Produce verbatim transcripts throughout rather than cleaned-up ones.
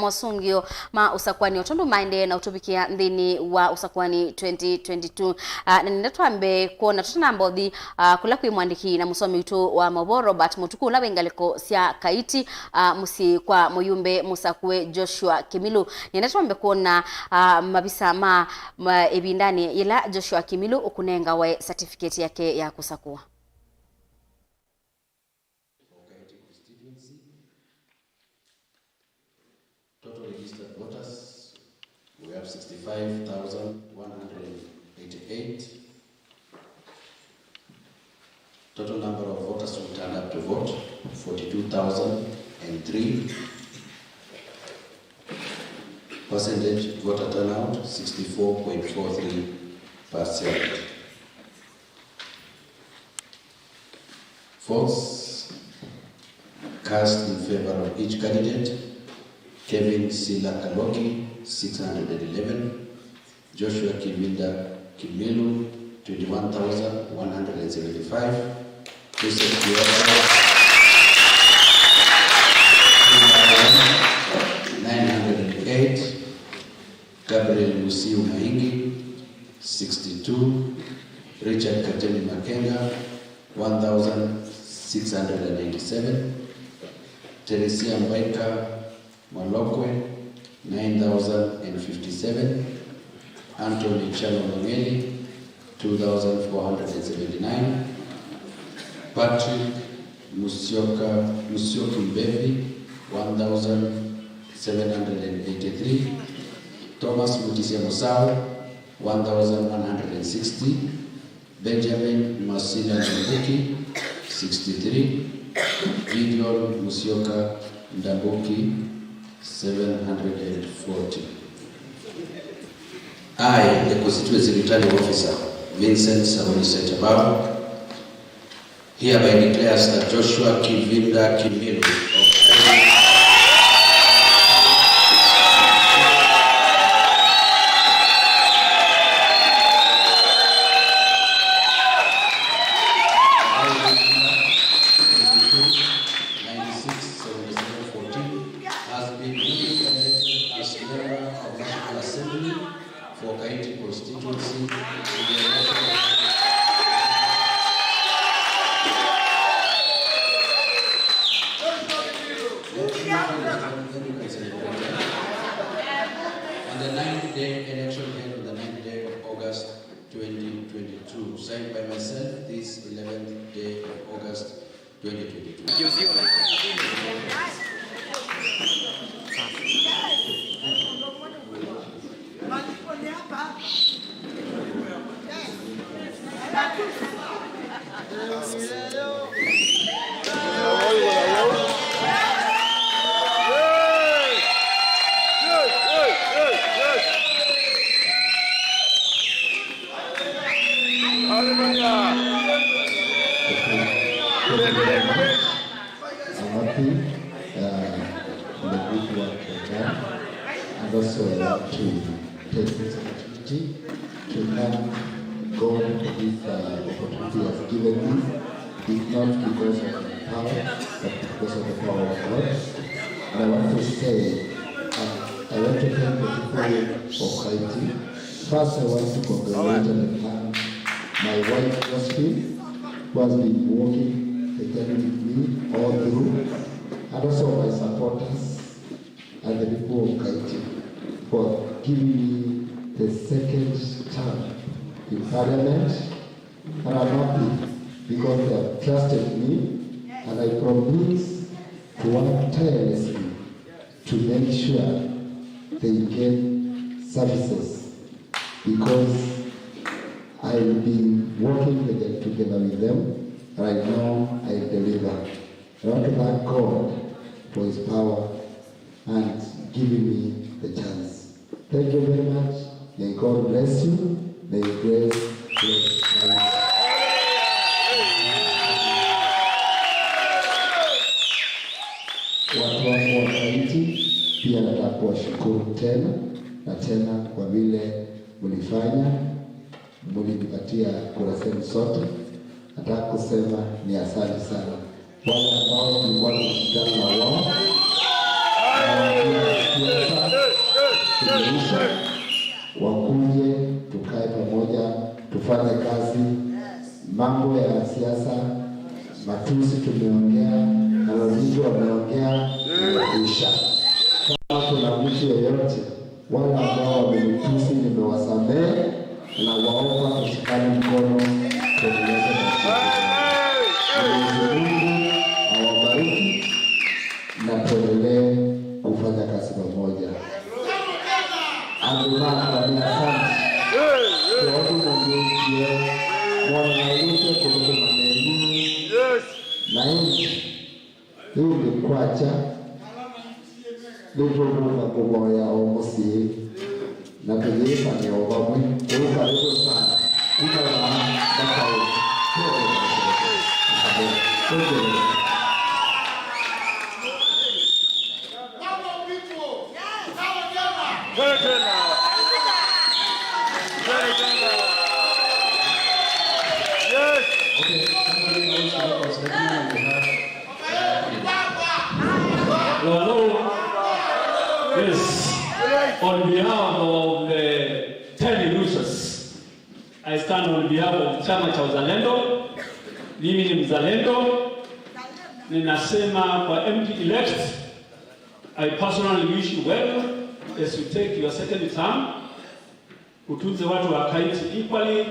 mosũngĩo ma ũsakũani o tondũ maendee na ũtũvikĩa nthĩnĩ wa ũsakũani twenty twenty-two. Ah, na nĩenda twambe kwona tũtanamba ũthi, ah, kũla kwĩ mwandĩki na mũsomi witũ wa maũvoo Robert Mũtuku, ũla wĩ ngalĩko sya Kaiti, ah, mũsyĩ kwa mũyumbe mũsakũe Joshua Kimilu. Nĩenda twambe kwona, ah, mavisa ma, ma ĩvindanĩ yĩla Joshua Kimilu ũkũnengawe certificate yake ya kũsakũwa. For Kaiti constituency, total registered voters, we have sixty-five thousand one hundred eighty-eight. Total number of voters who turned up to vote, forty-two thousand and three. Percentage voter turnout, sixty-four point four three percent. Votes cast in favor of each candidate: Kevin Sila Kaloki, six hundred and eleven; Joshua Kivinda Kimilu, twenty-one thousand one hundred and seventy-five; Joseph Kioko, two thousand nine hundred and eight; Gabriel Musiu Maingi, sixty-two; Richard Katemi Makenga, one thousand six hundred and ninety-seven; Teresia Mbaika Malokwe, nine thousand and fifty-seven; Anthony Chalo Mangeli, two thousand four hundred and seventy-nine; Patrick Musyoka, Musyoki Mbevi, one thousand seven hundred and eighty-three; Thomas Mutisia Musau, one thousand one hundred and sixty; Benjamin Masina Ndambuki, sixty-three; Gideon Musyoka Ndambuki, seven hundred and forty. I, the Constituency Returning Officer, Vincent Sabuni Setabao, hereby declares that Joshua Kivinda Kimilu of ninety-six seventy-seven fourteen has been duly elected as member of National Assembly for Kaiti constituency in the election. On the ninth day, election held on the ninth day of August twenty twenty-two, signed by myself this eleventh day of August twenty twenty-two. Hallelujah. I'm happy, uh, for the good work they've done, and also I want to take this opportunity to thank God for this, uh, opportunity He has given me. It's not because of my power, but because of the power of God. And I want to say, um, I want to thank the people of Kaiti. First, I want to congratulate and thank my wife, Josephine, who has been working the journey with me all through, and also my supporters and the people of Kaiti for giving me the second term in parliament. And I'm happy because they have trusted me, and I promise to work tirelessly to make sure they get services, because I've been working with them, together with them, and I know I deliver. I want to thank God for His power and giving me the chance. Thank you very much. May God bless you. May His grace bless you. Watu wangu wa Kaiti, pia nataka kuwashukuru tena na tena kwa vile mlifanya, mlinipatia kura zenu zote. Nataka kusema ni asante sana. Wale ambao tulikuwa tunashindana na wao, nawaambia asante Tumeisha, wakuje tukae pamoja, tufanye kazi. Mambo ya siasa, matusi tumeongea, malalamiko wameongea, imeisha. Kama kuna mtu yeyote, wale ambao wamenitusi nimewasamehe, na waomba tushikane mkono, tuendeleze na sisi. Mwenyezi Mungu awabariki na tuendelee kufanya kazi pamoja. Andũ makwa nĩ asante. Tondũ mũndũ ũcio mwana na ũyũke kũndũ kũmanenu. Na ĩngĩ, ĩndĩ kwakya, nĩtũkũka kũvoya o mũsyĩ, na tũyĩĩtanĩa o vamwe. Kũu karibu sana. Kuma vaa mpaka ũ-, Twende tena. Twende tena. Yes. Okay, somebody else who was looking on behalf. Hello, hello. Yes. On behalf of the ten Ilushas, I stand on behalf of Chama cha Uzalendo. Mimi ni mzalendo. Ninasema kwa M P elect, I personally wish you well as you take your second term. Utunze watu wa Kaiti equally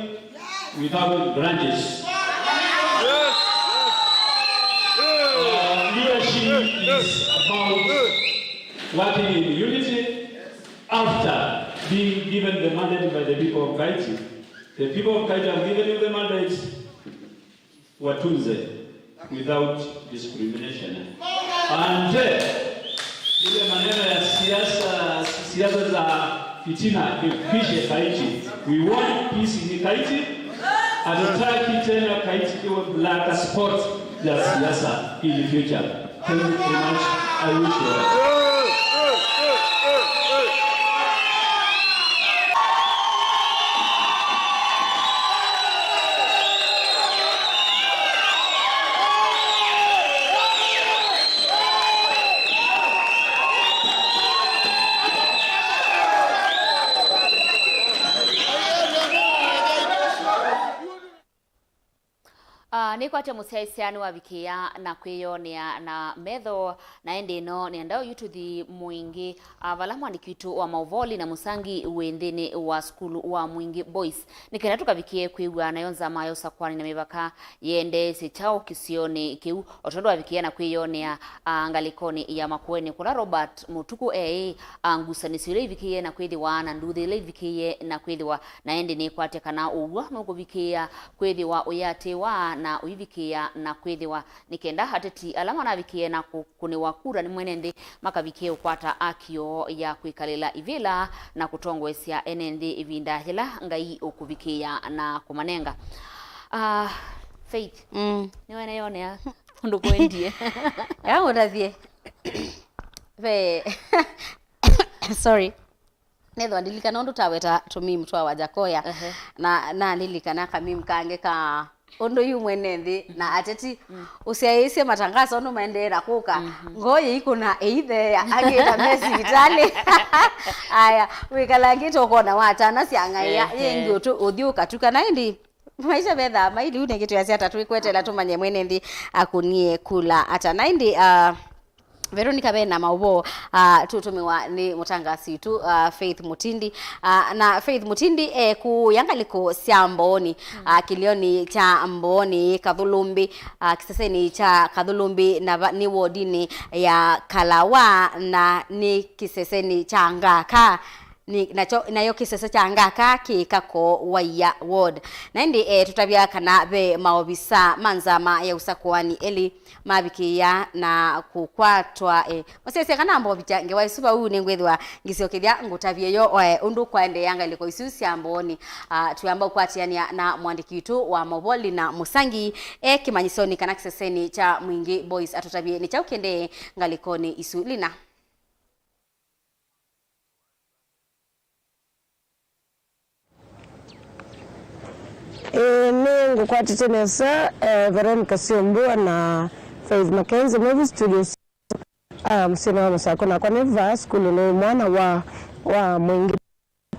without grudges. Uh, leadership is about working in unity after being given the mandate by the people of Kaiti. The people of Kaiti have given you the mandate, watunze without discrimination. And, eh, ile maneno ya siasa, siasa za fitina ikwishe Kaiti. We want peace in Kaiti. Hatutaki tena Kaiti iwe black spot ya siasa in the future. Thank you very much. I wish you well. Ah, nĩkwatya mũsyaĩĩsya nĩwavikĩĩa na kwĩyonea na metho, na ĩndĩ ĩno nĩenda yu tũthi Mwingĩ, ah, vala mwandĩki witũ wa maũvoo Lina Mũsangi wĩ nthĩnĩ wa sukulu wa Mwingĩ Boys, nĩ kenda tũkavikĩe kwĩw'a nayo nzama ya ũsakwani na mĩvaka yendeesye kyaũ kĩsionĩ kĩu, o tondũ wavikĩĩa na kwĩyonea, ah, ngalĩkonĩ ya Makueni, kũla Robert Mũtukũ eĩ, ah, ngusanĩsyo ila ivikĩĩe na kwĩthĩwa na nduthi ila ivikĩĩe na kwĩthĩwa, na ĩndĩ nĩkwatya kana ũw'o nũkũvikĩĩa kwĩthĩwa ũyĩatĩĩwa na ũivikĩĩa na kwĩthĩwa, nĩ kenda ateti ala manavikĩe na kũkũnĩwa kura nĩ mwene nthĩ makavikĩe ũkwata haki yoo ya kwĩkalĩla ivĩla na kũtongoesya ene nthĩ ĩvinda yĩla Ngai ũkũvikĩĩa na kũmanenga. Ah, Faith, mm, nĩwene yonea ũndũ kwendie? Ya, ũtathie. Ve, sorry. Nethwa ndilikana ũndũ taweta tũmimu twa Wajakoya. Ehe. Na nalilikana kamimu kange ka ũndũ yu mwene nthĩ na ateti, mm, ũsyaĩĩsye matangaso ũndũ maendee na kũka. Mhm. Ngoo yĩikũna ĩitheea, angĩ ta me sivitalĩ. Aya, wĩkalangĩte ũkona watanasya ng'aĩa, ehe, yĩngĩ ũtũ-, ũthyũũka tu kana ĩndĩ maisha vethaa maili, yu nĩngĩ twĩasya ta twĩkwetela tũmanye mwene nthĩ akũnie kula ata. Na ĩndĩ, ah, Veronica, ve na maũvoo, ah, tũtũmĩwa nĩ mũtangasi witũ, ah, Faith Mutindi. Ah, na Faith Mutindi e kũũya ngalĩko sya Mbooni, mm, ah, kĩlĩonĩ kya Mbooni Kathũlũmbĩ, ah, kĩsesenĩ kya Kathũlũmbĩ, na va-, nĩ wodinĩ ya Kalawa, na nĩ kĩsesenĩ kya Ngaka. Nĩ, nakyo, nayo kĩsese kya Ngaka kĩ Kako Waia Ward. Na ĩndĩ, eh, tũtavya kana ve maovisa ma nzama ya ũsakuani elĩ mavikĩĩa na kũkwatwa, eh, masyaĩĩsya kana mbovitya ngewa ĩsu vau, nĩngwĩthĩwa ngĩsyokethya ngũtavye yo, eh, ũndũ kwaendeea ngalĩko isu sya Mbooni. Ah, twĩamba ũkwatĩanĩa na mwandĩki witũ wa maũvoo Lina Mũsangi e kĩmanyĩsyonĩ kana kĩsesenĩ kya Mwingĩ Boys atũtavye nĩ kyaũ kĩendee ngalĩkonĩ isu. Lina. Ĩĩ, nĩ ngũkwatĩte nesa, eh, Veronica Siombua na Faith Mackenzie me vu studio. Ah, mũsyĩnĩ wa Mũsakũ, nakwa nĩ vaa sukulu, nĩ mwana wa wa Mwingi,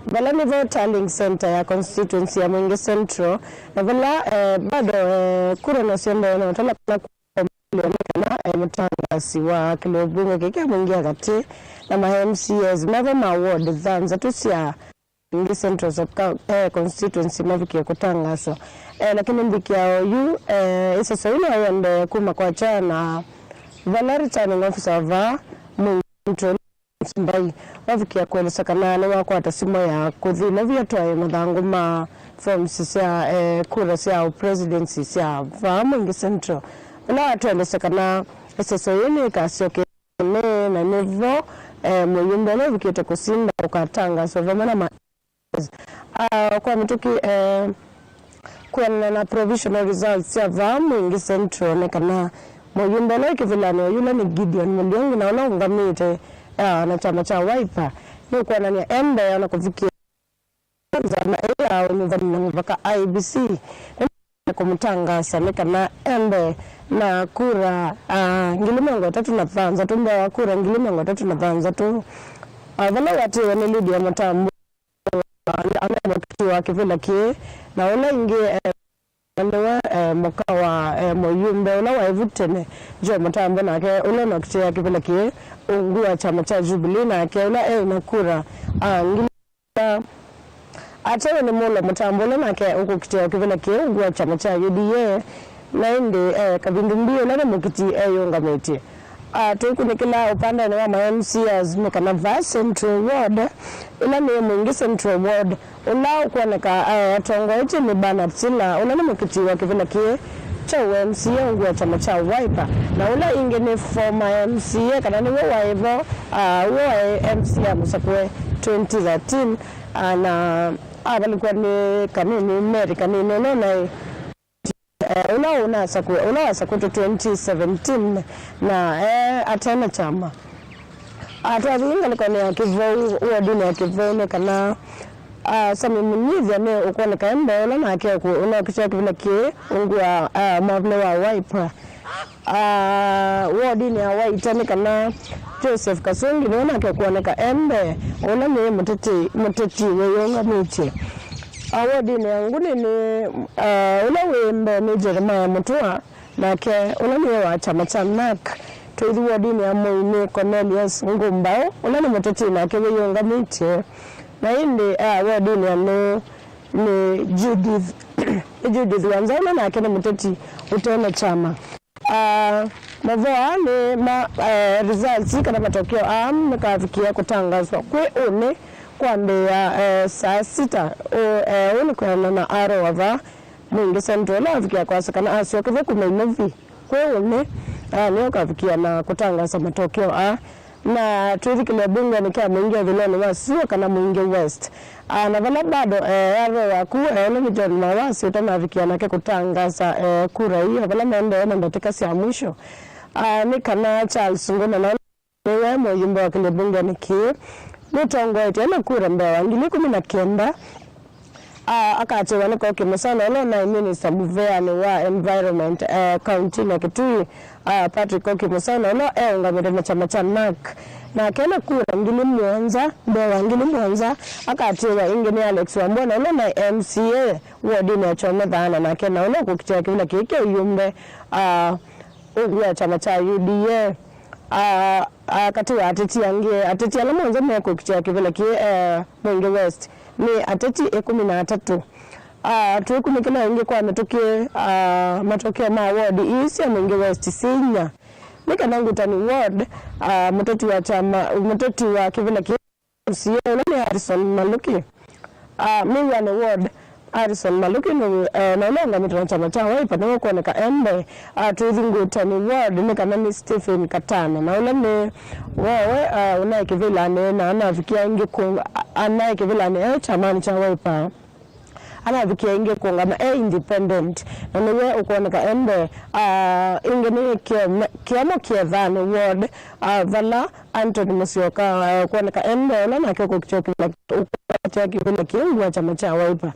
vala nĩvo Tallying Centre ya constituency ya Mwingi Central, na vala, eh, bado, eh, kura no syendee na ũtala kana kũkombolea nĩ kana, eh, mũtangaasi wa kĩlio mbunge kĩkĩ kya Mwingi ya katĩ na ma M C As mavo ma ward thanthatũ sya Mwingi Central sub-, eh, constituency mavikie kũtangaswa. Eh, lakini mbikia oyu, eh, ĩseso ĩno yendee kuma kwakya na vala returning officer wa vaa Mwingi Central Mbai wavikia kũelesya kana nĩwakwata simũ ya kũthi Movie atwae mathangũ ma forms sya, eh, kura sya presidency sya vaa Mwingi Central, vala watũelesya kana ĩseso yĩĩ nĩĩkasyokea nĩ, na nĩvo, eh, mũyumbe ũla ũvikĩte kũsinda ũkatangaswa vamwe na ma Ah, kwa mĩtũkĩ, eh, kwĩanana na provisional results sya vaa Mwingi Central nĩ kana mũyumbe ũla wĩ kĩvĩlanĩ oyu ũla nĩ Gideon Mũliungi na ũla ũngamĩte, ah, na kyama kya Wiper nĩũkwonany'a e mbee ona kũvikĩa nzama ĩĩ ya ũnyuvani na mĩvaka I E B C nĩ kũmũtangaasa nĩ kana e mbee na kura, ah, ngili mĩongo ĩtatũ na thanthatũ mbee wa kura ngili mĩongo ĩtatũ na thanthatũ, ah, vala ũatĩĩwe nĩ Lydia Mũtambũ. Ana mũkiti wa kĩvĩla kĩĩ, na ũla ĩngĩ, eh, nĩwe, eh, mũka wa, eh, mũyumbe ũla waĩ vu tene, Joe Mũtambũ, nake ũla ũnokitĩa kĩvĩla kĩĩ ungu wa kyama kya Jubilee, nake ũla eĩ na kura, ah, ngili. Atewe nĩ Mũlo Mũtambũ, ũla nake ũkũkitĩa kĩvĩla kĩĩ ungu wa kyama kya U D A, na ĩndĩ, eh, Kavindu Mbii, ũla nĩ mũkiti eyũngamĩtye. Ah, tũikunĩkĩla ũpandanĩ wa ma M C As nĩ kana vaa Central Ward, ĩla nĩ Mwingi Central Ward, ũla ũkwoneka, ah, atongoetye nĩ Bernard Sila, ũla nĩ mũkiti wa kĩvĩla kĩĩ kya ũ M C A ungu wa kyama kya Wiper, na ũla ĩngĩ nĩ former M C A, kana nĩwe waĩ vo, ah, ũwe waĩ M C A mũsakũe twenty thirteen, ah, na avalũkw'a nĩ kanini, Mary kanini, ũla ũnaĩ eh, ũla ũnasakũe, ũla wasakũtwe twenty seventeen, na, eh, ate na kyama. Ah, twathi ngalĩkonĩ ya Kĩvou, wodinĩ ya Kĩvou, nĩ kana, ah, Sami Mũnyithya nĩ ũkwoneka e mbee, ũla nake ũkũ-, ũnokitĩa kĩvĩla kĩĩ ungu wa, ah, mwavũle wa Wiper. Ah, wodinĩ ya Waita nĩ kana Joseph Kasungi nĩwe nake ũkwoneka e mbee, ũla nĩ mũteti, mũteti wĩyũngamĩtye. Ah, wodinĩ ya Nguni nĩ, ah, ũla wĩ mbee nĩ Jeremiah Mutua, nake ũla nĩwe wa kyama kya NARC. Twĩthi wodinĩ ya Moi nĩ Cornelius Ngumbau, ũla nĩ mũteti nake wĩyũngamĩtye. Na ĩndĩ, ah, wodinĩ ya Nũũ nĩ Judith, nĩ Judith Wanza, ũla nake nĩ mũteti ũte na kyama. Ah, mavoo aa nĩ ma, eh, results kana matokeo aa makavikĩa kũtangaswa kwĩ ũnĩ kwambĩĩa, eh, saa sita. Ũ, eh, ũũ nĩ kwĩanana na Aro wa vaa Mwingi Central, ũla wavikĩa kwasya kana asyokevo kuma Inovi kwĩ ũnĩ, ah, nĩo ũkavikĩa na kũtangasa matokeo aa. Na twĩthikĩlĩe mbungenĩ kya Mwingi ĩthũlonĩ wa Sua kana Mwingi West. Ah, na vala bado, eh, aro waku, eh, ũla nĩ John Mawasi ũtanavikĩa nake kũtangasa, eh, kura ii, o vala maendee na ndatĩka sya mwisho. Ah, nĩ kana Charles Nguna na ũla nĩwe mũyumbe wa kĩlĩ mbungenĩ kĩĩ nũtongoetye na kura mbee wa ngili ikũmi na kenda. Ah, akatĩwa nĩ Koki Mũsana ũla ũnaĩ minista mũveanĩ wa environment, eh, kauntinĩ ya Kitui. Ah, Patrick Koki Mũsana ũla eũngamĩte na kyama kya NARC, nake ena kura ngili mũonza mbee wa ngili mũonza. Akatĩwa ĩngĩ nĩ Alex Wambua na ũla ũnaĩ M C A wodinĩ ya Kyome Thaana, nake na ũla ũkũkitĩa kĩvĩla kĩĩ kya ũyumbe, ah, ungu wa kyama kya U D A. Ah, ah, katĩ wa ateti angĩ, ateti ala mũonza mekũkitĩa kĩvĩla kĩĩ, eh, Mwingi West nĩ ateti ĩkũmi na atatũ. Ah, twĩkunĩkĩla ĩngĩ kwa mĩtũkĩ, ah, matokeo ma wodi ii sya Mwingi West syĩ inya. Nĩ kana Ngutani ward, ah, mũteti wa kyama, mũteti wa kĩvĩla kĩĩ M C A ũla nĩ Harrison Maluki. Ah, Mĩw'anĩ ward, Harrison Maluki nĩ, eh, na ũla ũngamĩte na kyama kya Wiper nĩwe ũkwoneka e mbee. Ah, twĩthi Ngutani ward nĩ kana nĩ Stephen Katana, na ũla nĩ wowe, ah, ũnaĩ kĩvĩlanĩ na anavikĩa ĩngĩ kũ-, anaĩ kĩvĩlanĩ e kyamanĩ kya Wiper. Anavikĩa ĩngĩ kũngama e independent, na nĩwe ũkwoneka e mbee. Ah, ĩngĩ nĩ Kĩome-, Kĩomo Kĩethanĩ ward, ah, vala Anthony Musyoka, ah, ũkwoneka e mbee, ũla nake ũkũkitĩa kĩvĩla, ũkũkitĩa kĩvĩla kĩĩ ungu wa kyama kya Wiper.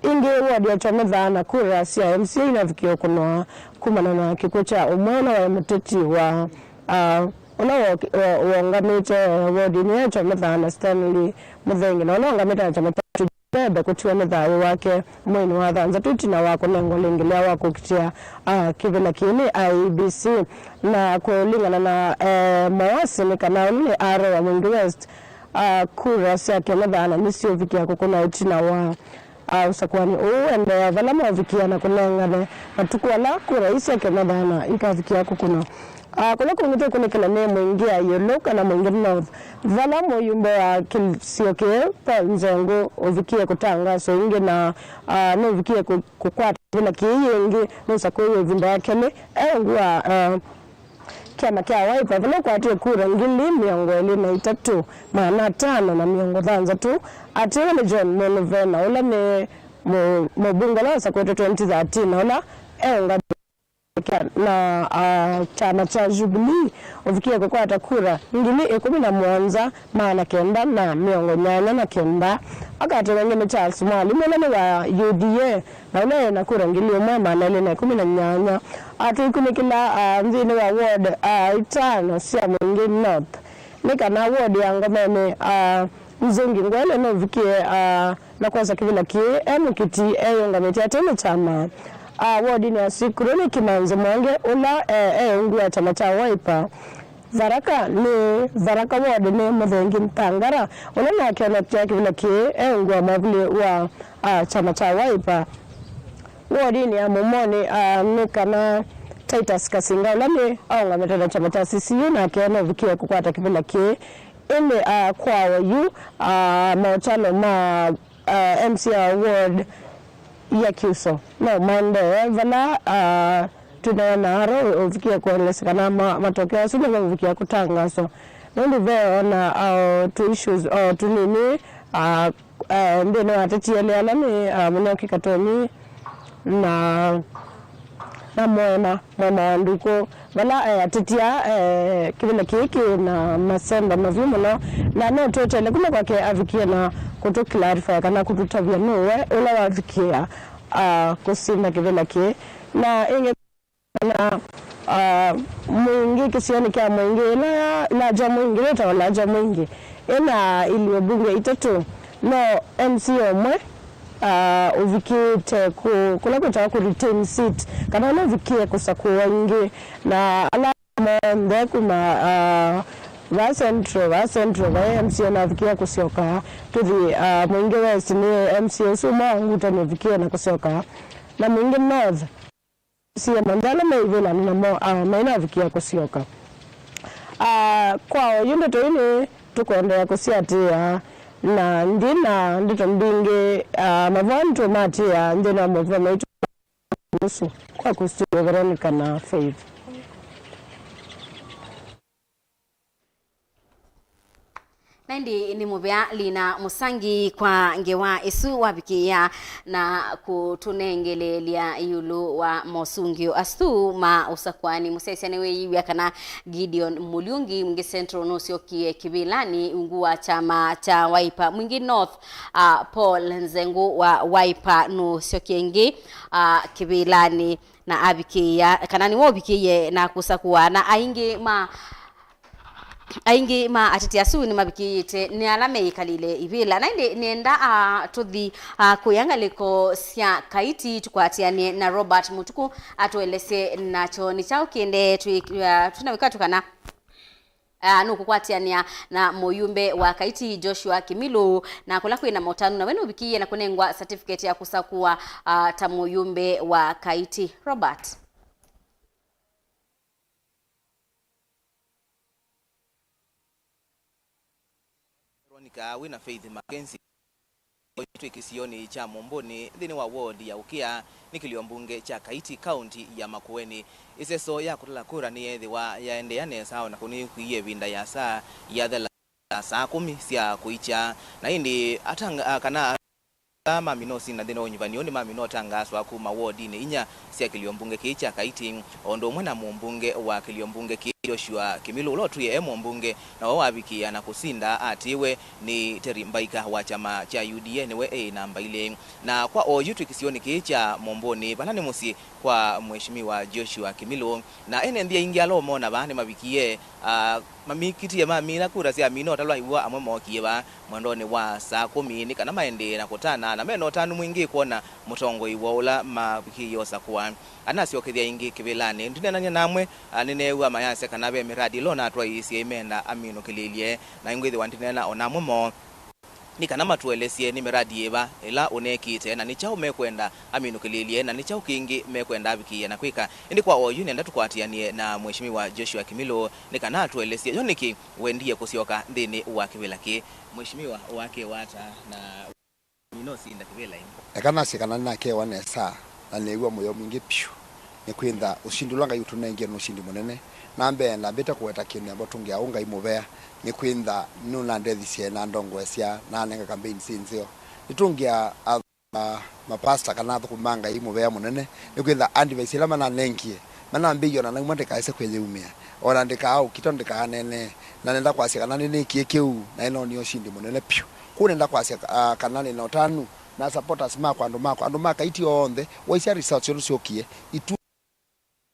Ĩngĩ ward ya Kyome Thaana, kura sya M C A inavikĩa ũkũnwa kumana na kĩkw'ũ kya ũmwe ũla waĩ mũteti wa, ah, ũla wo-, wo-, wongamĩte wodinĩ ya kyama thana Stanley Mũthengi, na ũla wongamĩte na kyama kya Tuju Bebe kũtiwa nĩ thayũ wake mweinĩ wa thanthatũ ĩtina wa kũnengwa ũlĩngĩlĩla wa kũkitĩa, ah, kĩvĩla kĩĩ nĩ I E B C. Na kũlingana na, eh, Mawasi nĩ kana ũla nĩ R O wa Mwingi West, ah, kura sya kyama thana nĩsyũvikĩa kũkũna ĩtina wa, ah, ũsakũani ũũ ũendeea, vala maũvikĩa na kũnengane matukũ ala kura ii sya kyama thana ikavikĩa kũkũna. Ah, kũla kũngĩ tũkũnĩkĩla nĩ Mwingi ya ĩũlũ kana Mwingi North, vala mũyumbe wa kĩsio kĩĩ Paul Nzengũ ũvikie kũtangaswa ĩngĩ na, ah, nũvikie kũ-, kũkwata kĩvĩla kĩĩ yĩngĩ nũsakũiwe ĩvinda ya kelĩ e ungu wa, ah, kyama kya Wiper, vala ũkwatie kura ngili mĩongo ĩlĩ na itatũ, maana atano na mĩongo thanthatũ, atĩwe nĩ John Muluvena, ũla nĩ mũ-, mũmbunge ũla wasakũĩtwe twenty thirteen, na ũla e ũngamĩte kya-, na, ah, kyama kya Jubilee ũvikie kũkwata kura ngili ĩkũmi na mũonza, maana kenda na mĩongo nyanya na kenda. Akatĩwa ĩngĩ nĩ Charles Mwalimu, ũla nĩ wa U D A, na ũla ena kura ngili ĩmwe maana elĩ na ĩkũmi na nyanya. Atũikunĩkĩla, ah, nthĩnĩ wa ward, ah, itano sya Mwingi North, nĩ kana ward ya Ngomeni, ah, Nzungi Ngwele nũvikie, ah, na kwosa kĩvĩla kĩĩ e mũkiti eyũngamĩtye ate na kyama. Ah, wodinĩ ya Sikuru nĩ Kimanzi Mwangi, ũla, eh, e ungu wa kyama kya Wiper. Tharaka nĩ, Tharaka Ward nĩ Mũthengi Ntangara, ũla nake onokya kĩvĩla kĩĩ e ungu wa mwavuli wa, ah, kyama kya Wiper. Wodinĩ ya Mũmonĩ, ah, nĩ kana Titus Kasinga, ũla nĩ aũngamĩte na kyama kya C C U, nake nũvikie kũkwata kĩvĩla kĩĩ. Ĩndĩ, ah, kwa oyu, ah, maũtalo ma, ah, M C A wa ward ya Kyuso no maendee vala, ah, twĩneena aro ũvikie kũelesya kana ma-, matokeo asu nĩmaũvikia kũtangaswa, nũndũ ve ona, ah, tũ issues, ah, tũnini, ah, eh, nthĩnĩ wa ateti elĩ ala nĩ, ah, Mũnyoki Katoni na, na Mwema, Mwema wa Nduku, vala, eh, ateti aa, eh, kĩvĩla kĩĩ kĩ na masenda mavyũ mũno, na no tweteele kuma kwake avikie na kũtũ clarify kana kũtũtavya nũwe ũla wavikĩa, ah, kũsinda kĩvĩla kĩĩ. Na ĩngĩ na, ah, Mwingi, kĩsionĩ kya Mwingi, ĩla ya, Laja Mwingi, yĩtawa Laja Mwingi, ĩna ilio mbunge itatũ, no M C A ũmwe, ah, ũvikĩte kũ-, kũla kwĩtawa kũ retain seat, kana ũla ũvikie kũsakũwa ĩngĩ, na ala monthe kuma, ah, va Central, va Central, vai M C A ũnavikie kũsyoka, tũthi, ah, Mwingi West, nĩ M C A ũsu ũmwe wa Ngutani ũvikie na kũsyoka, na Mwingi North, M C A monthe ala me ivĩlanĩ namo, ah, mainavikia kũsyoka. Ah, kwa oyu ndeto ii nĩ tũkũendeea kũsiatĩĩa, na ndi na ndeto mbingĩ, ah, mavoa nĩtũmatĩĩa nthĩnĩ wa maũvoo maitũ ũsu. Kwaku studio, Veronica na Faith. Na ĩndĩ nĩ mũvea Lina Mũsangi kwa ngewa ĩsu wavikĩĩa na kũtũnengeleelya ĩũlũ wa mosũngĩo asu ma ũsakũani. Mũsyaĩĩsya nĩwĩyĩw'a kana Gideon Mũlyungi, Mwingi Central, nũsyokie kĩvĩlanĩ ungu wa kyama kya Wiper. Mwingi North, ah, Paul Nzengũ wa Wiper nũsyokie ĩngĩ, ah, kĩvĩlanĩ na avikĩĩa, kana nĩwe ũvikĩie na kũsakũa, na aingĩ ma Aingĩ ma ateti asu nĩmavikĩĩte nĩ ala meyĩkalĩle ivĩla. Na ĩndĩ nĩenda, ah, tũthi, ah, kũya ngalĩko sya Kaiti tũkwatĩanĩe na Robert Mũtuku atũelesye nakyo nĩ kyaũ kĩendee twĩ-, ah, twĩna wĩkatũ kana, ah, nũkũkwatĩanĩa na mũyumbe wa Kaiti Joshua Kimilu, na kũla kwĩna motanu nawe nũvikĩie na kũnengwa certificate ya kũsakũa, ah, ta mũyumbe wa Kaiti. Robert. Veronica wĩ na Faith Mackenzie twĩ kĩsionĩ kya Mũmbũnĩ nthĩnĩ wa ward ya Ũkĩa nĩ kĩlio mbunge kya Kaiti, kaunti ya Makueni. Ĩseso ya kũtala kura nĩyeethĩwa yaendeea nesa, o na kũnĩkw'ĩie ĩvinda ya saa yathela saa kũmi sya kũikya, na ĩndĩ atanga-, kana Ala mamina ũsinda nthĩnĩ wa ũnyuvani ũũ nĩmamina ũtangaaswa kuma wodinĩ inya sya kĩlio mbunge kĩĩ kya Kaiti, o ũndũ ũmwe na mũmbunge wa kĩlio mbunge kĩĩ Joshua Kimilu, ũla ũtwie e mũmbunge, na we wavikĩĩa na kũsinda atĩĩwe nĩ Terry Mbaika wa kyama kya U D A, nĩwe eĩ namba ilĩ. Na kwa oyu twĩ kĩsionĩ kĩĩ kya Mũmbũnĩ, vala nĩ mũsyĩ kwa Mheshimiwa Joshua Kimilu. Na ene nthĩ aingĩ ala ũmona vaa nĩmavikie, ah, mamĩkitie mamina kura syamina ũtalwa iw'o amwe mookie vaa mwendonĩ wa saa kũmi nĩ kana maendee na kũtana na mena ũtanu mwingĩ kwona mũtongoi wa ũla mavikĩie ũsakũa. Anasyokethya ĩngĩ kĩvĩlanĩ, ndineenany'a na amwe, ah, nĩneew'a mayasya kana ve mĩradi ĩla ũnatwaĩĩsye ĩmenda aminũkĩlĩlye, na ĩngwĩthĩwa ndineena o na amwe moo. Nĩ kana matũelesye nĩ mĩradi yĩva ĩla ũnekĩte, na nĩ kyaũ mekwenda aminũkĩlĩlye, na nĩ kyaũ kĩngĩ mekwenda avikĩĩe na kwĩka. Ĩndĩ kwa oyu nenda tũkwatĩanĩe na Mheshimiwa Joshua Kimilu nĩ kana atũelesye yo nĩkĩ wendie kũsyoka nthĩnĩ wa kĩvĩla kĩĩ. Mheshimiwa, wakewa ata na nĩnosinda kĩvĩla ĩngĩ? Eka nasye kana nĩnakewa nesa, na nĩw'a mũyo mwingĩ vyũ. Nĩkwĩtha ũsindi ũla Ngai ũtũnengie nĩ ũsindi mũnene. Na mbee ndambĩte kũweta kĩndũ namba tũngĩa ũ Ngai mũvea, nĩkwĩtha nũnandethisye na ndongoesya na anenga campaign syĩ nzeo. Nĩtũngĩa a, a, mapasta kana athũkũmi ma Ngai mũvea mũnene, nĩkwĩtha advice ĩla mananengie, manambĩie ona nauma ndĩkaĩse kwĩyĩumĩa, ona ndĩkaaũkita ndĩkaaneenee, na nenda kwasya kana nĩnĩkie kĩu na nĩnoonie ũsindi mũnene vyũ. Kwoou nenda kwasya, ah, kana nĩ na ũtanu na supporters makwa, andũ makwa, andũ ma Kaiti onthe, waisya results syoo nĩsyũkie, itu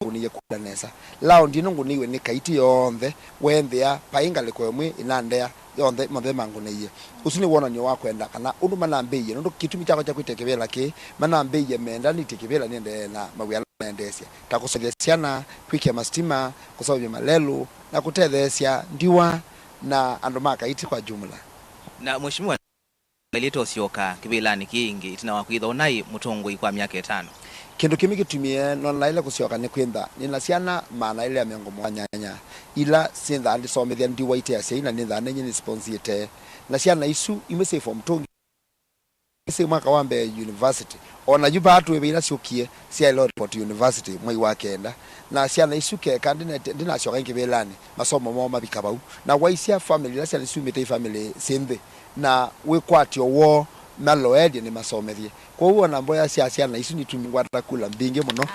ngũnĩie kula nesa. Laundi ĩno ngũnĩiwe nĩ Kaiti yonthe, weenthĩa, vai ngalĩko ĩmwe ĩnandea, yonthe, monthe mangũnĩie. Ũsu nĩ wonany'o wa kwenda kana ũndũ manambĩie, nũndũ kĩtumi kyakwa kya kwĩtĩa kĩvĩla kĩĩ, manambĩie mendanĩtye kĩvĩla nĩendee na mawĩa ala mendeesya, ta kũseũvya syana, kwĩkĩa masitima, kũseũvya malelũ, na kũtetheesya ndiwa na andũ ma Kaiti kwa jumla. Na Mheshimiwa, waĩlĩte ũsyoka kĩvĩlanĩ kĩĩ ĩngĩ ĩtina wa kwĩthwa ũnaĩ mũtongoi kwa myaka ĩtano? Kĩndũ kĩmwe kĩtumie nonanaĩle kũsyoka nĩ kwĩtha nĩ na syana maana elĩ ya mĩongo mũonza na inya ila syĩnthaa ndisomethya ndiwa ite asyai na nĩnthaa nenye nĩsponsiĩte. Na syana isu imwe syĩ form two, ingĩ syĩ mwaka wa mbee university. O na yu vaa twĩ ve ila syũkie syaĩle report university mwei wa kenda. Na syana isu keka ndinete-, ndinasyoka ĩngĩ kĩvĩlanĩ, masomo moo mavika vau. Na waisya family ila syana isu syumĩte i family syĩ nthĩ, na wĩkwatyo woo maloelye nĩmasomethye. Kwoou o na mboya sya syana isu nĩtũngwata kula mbingĩ mũno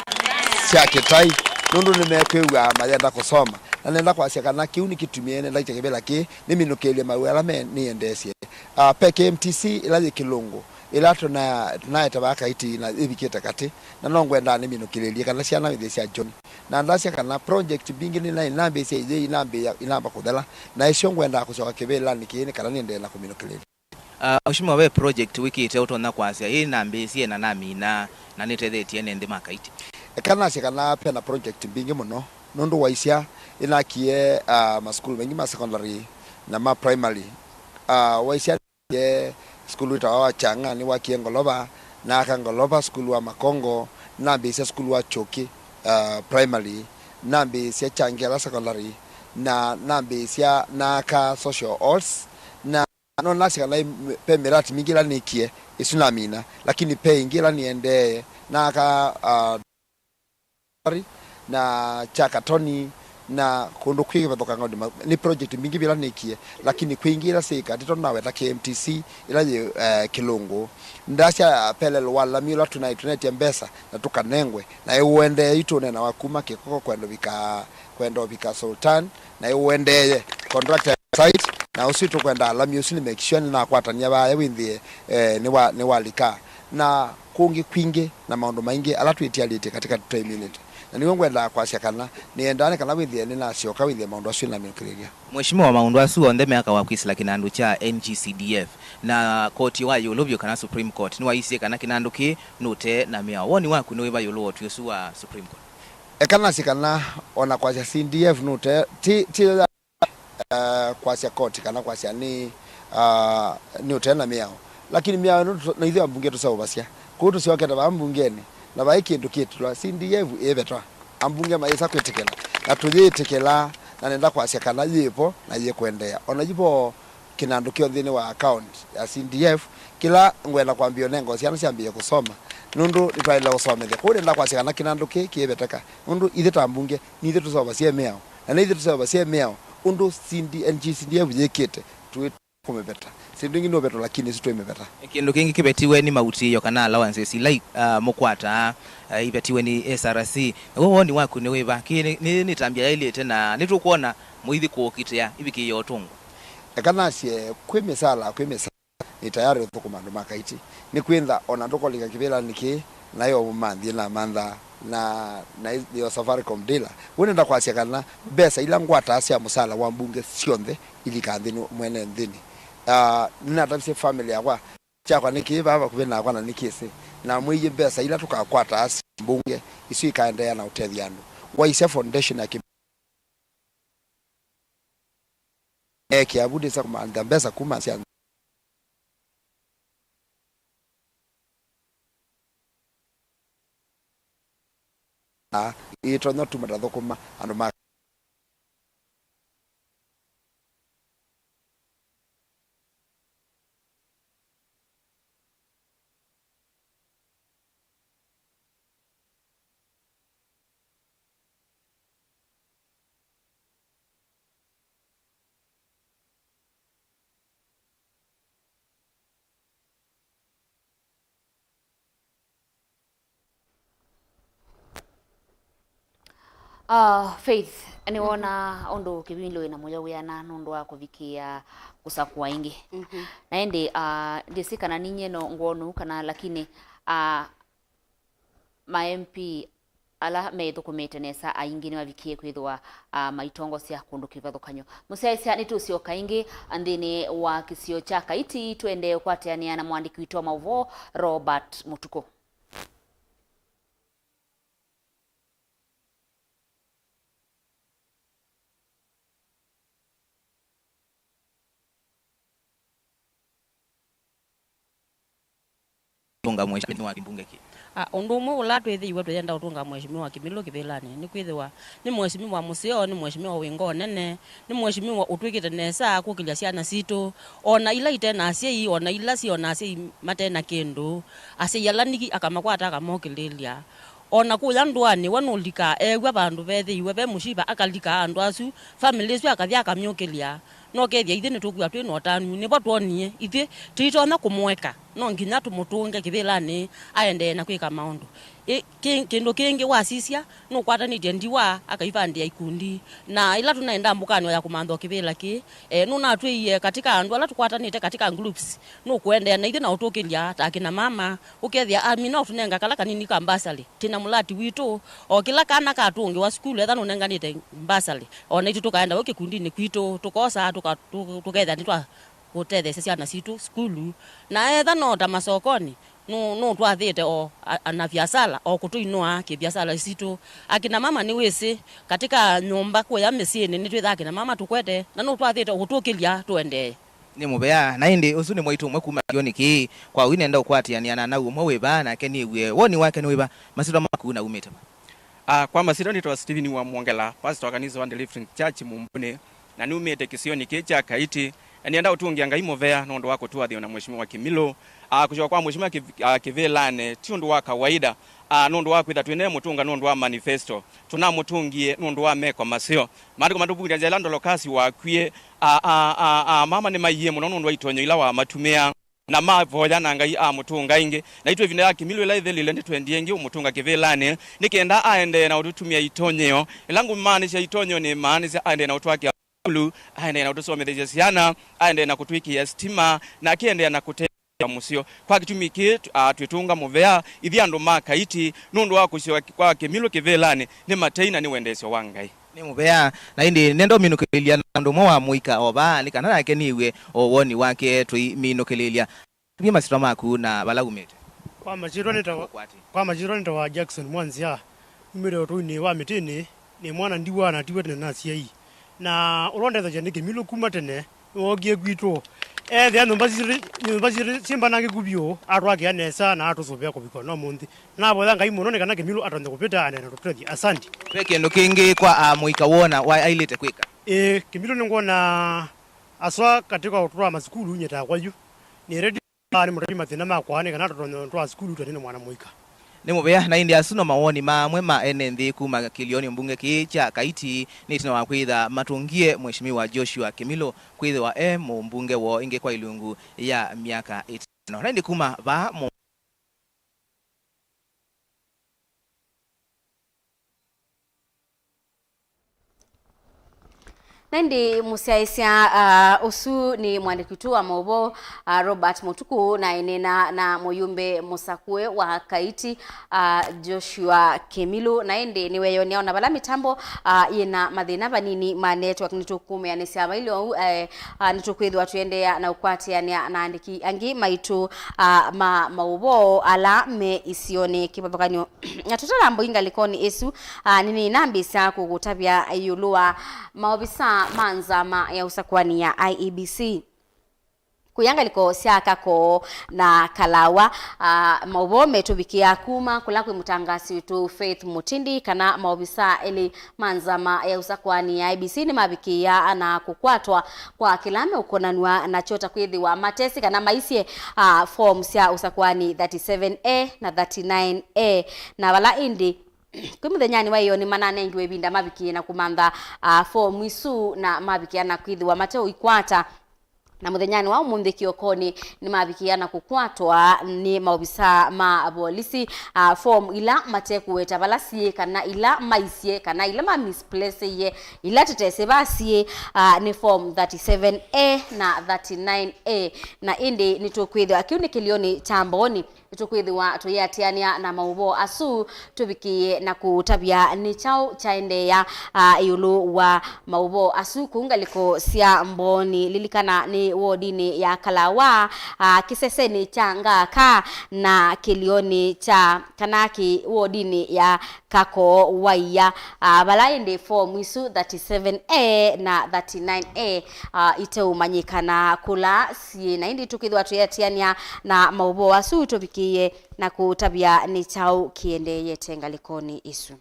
sya kĩtai, nũndũ nĩmekwĩw'a mayenda kũsoma. Na nenda kwasya kana kĩu nĩkĩtumie nenda ite kĩvĩla kĩĩ nĩminũkĩlye mawĩa ala me nĩendeesye. Ah, ve K M T C ĩla yĩ Kĩlũngũ, ĩla tũna-, tũnaete vaa Kaiti na ĩvikĩte katĩ, na no ngwendaa nĩminũkĩlĩlye kana syana wĩthĩe sya John. Na ndasya kana project mbingĩ nĩnaĩ nambĩĩsya iyĩ inambĩĩa, inamba kũthela, na ĩsyo ngwendaa kũsyoka kĩvĩlanĩ kĩĩ nĩ kana nĩendee na kũminũkĩlĩlya. Ah, Mheshimiwa, ve project wĩkĩte ũtonya kwasya, ĩĩ nambĩĩsye na namina, na nĩtethetye ene nthĩ ma Kaiti? Eka nasye kana ve na project mbingĩ mũno, nũndũ waisya nĩnakie, ah, masukulu maingĩ ma secondary na ma primary. Ah, waisya ye sukulu wĩtawa wa Chang'a, nĩwakie ngolova, naaka ngolova sukulu wa Makongo, nambĩĩsya sukulu wa Choki, ah, primary, nambĩĩsya Changiala secondary, na nambĩĩsya naaka social halls, na no nasya kana ve mĩradi mingĩ ĩla nĩkie, ĩsu namina, lakini ve ĩngĩ ĩla nĩendee, naaka, ah, na Chakatoni, na kũndũ kwĩ kĩvathũkang'o nĩ ma-, nĩ project mbingĩ ĩla nĩkie, lakini kwĩ ingĩ ĩla syĩ katĩ, tondũ naweta K M T C ĩla yĩ, eh, Kĩlũngũ. Ndasya pelelo wa lami ũla tũnaĩ tũnetye mbesa na tũkanengwe, na ĩũendee yu tũneena wa kuma Kĩkoko kwenda ũvika, kwenda ũvika Sultan, na ĩũendee contractor site, na ũsu tũkwenda lami ũsu nĩ make sure nĩnakwatany'a vaya wĩnthĩe, eh, nĩwa-, nĩwalika. Na kũngĩ kwingĩ na maũndũ maingĩ ala twĩtialĩtye katika tũtaiminĩte. Na nĩw'o ngwendaa kwasya kana nĩendaa nĩ kana wĩthĩe nĩnasyoka wĩthĩe maũndũ asu nĩnaminũkĩlĩlya. Mheshimiwa, maũndũ asu onthe meakawa kwĩsĩla kĩnandũ kya N G C D F, na koti wa ĩũlũ vyũ kana Supreme Court nĩwaisye kana kĩnandũ kĩĩ nũte na mĩao. Woni waku nĩ wĩva ĩũlũ wa ũtwi ũsu wa Supreme Court? Eka nasye kana o na kwasya C D F nũte, ti, ti eh, kwasya koti kana kwasya nĩ, ah, nĩ ũtee na mĩao. Lakini mĩao ĩno tũ-, na ithyĩ ambunge tũseũvasya. Kwoou tũsyokete vaa mbungenĩ, na vai kĩndũ kĩtulwa C D F ĩvetwa. Ambunge mayĩsa kwĩtĩkĩla, na tũyĩtĩkĩla, na nenda kwasya kana yĩvo na yĩkũendeea. O na yĩvo kĩnandũ kĩo nthĩnĩ wa account ya C D F, kĩla ngwenda kwambĩĩa ũnenga syana syambĩĩe kũsoma, nũndũ nĩtwaĩle ũsomethya. Kwoou nenda kwasya kana kĩnandũ kĩĩ kĩĩveteka, nũndũ ithyĩ ta ambunge, nĩ ithyĩ tũseũvasya mĩao. Na nĩ ithyĩ tũseũvasya mĩao ũndũ C D, N G C D F yĩkĩte. Twĩ- Kũmĩveta. Syĩndũ ingĩ nĩ ũveto, lakini isu twĩmĩveta. Kĩndũ kĩngĩ kĩvetiwe nĩ mautĩĩo kana allowances ila i-, ah, mũkwataa, ah, ivetiwe nĩ S R C. Naw'o woni waku nĩ wĩva? Kĩ nĩ, nĩ, nĩ ĩtambya yaĩlĩte na nĩtũkwona mũithi kũũkitĩa ivikĩĩe ũtũngwa. Eka nasye, kwĩ mĩsala, kwĩ mĩsala, nĩ tayarĩ ũthũkũma andũ ma Kaiti. Nĩ kwĩtha ona ndũkolika kĩvĩlanĩ kĩĩ, nayo ũmũmanthie na mantha na, na yo Safaricom dealer. Ũu nenda kwasya kana mbesa ila ngwataa sya mũsala wa mbunge syonthe ilikaa nthĩnĩ, mwene nthĩnĩ. Ah, nĩnatavisye family yakwa, kyakwa nĩ kĩĩ vaa vakuvĩ nakwa na nĩkĩsĩ. Namwĩie mbesa ila tũkakwataa sya mbunge, isu ikaendeea na ũtethya andũ. Waisya foundation ya kĩ-, ekĩa vu ndĩsa kũmantha mbesa kuma sya na ĩtonya tuma tathũkũma andũ ma Ah, Faith, nĩwona ũndũ kĩvindũ wĩna mũyo wĩana nũndũ wa kũvikĩĩa kũsakũa ĩngĩ. Mhm. Na ĩndĩ, ah, ndĩsĩ kana ninyie no ngwonu kana, lakini, ah, ma M P ala meĩthũkũmĩte nesa aingĩ nĩmavikie kwĩthĩwa, ah, maitongosya kũndũ kĩvathũkany'o. Mũsyaĩĩsya, nĩtũsyoka ĩngĩ nthĩnĩ wa kĩsio kya Kaiti, tũendee kũatĩanĩa na mũandĩki witũ wa maũvoo, Robert Mũtukũ. Tũnga mheshimiwa wa kimbunge kĩ? Ah, ũndũ ũmwe ũla twĩthĩiwe tũyenda ũtũnga mheshimiwa wa Kĩmilũ kĩvĩlanĩ nĩ kwĩthĩwa nĩ mheshimiwa mũseo, nĩ mheshimiwa wĩ ngoo nene, nĩ mheshimiwa ũtwĩkĩte nesa kũkĩlya syana sitũ, o na ila ite na asyai, o na ila syĩ o na asyai mate na kĩndũ, asyai ala nĩkĩ akamakwata akamokĩlĩlya. O na kũya ndũanĩ, we nũlikaa eew'a vandũ vethĩiwe ve mũsyiva, akalikaa andũ asu, famĩlĩ ĩsu akathi akamyũkĩlya. Nokethya ithyĩ nĩtũkw'a twĩ na ũtanu. Nĩvo twonie ithyĩ tũitonya kũmũeka, no nginya tũmũtũnge kĩvĩlanĩ aendee na kwĩka maũndũ. Ĩ, kĩ-, kĩndũ kĩngĩ wasisya, nũkwatanĩtye ndiwa akaivandĩa ikundi. Na ĩla tũnaenda mbũkanĩ ya kũmantha o kĩvĩla kĩĩ, e, nũnatwĩie katika andũ ala tũkwatanĩte katika groups, nũkũendeea na ithyĩ na ũtũkĩlya ta akina mama, ũkethĩa amina ũtũnenga kala kanini ka mbasarĩ. Twĩ na mũlati witũ, o kĩla kana katũngĩwa sukulu, etha nũnenganĩte mbasarĩ, o naitũ tũkaenda vau kĩkundinĩ kwitũ, tũkosa, tũka-, tũ-, tũkethĩa nĩtwa kũtetheesya syana sitũ sukulu. Na etha no ta masokonĩ, nũ-, nũtwathĩte o a-, anaviasala, o kũtũinũa kĩviasala sitũ. Akina mama nĩwĩsĩ, katika nyũmba kũya mĩsyĩnĩ, nĩtwĩthaa akina mama tũkwete, na nũtwathĩte o kũtũkĩlya tũendee. Nĩ mũvea, na ĩndĩ ũsu nĩ mwaitũ ũmwe kuma kĩsionĩ kĩĩ. Kwa ũu nenda ũkwatĩanĩa na nau ũmwe wĩ vaa, nake nĩw'e woni wake nĩ wĩva, masyĩtwa maku na umĩte va? Ah, kwa masyĩtwa nĩtawa Stephen wa Mwongela, pastor wa kanisa wa Deliverance Church Mumbuni, na numĩte kĩsionĩ kĩĩ kya Kaiti, na nĩenda ũtũngĩa Ngai mũvea nũndũ wa kũtũathĩa na Mheshimiwa Kĩmilũ. Ah, kũsyoka kwa Mheshimiwa Kĩv-, ah, Kĩvĩlanĩ ti ũndũ wa kawaida, ah, nũndũ wa kwĩtha twĩne mũtũnga nũndũ wa manifesto. Tũnamũtũngie nũndũ wa meko maseo. Maandĩko matũvundĩasya ĩla Ndolokasi wakwie, a, a, a, a, mama nĩmaiie mũno nũndũ wa itonyo ila wamatũmĩaa, na mavoya na Ngai amũtũnga ĩngĩ. Naitũ ĩvinda ya Kĩmilũ ĩla ĩthelile, nĩtwendie ĩngĩ ũmũtũnga kĩvĩlanĩ, nĩ kenda aendee na ũtũtũmĩa itonyeo. Ĩla ngũmaanisya itonyeo, nĩmaanisya aendee na ũtwakĩa sukulu, aendee na ũtũsomethesya syana, aendee na kũtwĩkĩĩa sitima, na akĩendeea na kũte mũseo. Kwa kĩtumi kĩĩ, tw-, a, twĩtũnga mũvea, ithyĩ andũ ma Kaiti, nũndũ wa kũsyoka kwa Kĩmilũ kĩvĩlanĩ, nĩ matei na nĩ wendeesyo wa Ngai. Nĩ mũvea, na ĩndĩ nenda ũminũkĩlĩlya na ũndũ ũmwe wa mũika o vaa, nĩ kana nake nĩw'e o woni wake tũiminũkĩlĩlya. Tavye masyĩtwa maku na vala umĩte. Kwa masyĩtwa nĩtawa, ũkwatĩ, kwa masyĩtwa nĩtawa Jackson Mwanzia, umĩte ũtũinĩ wa Mĩtĩnĩ, nĩ mwana ndiwa na tiwe tene na asyai. Na ũla ũndethasya nĩ Kĩmilũ kuma tene, nĩwookie kwitũ. Ethĩa nyũmba sitũ, nyũmba sitũ syĩ mbanangĩku vyũ, atwakĩa nesa na atũsũvĩa kũvika no mũnthĩ. Navoya Ngai mũno nĩ kana Kĩmilũ atonye kũvĩta aendee na tũtethya. Asante. Ve kĩndũ kĩngĩ kwa, a, mũika wona wa-, ailĩte kwĩka? Ĩĩ, Kĩmilũ nĩngwona aswa katika ũtũa masukulu nyĩtaa kwa yu. Nĩ ready. Aa nĩ mũtavye mathĩna makwa nĩ kana tũtonye twa sukulu tũendee na mwana mũika. Nĩ mũvea, na ĩndĩ asu no mawoni ma amwe ma ene nthĩ kuma kĩlĩonĩ mbunge kĩĩ kya Kaiti, nĩ ĩtina wa kwĩtha matũngie Mheshimiwa Joshua Kĩmilũ kwĩthĩwa e mũmbunge woo ĩngĩ kwa ilungu ya myaka ĩtano. Na ĩndĩ kuma vaa mũ- Na ĩndĩ mũsyaĩĩsya, ah, ũsu nĩ mwandĩki witũ wa maũvoo, ah, Robert Mũtuku, na aĩneena na mũyũmbe mũsakũe wa Kaiti, ah, Joshua Kĩmilũ. Na ĩndĩ nĩweeyonea ona vala mĩtambo, ah, yĩna mathĩna vanini ma network, nĩtũkũmĩanĩsya vailye ũu, eh, ah, nĩtũkwĩthĩwa tũendeea na ũkwatĩanĩa na aandĩki angĩ maitũ, ah, ma maũvoo ala me isionĩ kĩvathũkany'o. Na tũtanambũi ngalĩkonĩ ĩsu, ah, nĩnĩnambĩĩsya kũkũtavya ĩũlũ wa maovisa ma nzama ya ũsakũani ya I E B C. Kũya ngalĩko sya Kakoo na Kalawa, ah, maũvoo metũvikĩĩa kuma kũla kwĩ mũtangaasi witũ Faith Mũtindi kana maovisa elĩ ma nzama ya ũsakũani ya I E B C nĩmavikĩĩa na kũkwatwa kwa kĩla meũkonanw'a nakyo ta kwĩthĩwa matesĩ kana maisye, ah, form sya ũsakũani thirty-seven A na thirty-nine A, na vala ĩndĩ kwĩ mũthenyanĩ wa ĩyoo nĩmananengiwe ĩvinda mavikĩe na kũmantha, ah, form isu na mavikĩa na kwĩthĩwa mateũikwata. Na mũthenyanĩ wa ũmũnthĩ kĩokonĩ nĩmavikĩa na kũkwatwa nĩ maovisa ma volisi, ah, form ila matekũweta vala syĩ kana ila maisye kana ila ma misplaceie, ila tũtesĩ va syĩ, ah, nĩ form thirty-seven A na thirty-nine A. Na ĩndĩ nĩtũkwĩthĩwa kĩu nĩ kĩlĩonĩ kya Mbooni. Nĩtũkwĩthĩwa tũyĩatĩanĩa na maũvoo asu tũvikĩĩe na kũũtavya nĩ kyaũ kyaendeea, ah, ĩũlũ wa maũvoo asu kũu ngalĩko sya Mbooni. Lilikana nĩ wodinĩ ya Kalawa, ah, kĩsesenĩ kya Ngaka na kĩlĩonĩ kya, kana kĩ wodinĩ ya Kakoo Waia, ah, vala ĩndĩ form isu thirty-seven A na thirty-nine A, ah, iteũmanyĩkana kũla syĩ. Na ĩndĩ tũkĩthĩwa tũyĩatĩanĩa na maũvoo asu tũvikĩĩe na kũũtavya nĩ kyaũ kĩendeeyete ngalĩkonĩ ĩsu.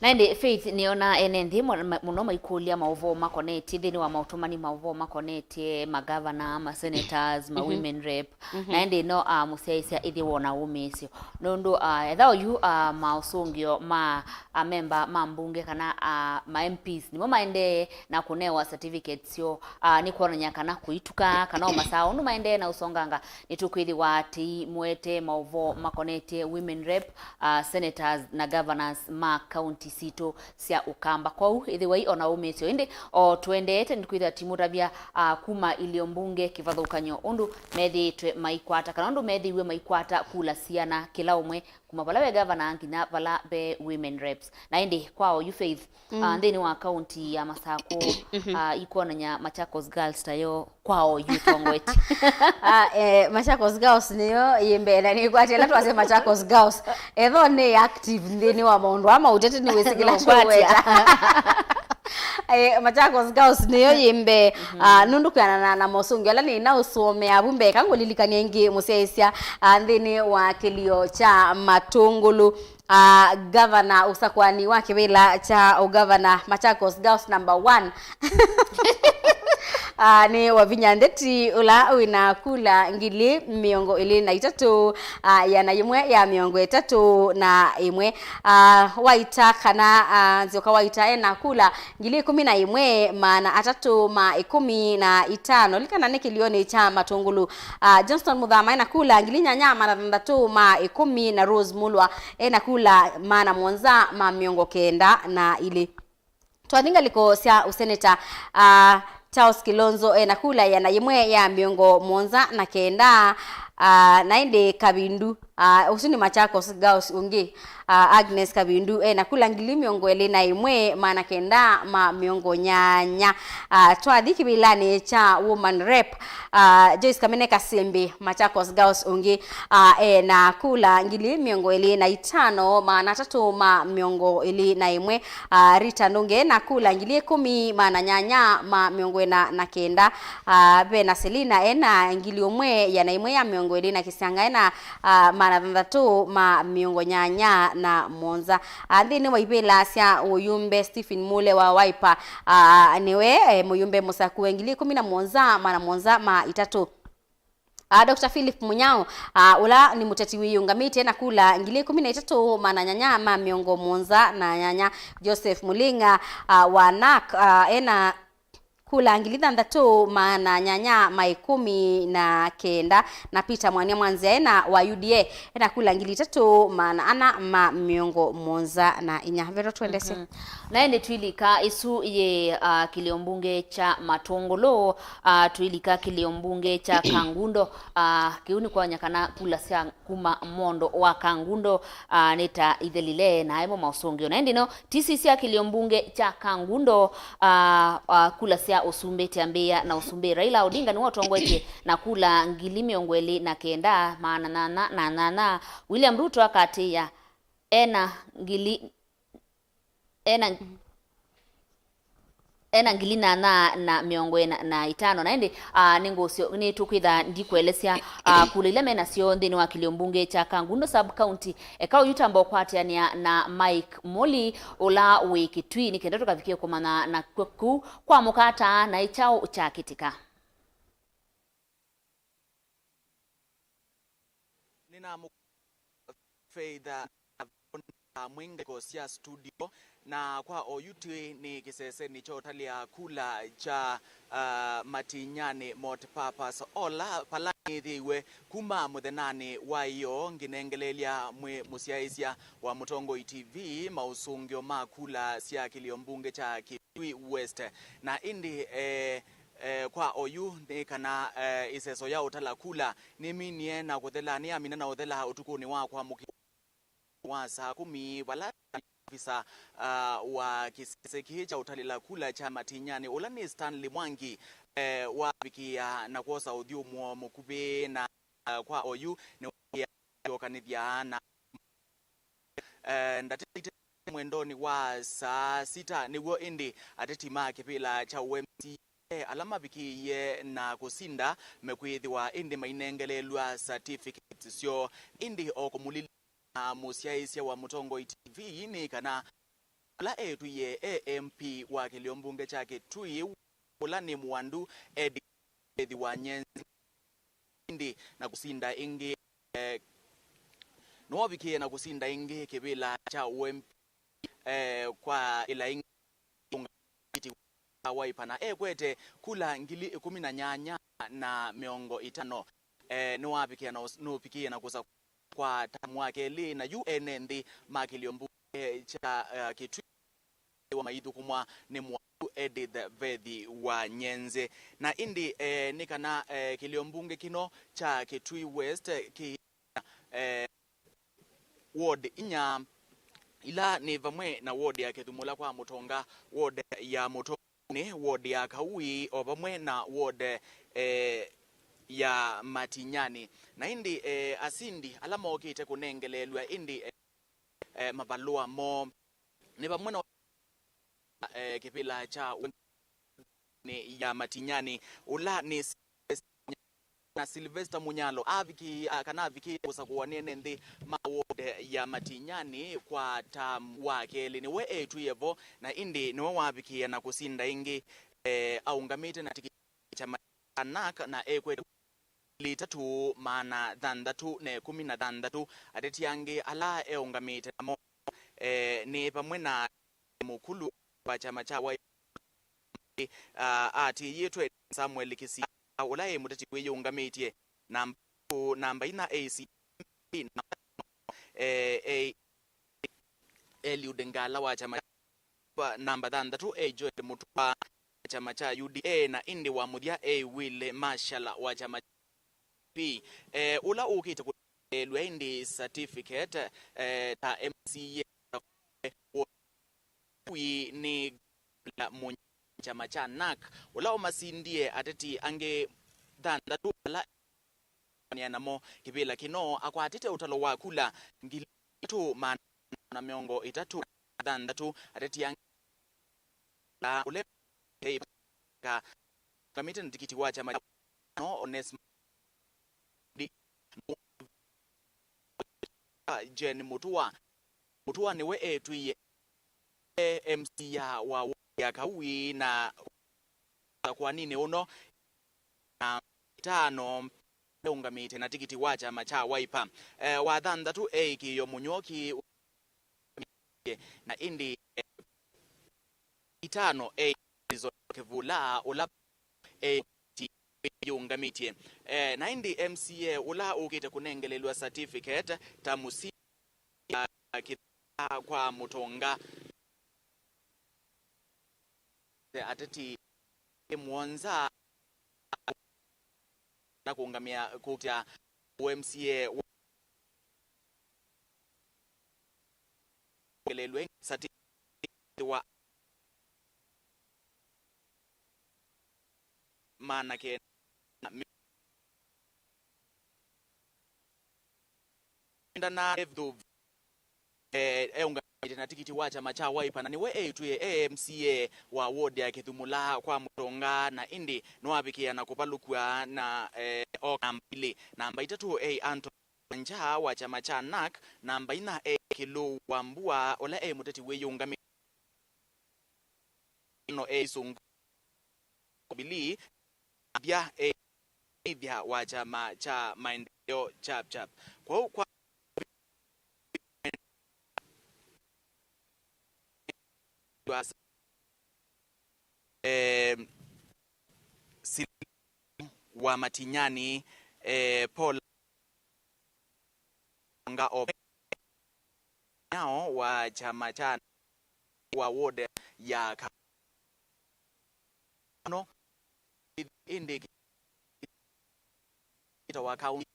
Na ĩndĩ Faith, nĩona ene nthĩ mo-, ma-, mũno maikũlya maũvoo makonetye nthĩnĩ wa maũtũmani, maũvoo makonetye magavana, masenators, ma women rep, na ĩndĩ no, ah, mũsyaĩĩsya ĩthĩ wona ũmĩĩsyo. Nũndũ, ah, etha oyu, ah, maũsũngĩo ma amemba ma mbunge kana, ah, ma M Ps nĩmo maendee na kũnewa certificates syoo, ah, nĩ kwonany'a kana kũituka kana o masaa ũndũ maendee na ũsonganga, nĩtũkwĩthĩwa tĩimũete maũvoo makonetye women rep, ah, senators na governors ma kaunti sitũ sya Ũkamba. Kwoou ĩthĩwai o na ũmĩĩsyo, ĩndĩ o tũendeete nĩtũkwĩthĩa tũimũtavya, ah, kuma ilio mbunge kĩvathũkany'o ũndũ methĩĩtwe maikwata kana ũndũ methĩiwe maikwata kula siana kĩla ũmwe, kuma vala ve gavana nginya vala ve women reps. Na ĩndĩ kwa oyu Faith, ah, nthĩnĩ wa kaunti ya Masakũ, ah, ikwonany'a Machakos Girls tayo kwa oyu ĩtongoetye. Ah, eh, Machakos Girls nĩyo yĩ mbee na nĩkwatya ĩla twasya Machakos Girls. Etho nĩ active nthĩnĩ wa maũndũ aa ma ũteti nĩwĩsĩ kĩla kyũweta. Eh, Machakos Girls nĩyo yĩ mbee, ah, nũndũ kwĩanana na, na mosũngĩo ala nĩnaũsomea vu mbee, ka ngũlilikany'a ĩngĩ mũsyaĩĩsya, ah, nthĩnĩ wa kĩlio kya Matũngũlũ, ah, gavana ũsakwani wa kĩvĩla kya ũgavana Machakos Girls number one, ah, nĩ Wavinya Ndeti, ũla wĩna kula ngili mĩongo ĩlĩ na itatũ, ah, ĩana yĩmwe ya mĩongo ĩtatũ na ĩmwe. Ah, Waita kana, ah, Nzioka Waita ena kula ngili ĩkũmi na ĩmwe maana atatũ ma ĩkũmi na itano. Likana nĩ kĩlionĩ kya Matũngũlũ. Ah, Johnston Mũthama ena kula ngili nyanya maana thanthatũ ma ĩkũmi, na Rose Mulwa ena kula maana mũonza ma mĩongo kenda na ilĩ. Twathi ngalĩko sya ũseneta, ah, Charles Kilonzo ena kula ĩana yĩmwe ya mĩongo mũonza na kenda, ah, na ĩndĩ Kavindu, ah, ũsu nĩ Machakos Girls ũngĩ, ah, Agnes Kavindu ena kula ngili mĩongo ĩlĩ na ĩmwe maana kenda ma mĩongo nyanya. Ah, twathi kĩvĩlanĩ kya woman rep, ah, Joyce Kamene Kasembi, Machakos Girls ũngĩ, ah, ena kula ngili mĩongo ĩlĩ na itano maana atatũ ma mĩongo ĩlĩ na ĩmwe. Ah, Rita Ndũnge ena kula ngili ĩkũmi maana nyanya ma mĩongo ĩna na kenda. Ah, ve na Selina ena ngili ũmwe ĩana ĩmwe ya mĩongo ĩlĩ, na Kĩsanga ena, ah, maana thanthatũ ma mĩongo nyanya na mũonza. Ah, nthĩnĩ wa ivĩla sya ũyumbe, Stephen Mule wa Wiper, ah, nĩwe, eh, mũyumbe mũsakũe ngili ĩkũmi na mũonza maana mũonza ma itatũ. Ah, Doctor Philip Munyao, ah, ũla nĩ mũteti wĩyĩũngamĩtye na kula ngili ikũmi na itatũ maana nyanya ma mĩongo mũonza na nyanya. Joseph Mulinga, ah, wa nak, ah, ena kula ngili thanthatũ maana nyanya ma ikũmi na kenda, na Peter Mwania Mwanzia ena wa U D A ena kula ngili itatũ maana ana ma mĩongo mũonza na inya. Vero, twendesye. Mhm. Na ĩndĩ twilika ĩsu yĩ, ah, kĩlio mbunge kya Matũngũlũ, ah, twilika kĩlio mbunge kya Kangundo, ah, kĩu nĩ kwanya kana kula sya kuma mondo wa Kangundo, ah, nĩ ta ithelile na aimo maũsũngĩo. Na ĩndĩ no T C C ya kĩlio mbunge kya Kangundo, ah, ah, kula sya ũsumbĩ Tiambĩa na ũsumbĩ Raila Odinga nĩwe ũtongoetye na kula ngili mĩongo ĩlĩ na kenda maana nyanya na nyanya. William Ruto akatĩĩa ena ngili ena ena ngili nyanya na mĩongo ĩna na itano. Na ĩndĩ, ah, nĩ ngũsyo nĩ tũkwĩtha ndikũelesya, ah, kula ila menasyo nthĩnĩ wa kĩlio mbunge kya Kangundo sub county. Eka ũyu tamba ũkwatĩanĩa na Mike Moli ũla wĩ Kitui nĩ kenda tũkavikie kũmanya na kũ-, kũu kwa mũkata na ĩ kyaũ kyakĩtĩka. Nĩnamũkũlya Faith Avon Mwinga iko sya studio, na kwa oyu twĩ nĩ kĩsesenĩ kya ũtalĩa kula kya, ah, Matinyani multipurpose hall, vala nĩthĩiwe kuma mũthenyanĩ wa ĩyoo ngĩnengeleelya mwĩ mũsyaĩĩsya wa Mũtongoi T V maũsũngĩo ma kula sya kĩlio mbunge kya Kitui West. Na ĩndĩ, eh, eh, kwa oyu nĩ kana, eh, ĩseso ya ũtala kula nĩminie na kũthela, nĩyamina na ũthela ũtukũnĩ wa kwamũkĩa wa saa kũmi, vala ofisa, ah, wa kĩsese kĩĩ kya ũtalĩla kula kya Matinyani, ũla nĩ Stanley Mwangi, eh, wavikĩĩa na kwosa ũthyũmũo mũkuvĩ na, ah, kwa oyu nĩwavikĩĩa kũsyokanĩthya na, eh, ndatĩte mwendonĩ wa saa sita nĩw'o ĩndĩ ateti ma kĩvĩla kya ũ M C A ala mavikĩie na kũsinda mekwĩthĩwa ĩndĩ mainengeleelw'a certificates syoo. Ĩndĩ o kũmũlilikana mũsyaĩĩsya wa Mũtongoi T V nĩ kana ũla etwĩe e M P wa kĩlio mbunge kya Kitui, ũla nĩ Mwandu Edith Mbethi wa Nyenze, ĩndĩ na kũsinda ĩngĩ, eh, nĩwavikĩie na kũsinda ĩngĩ kĩvĩla kya ũ M P, eh, kwa ĩla ĩngĩ ũngamĩti wa Wiper na ekwete kula ngili ikũmi na nyanya na mĩongo ĩtano. Eh, nĩwavikĩie na ũs-, nũvikĩie na kũsa kwa tamu wa kelĩ, na yu ene nthĩ ma kĩlio mbunge kya, eh, Kitui wa maithũkũmwa nĩ Mwandu Edith Mbethi wa Nyenze. Na ĩndĩ, eh, nĩ kana, eh, kĩlio mbunge kĩno kya Kitui West, eh, kĩ, eh, ward inya, ila nĩ vamwe na ward ya Kĩthumũla kwa Mũtonga, ward ya Mũtongoni, ward ya Kaui, o vamwe na ward, eh, ya Matinyani. Na ĩndĩ, eh, asindi ala mokĩte kũnengeleelw'a ĩndĩ, eh, eh, mavalũa moo nĩ vamwe na, eh, kĩvĩla kya ward ya Matinyani, ũla nĩ Sylvester Munya-, na Sylvester Munyalo avikĩie, a, kana avikĩie kũsakũwa nĩ ene nthĩ ma ward ya Matinyani kwa term wa kelĩ. Nĩwe etwĩe vo, na ĩndĩ nĩwe wavikĩie na kũsinda ĩngĩ, eh, aũngamĩte na tikiti kya kyama kya nak na ekwete ngili itatũ maana thanthatũ na ĩkũmi na thanthatũ. Ateti angĩ ala eũngamĩte namo, eh, nĩ vamwe na Mũkulu wa kyama kya Wiper, ah, atĩĩĩtwe Samuel Kĩsila, ũla e mũteti wĩyĩũngamĩtye, namba, namba inya e M C A, namba, eh, e Eliud Ngala wa kyama kya, namba thanthatũ e Joel Mutua wa kyama kya U D A, na ĩndĩ wa mũthya e Willy Marshall wa kyama kya P. Eh, ũla ũkĩte kũnengelw'a ĩndĩ certificate, eh, ta M C A wa Kitui nĩ Munya kyama kya nak, ũla ũmasindie ateti angĩ thanthatũ ala namo kĩvĩla kĩno akwatĩte ũtalo wa kula ngili itatũ maana na mĩongo ĩtatũ na thanthatũ. Ateti angĩ, ũla ũngamĩte na tikiti wa kyama kya no Onesmus Ndi-, Jane Mutua. Mutua nĩwe etwĩie e M C A wa ward ya Kaui na ũsakũaninĩ ũno na ĩtano ũla ũngamĩte na tikiti wa kyama kya Wiper. Eh, wa thanthatũ e Kĩĩo Mũnyuoki, na ĩndĩ, eh, itano e Wilson Kĩvula, ũla e wĩyũngamĩtye. Eh, na ĩndĩ M C A ũla ũkĩte kũnengelelwa certificate ta mũsi-, kwa Mũtonga. Ateti mũonza na kũngamĩa kũkya M C A wa ngelelwe sati wa maana kenda na eh, eũngamĩte na tikiti wa kyama kya Wiper, na nĩwe eĩtw'ĩe e M C A wa ward ya Kĩthumula kwa Mũtonga, na ĩndĩ nĩwavikĩĩa na kũvalũkw'a na, eh, o namba ilĩ. Namba itatũ e Anthony Wanja wa kyama kya NARC, namba inya e Kĩlũu wa Mbua, ũla e mũteti wĩyũngamĩte no e Isungu Jubilee, na mũthya e ĩthya wa kyama kya Maendeleo Chap Chap. Kwoou kwa eh, Sili wa Matinyani, eh, Paul nga o nao wa kyama kya wa ward ya Ka-, no, ĩndĩ kĩtawa kaunti,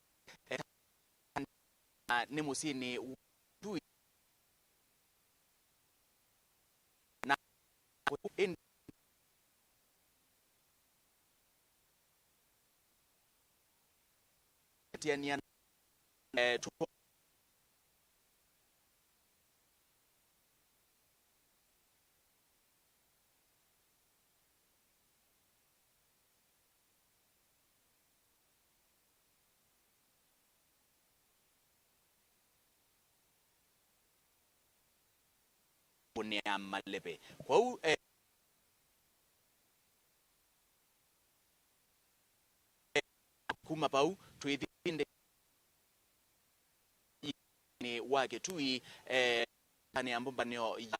eh, nĩ mũsyĩnĩ wa Tui. Na ĩndĩ atiania, eh, tu- kũnĩa maleve. Kwoou, eh, kuma vau twĩthi nthĩnĩ wa Kĩtui, eh, nĩ ya mbũmbanĩo ya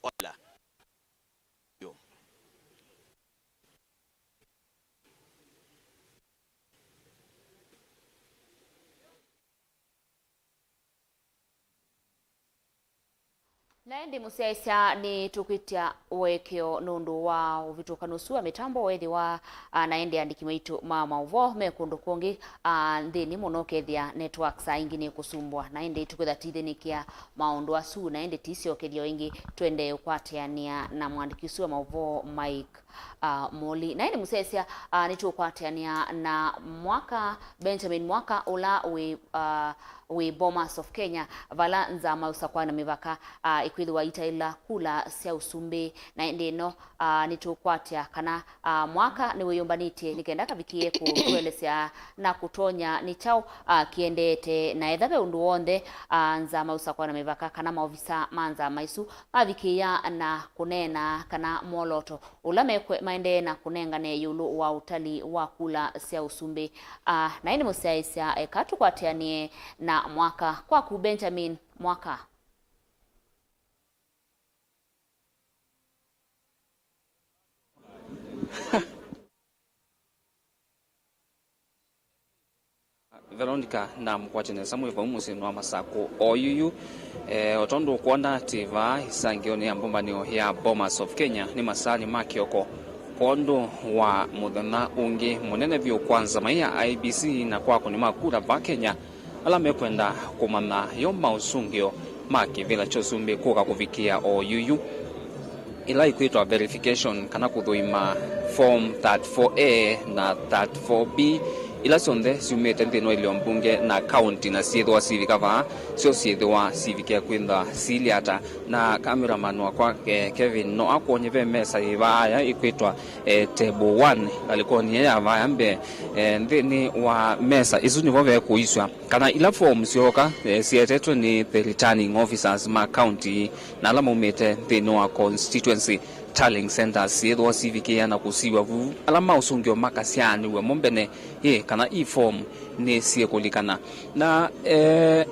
Ola. Yo. Na ĩndĩ mũsyaĩĩsya, nĩtũkwĩtya ũekeo nũndũ wa ũvĩtũkano ũsu wa mĩtambo weethĩwa, a, na ĩndĩ andĩki maitũ ma maũvoo me kũndũ kũngĩ, a, nthĩnĩ mũno, ũkethĩa network saa ingĩ nĩkũsumbwa, na ĩndĩ tũkwĩtha tithĩnĩkĩa maũndũ asu, na ĩndĩ tisyokethya o ĩngĩ, tũendee ũkwatĩanĩa na mũandĩki ũsu wa maũvoo Mike, a, Moli. Na ĩndĩ mũsyaĩĩsya, a, nĩtũkwatĩanĩa na Mwaka, Benjamin Mwaka, ũla wĩ, a, wĩ Bomas of Kenya, vala nzama ya ũsakũani na mĩvaka, a, ikwĩthĩwa itaĩla kula sya ũsumbĩ. Na ĩndĩ ĩno, a, nĩtũkwatya kana, a, Mwaka nĩwĩyũmbanĩtye nĩ kenda akavikĩe kũtũelesya na kũtonya nĩ kyaũ, a, kĩendeete, na etha ve ũndũ w'onthe, a, nzama ya ũsakũani na mĩvaka kana maovisa ma nzama ĩsu mavikĩĩa na kũneena kana mwolooto ũla mekwe-, maendee na kũnengane ĩũlũ wa ũtali wa kula sya ũsumbĩ. A, na ĩndĩ mũsyaĩĩsya, eka tũkwatĩanĩe na Mwaka. Kwaku Benjamin Mwaka. Veronica, namũkwatya nesa mwĩ vau mũsyĩnĩ wa Masakũ o yuyu. Eh, o tondũ ũkwona twĩ vaa ĩsangĩonĩ ya mbũmbanĩo ya Bomas of Kenya, nĩ masaanĩ ma kĩoko kwondũ wa mũthenya ũngĩ mũnene vyũ kwa nzama ya I E B C na kwa akũni ma kura vaa Kenya, ala mekwenda kũmanya yo maũsũngĩo ma kĩvĩla kya ũsumbĩ kũka kũvikĩa o yuyu. Ila ikwĩtwa verification kana kũthũima form thirty-four A na thirty-four B, ila syonthe syumĩte nthĩnĩ wa ilio mbunge na kaunti na syĩthĩwa sivika vaa, syo syĩthĩwa sivikĩe kwĩthwa siilye ata. Na cameraman wakwa, eh, Kevin, no akwony'e ve mesa yĩ vaaya ĩkwĩtwa, eh, table one, ngalĩkonĩ ĩya ya vaaya mbee, eh, nthĩnĩ wa mesa ĩsu nĩvo vekũiswa kana ila form syooka, eh, syeetetwe nĩ the returning officers ma county na ala maumĩte nthĩnĩ wa constituency. Tallying centers syĩthĩwa sivikĩĩa na kũsiw'a vu, ala ma ũsũngĩo makasyaanĩw'a mo mbene, ĩ, kana i form nĩ syĩkũlikana. Na, eh,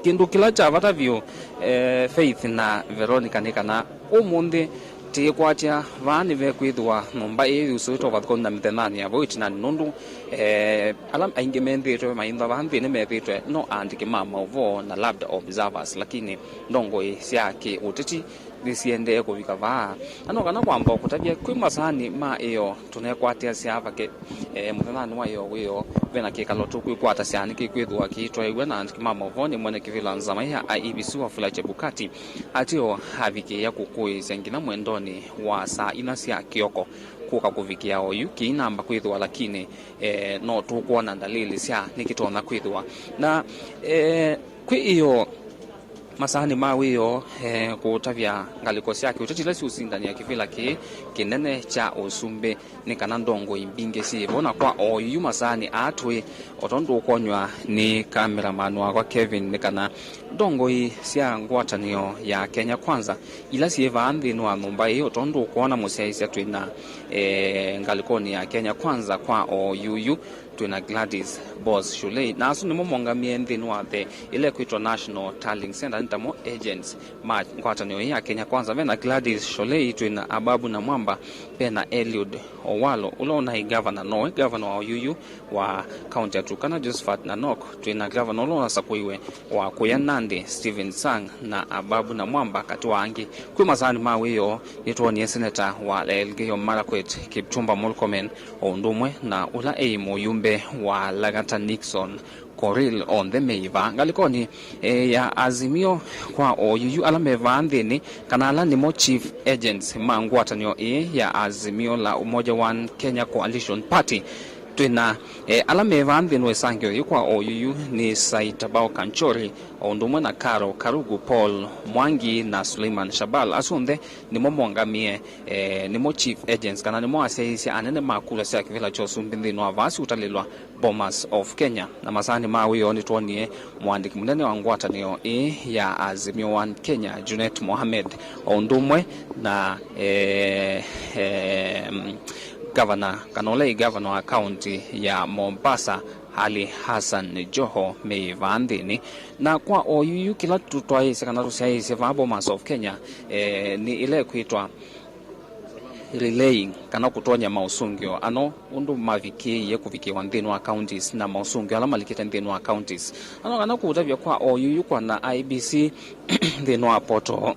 kĩndũ kĩla kya vata vyũ, eh, Faith na Veronica, nĩ kana ũmũnthĩ tĩĩkwatya vaa nĩvekwĩthĩwa nyũmba ĩĩ yusũĩtwe ũvathũkany'o na mĩthenyanĩ ya vau ĩtinanĩ, nũndũ, eh, ala aingĩ methĩĩtwe maĩntha vaa nthĩnĩ methĩĩtwe no aandĩki ma maũvoo na labda observers, lakini ndongoi sya kĩ-ũteti nĩsiendee kũvika vaa. Na no kana kwamba kũtavya, kwĩ masaani ma ĩoo tũnekwatĩasya vake, e, mũthenyanĩ wa ĩoo wĩoo, ve na kĩkalo tũkwĩkwatasya nĩkĩkwĩthĩwa kĩitwaĩw'a na aandĩki ma maũvoo nĩ mwene kĩvĩla nzama ya I E B C Wafula Chebukati ateo avikĩĩa kũkũĩĩsya nginya mwendonĩ wa saa inya sya kĩoko kũka kũvikĩa oyu kĩinamba kwĩthĩwa, lakini, e, no tũkwona ndalili sya nĩkĩtonya kwĩthĩwa. Na, e, kwĩ ĩoo masaani ma wĩoo, eh, kũtavya ngalĩko sya kĩũteti ila siũsindanĩa kĩvĩla kĩĩ kĩnene kya ũsumbĩ, nĩ kana ndongoi mbingĩ syĩ vo. Na kwa oyu masaani aa twĩ, o tondũ ũkwonywa nĩ cameraman wakwa Kevin, nĩ kana ndongoi sya ngwatanĩo ya Kenya Kwanza ila syĩ vaa nthĩnĩ wa nyũmba ĩĩ, o tondũ ũkwona mũsyaĩĩsya twĩ na, eh, ngalĩkonĩ ya Kenya Kwanza kwa oyu twĩ na Gladys Boss Shulei, na asu nĩmo mongamie nthĩnĩ wa the ĩla ĩkwĩtwa National Tallying Center, nĩ tamo agents ma ngwatanĩo ĩĩ ya Kenya Kwanza. Ve na Gladys Shulei, twĩ na Ababu Namwamba, ve na Eliud Owalo, ũla ũnaĩ gavana, nowe gavana wa oyuyu wa kaunti ya Turkana, Josephat Nanok, twĩ na gavana ũla ũnasakũiwe wa kũya Nandi, Stephen Sang, na Ababu Namwamba, katĩ wa angĩ. Kwĩ masaani ma wĩoo, nĩtwonie seneta wa Elgeyo Marakwet, Kipchumba Murkomen, o ũndũ ũmwe na ũla eĩ mũyumbe wa Lang'ata Nixon Korir, onthe meĩ vaa ngalĩkonĩ, e, ya Azimio kwa oyuyu ala me vaa nthĩnĩ, kana ala nĩmo chief agents ma ngwatanĩo ĩĩ ya Azimio la Umoja One Kenya Coalition Party. Twĩ na, e, ala me vaa nthĩnĩ wa ĩsangĩo yĩĩ kwa oyuyu nĩ Saitabao Kanchori, o ũndũ ũmwe na Karo Karugu, Paul Mwangi na Suleiman Shabal. Asu onthe nĩmo mongamie, eh, nĩmo chief agents, kana nĩmo asyaĩĩsya anene ma kura sya kĩvĩla kya ũsumbĩ nthĩnĩ wa vaa siũtalĩlwa Bomas of Kenya. Na masaani ma wĩoo nĩtwonie mũandĩki mũnene wa ngwatanĩo ĩĩ ya Azimio One Kenya, Junet Mohamed, o ũndũ ũmwe na, eh, eh, gavana, kana ũla ĩ gavana wa kaunti ya Mombasa, Ali Hassan Joho, me vaa nthĩnĩ. Na kwa oyuyu, kĩla tũtwaĩĩsye kana tũsyaĩĩsye vaa Bomas of Kenya, eh, nĩ ĩla ĩkwĩtwa relaying, kana kũtony'a maũsũngĩo ano ũndũ mavikĩĩie kũvikĩwa nthĩnĩ wa counties na maũsũngĩo ala malikĩte nthĩnĩ wa counties. Ano kana kũũtavya kwa oyuyu kwa na I E B C nthĩnĩ wa portal,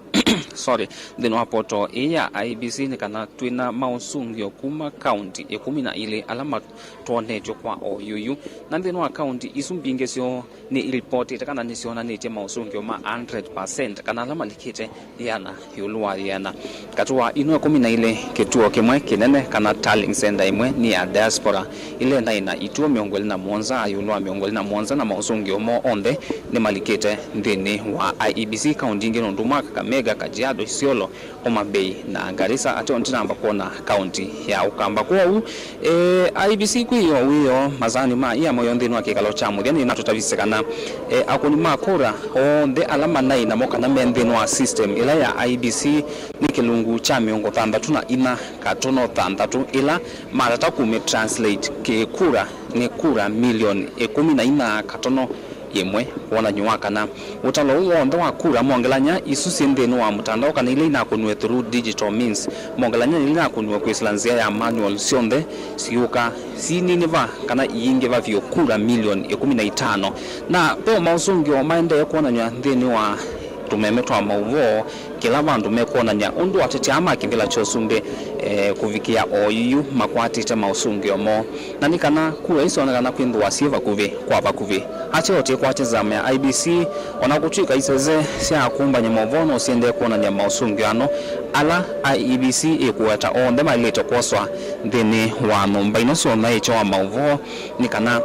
sorry, nthĩnĩ wa portal ĩĩ ya I E B C nĩ kana twĩ na maũsũngĩo kuma county ĩkũmi na ilĩ ala matwonetw'e kwa oyuyu, na nthĩnĩ wa county isu mbingĩ syoo nĩ ilipotĩte kana nĩsyonanĩtye maũsũngĩo ma one hundred percent, kana ala malikĩte ĩana ĩũlũ wa ĩana. Katĩ wa ino ĩkũmi na ilĩ, kĩtuo kĩmwe kĩnene kana tallying center ĩmwe nĩ ya diaspora, ĩla ĩnaĩ na ituo mĩongo ĩlĩ na mũonza ĩũlũ wa mĩongo ĩlĩ na mũonza, na maũsũngĩo moo onthe nĩmalikĩte nthĩnĩ wa I E B C. Kaunti ingĩ nĩ ũndũ ũmwe Kakamega, Kajiado, Isiolo, Homa Bay na Garissa, ateo ndinamba kwona kaunti ya Ukamba. Kwoou, e, I E B C kwĩ yo wĩoo masaani ma ĩamũyo nthĩnĩ wa kĩkalo kya mũthya nĩnatũtavisye kana, e, akũni ma kura onthe ala manaĩ namo kana me nthĩnĩ wa system ĩla ya I E B C nĩ kĩlungu kya mĩongo thanthatũ na inya katono thanthatũ, ĩla matata kũmĩ translate kĩkura nĩ kura milioni ĩkũmi na inya katono ĩmwe. Wonany'o wa kana ũtalo ũũ w'onthe wa kura, mongelany'a isu syĩ nthĩnĩ wa mũtandao kana ila inakũniwe through digital means, mongelany'a ila inakũniwe kwĩsĩla nzĩa ya manual, syonthe siũka sininĩva kana iingĩva vyũ kura milioni ĩkũmi na itano. Na ve maũsũngĩo maendee kwonany'a nthĩnĩ wa tũmeme twa maũvoo kĩla vandũ mekwonany'a ũndũ ateti aa ma kĩvĩla kya ũsumbĩ, eh, kũvikĩa oyuyu makwatĩte maũsũngĩo moo. Na nĩ kana kura isyonekana kwĩthĩwa syĩ vakuvĩ kwa vakuvĩ. Ateo tĩkwatya nzama ya I E B C, o na kũtw'ĩka isese sya kũmbany'a maũvoo no syendee kwonany'a maũsũngĩo ano ala I E B C ĩkũweta onthe maĩlĩte kwoswa nthĩnĩ wa nyũmba ino sya ũthaĩĩkyo wa maũvoo, nĩ kana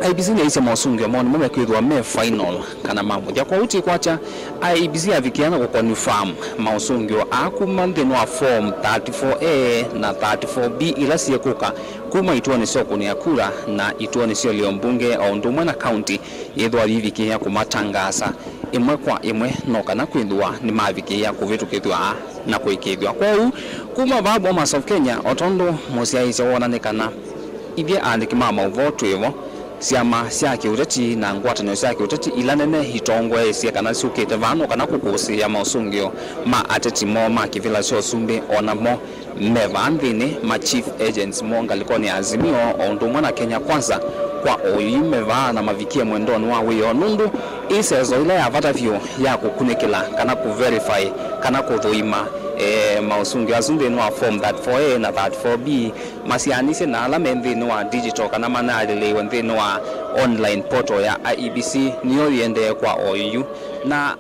I E B C nĩyaisye maũsũngĩo moo nĩmo mekwĩthĩwa me final kana ma mũthya. Kwoou tĩkwatya I E B C yavikĩa na kũconfirm maũsũngĩo aa kuma nthĩnĩ wa form thirty-four A na thirty-four B ila syĩkũka kuma ituonĩ sya ũkũnĩa kura na ituonĩ sya ũlio mbunge, o ũndũ ũmwe na kaunti yĩthwa yivikĩĩa kũmatangaasa ĩmwe kwa ĩmwe, no kana kwĩthĩwa nĩmavikĩĩa kũvĩtũkĩthw'a na kũĩkĩĩthw'a. Kwoou, kuma vaa Bomas of Kenya, o tondũ mũsyaĩĩsya woona nĩ kana ithyĩ aandĩki ma maũvoo twĩ vo, syama sya kĩũteti na ngwatanĩo sya kĩũteti ila nene itongoesye kana syũkĩte vaa no kana kũkũsĩĩa maũsũngĩo ma ateti moo ma kĩvĩla kya ũsumbĩ, o namo me vaa nthĩnĩ, ma chief agents moo ngalĩkonĩ ya Azimio, o ũndũ ũmwe na Kenya Kwanza, kwa oyu me vaa na mavikie mwendonĩ wa wĩoo, nũndũ ĩseso ĩla ya vata vyũ ya kũkunĩkĩla kana kũ-verify kana kũthũima, eh, maũsũngĩo asu nthĩnĩ wa form thirty-four A na thirty-four B, masyaanĩsye na ala me nthĩnĩ wa digital kana manaalĩlĩiwe nthĩnĩ wa online portal ya I E B C, nĩyo yĩendee kwa oyu. Na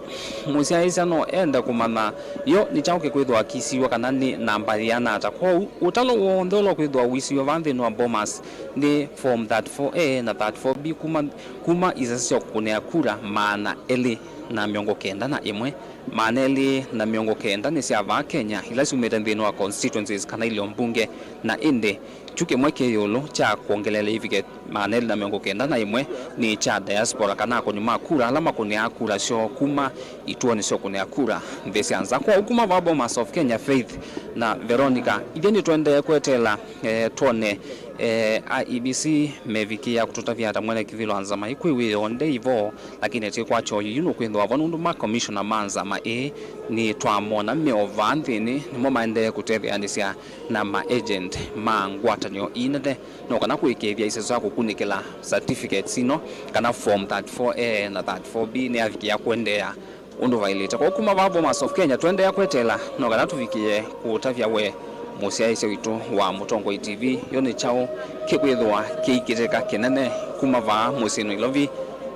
mũsyaĩĩsya no ende kũmanya yo nĩ kyaũ kĩkwĩthĩwa kĩisiw'a kana nĩ namba yĩana ata. Kwoou, ũtalo w'onthe ũla ũkwĩthĩwa ũisiw'a vaa nthĩnĩ wa Bomas nĩ form thirty-four A na thirty-four B kuma, kuma isese sya kũkũnĩa kura maana elĩ na mĩongo kenda na ĩmwe. Maana elĩ na mĩongo kenda nĩ sya vaa Kenya, ila syumĩte nthĩnĩ wa constituencies kana ilio mbunge, na ĩndĩ kyu kĩmwe kĩ ĩũlũ kya kwongeleela ivike maana elĩ na mĩongo kenda na ĩmwe nĩ kya diaspora, kana akũni ma kura ala makũnĩaa kura syoo kuma ituonĩ sya ũkũnĩa kura nthĩ sya nza. Kwoou kuma vaa Bomas of Kenya, Faith na Veronica, ithyĩ nĩtũendee kweteela, eh, twone, eh, I E B C mevikĩĩa kũtũtavya ata mwene kĩvĩla wa nzama ĩ kwĩ wĩoo nde ivo, lakini twĩkwatya oyu yu nũkwĩthĩwa vo, nũndũ ma commissioner ma nzama ĩĩ nĩtwamona me o vaa nthĩnĩ, nĩmo maendee kũtetheanĩsya na ma agent ma ngwatanĩo ii nene, no kana kũĩkĩĩthya iseso ya kũkunĩkĩla certificates ino, kana form thirty-four A na thirty-four B nĩyavikĩĩa kũendeea ũndũ vaĩlĩte. Kwoou kuma vaa Bomas of Kenya tũendeea kweteela no kana tũvikĩe kũũtavya we mũsyaĩĩsya witũ wa Mũtongoi T V, yo nĩ kyaũ kĩkwĩthĩwa kĩikĩtĩka kĩnene kuma vaa mũsyĩ Nairobi,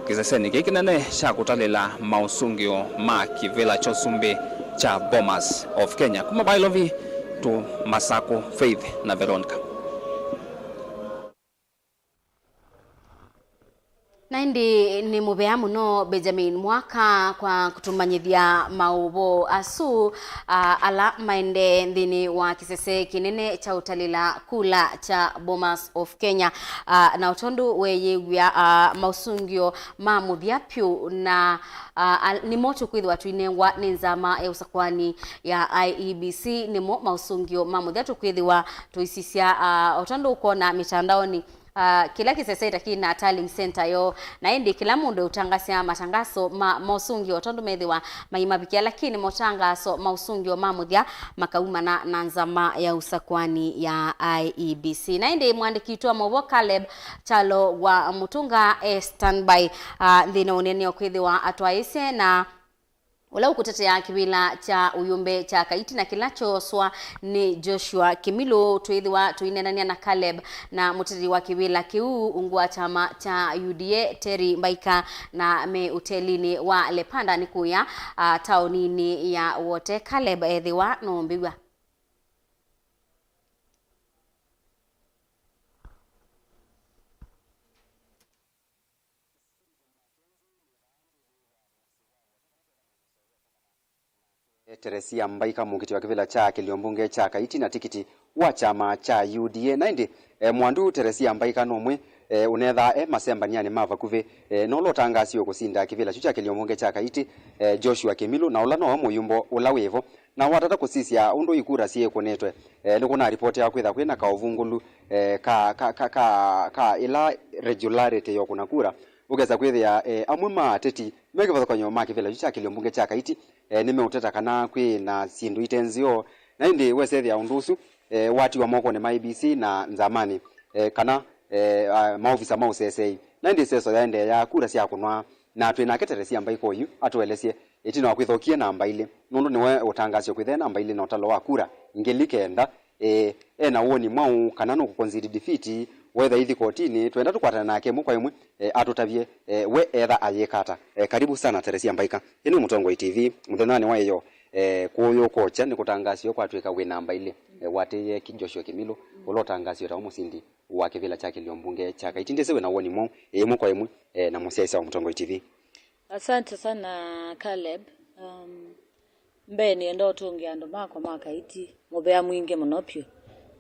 kĩsesenĩ kĩĩ kĩnene kya kũtalĩla maũsũngĩo ma kĩvĩla kya ũsumbĩ kya Bomas of Kenya. Kuma vaa Nairobi, tũ Masakũ, Faith na Veronica. Na ĩndĩ nĩ mũvea mũno Benjamin Mwaka kwa kũtũmanyĩthya maũvoo asu, a, ala maendee nthĩnĩ wa kĩsese kĩnene kya ũtalĩla kula kya Bomas of Kenya. A, na o tondũ weeyĩw'a, a, maũsũngĩo ma mũthya vyũ na, a, a, nĩmo tũkwĩthĩwa tũinengwa nĩ nzama ya ũsakwani ya I E B C, nĩmo maũsũngĩo ma mũthya tũkwĩthĩwa tũisisya, a, o tondũ ũkwona mĩtandaonĩ. Ah, kĩla kĩseseta kĩna tallying center yoo, na ĩndĩ kĩla mũndũ ũtangasya matangaso ma mosũngĩo tondũ methĩwa maimavikĩa, lakini motangaso ma ũsũngĩo ma mũthya makaumana na nzama ya ũsakwani ya I E B C. Na ĩndĩ mwandĩki witũ wa maũvoo Caleb Kyalo wa Mũtũnga e standby, ah, nthĩnĩ wa ũneeneo kwĩthĩwa atwaĩĩsye na ũla ũkũtetea kĩvĩla kya ũyũmbe kya Kaiti na kĩla kyooswa nĩ Joshua Kĩmilũ. Twĩthĩwa tũineenany'a na Caleb na mũtetei wa kĩvĩla kĩu ungu wa kyama kya U D A, Terry Mbaika, na me ũtelinĩ wa Lepanda nĩ kũya, ah, taoninĩ ya Wote. Caleb ethĩwa nũmbĩw'a. Teresia Mbaika, mũkiti wa kĩvĩla kya kĩlio mbunge kya Kaiti na tikiti wa kyama kya U D A. Na ĩndĩ, eh, mwandu Teresia Mbaika nũmwe, eh, ũnethaa e masembany'anĩ ma vakuvĩ, eh, na ũla ũtangaasiwe kũsinda kĩvĩla kyu kya kĩlio mbunge kya Kaiti, eh, Joshua Kĩmilũ, na ũla nowe mũyumbo ũla wĩvo. Na watata kũsisya ũndũ ikura syĩkũnĩtwe, eh, nĩkũnaripoteawa kwĩtha kwĩna kaũvungũlu, eh, ka, ka, ka, ka, ka ĩla regularity ya ũkũna kura. Ũkesa kwĩthĩa, eh, amwe ma ateti me kĩvathũkany'o ma kĩvĩla kyu kya kĩlio mbunge kya Kaiti, eh, nĩmeũteta kana kwĩ na syĩndũ ite nzeo, na ĩndĩ wesethĩa ũndũ ũsu, eh, watiwa mokonĩ ma I E B C na nzamanĩ, eh, kana, eh, ah, maovisa ma ũseseei. Na ĩndĩ ĩseso yaendeea, kura syakũnwa, na twĩ nake Teresia Mbaika oyu atũelesye ĩtina wa kwĩtha ũkie namba ilĩ, nũndũ nĩwe ũtangaasyo kwĩtha e namba ilĩ na ũtalo wa kura ngili kenda. Eh, e na woni mwaũ kana nũkũconcede defeat? Wetha ithi kotinĩ, twenda tũkwatane nake ĩmwe kwa ĩmwe, eh, atũtavye, eh, we etha ayĩka ata. Eh, karibu sana Teresia Mbaika. Ĩno nĩ Mũtongoi T V, mũthenyanĩ wa ĩyo, eh, kũyũkokya nĩkũtangaasiwe kwatw'ĩka wĩ namba ilĩ, eh, watĩĩe Ki-, Joshua Kĩmilũ, ũla ũtangaasiwe ta mũsindi wa kĩvĩla kya kĩlio mbunge kya Kaiti. Ndĩsĩ wĩ na woni mwaũ, eh, ĩmwe kwa ĩmwe, eh, na mũsyaĩĩsya wa Mũtongoi T V. Asante sana, Caleb. Um, mbee nĩenda ũtũngĩa andũ makwa ma Kaiti mũvea mwingĩ mũno vyũ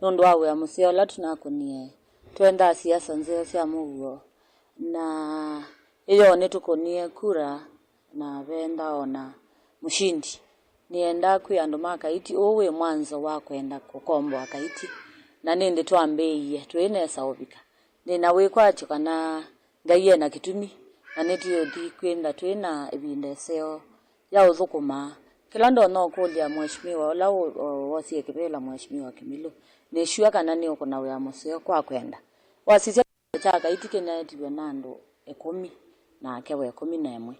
nũndũ wa wĩa mũseo ũla tũnakũnie. Twendaa siasa nzeo sya mũuo, na ĩyoo nĩtũkũnie kura na venda o na mũshindi. Nĩendaa kwĩa andũ ma Kaiti, ũũ wĩ mwanzo wa kwenda kũkomboa Kaiti, na nĩndĩ twambĩĩie, twĩ nesa ũvika. Ndĩ na wĩkwatyo kana Ngai e na kĩtumi, na nĩtũũthi kwĩnda twĩ na ĩvinda ĩseo ya ũthũkũma. Kĩla ndonya ũkũlya Mheshimiwa ũla ũ-, ũ-, wosie kĩvĩla, Mheshimiwa Kĩmilũ, nĩ sure kana nĩũkũna wĩa mũseo kwa kwenda. Wasisya kya Kaiti kĩnetiwe na andũ ĩkũmi, nake wa ĩkũmi na ĩmwe.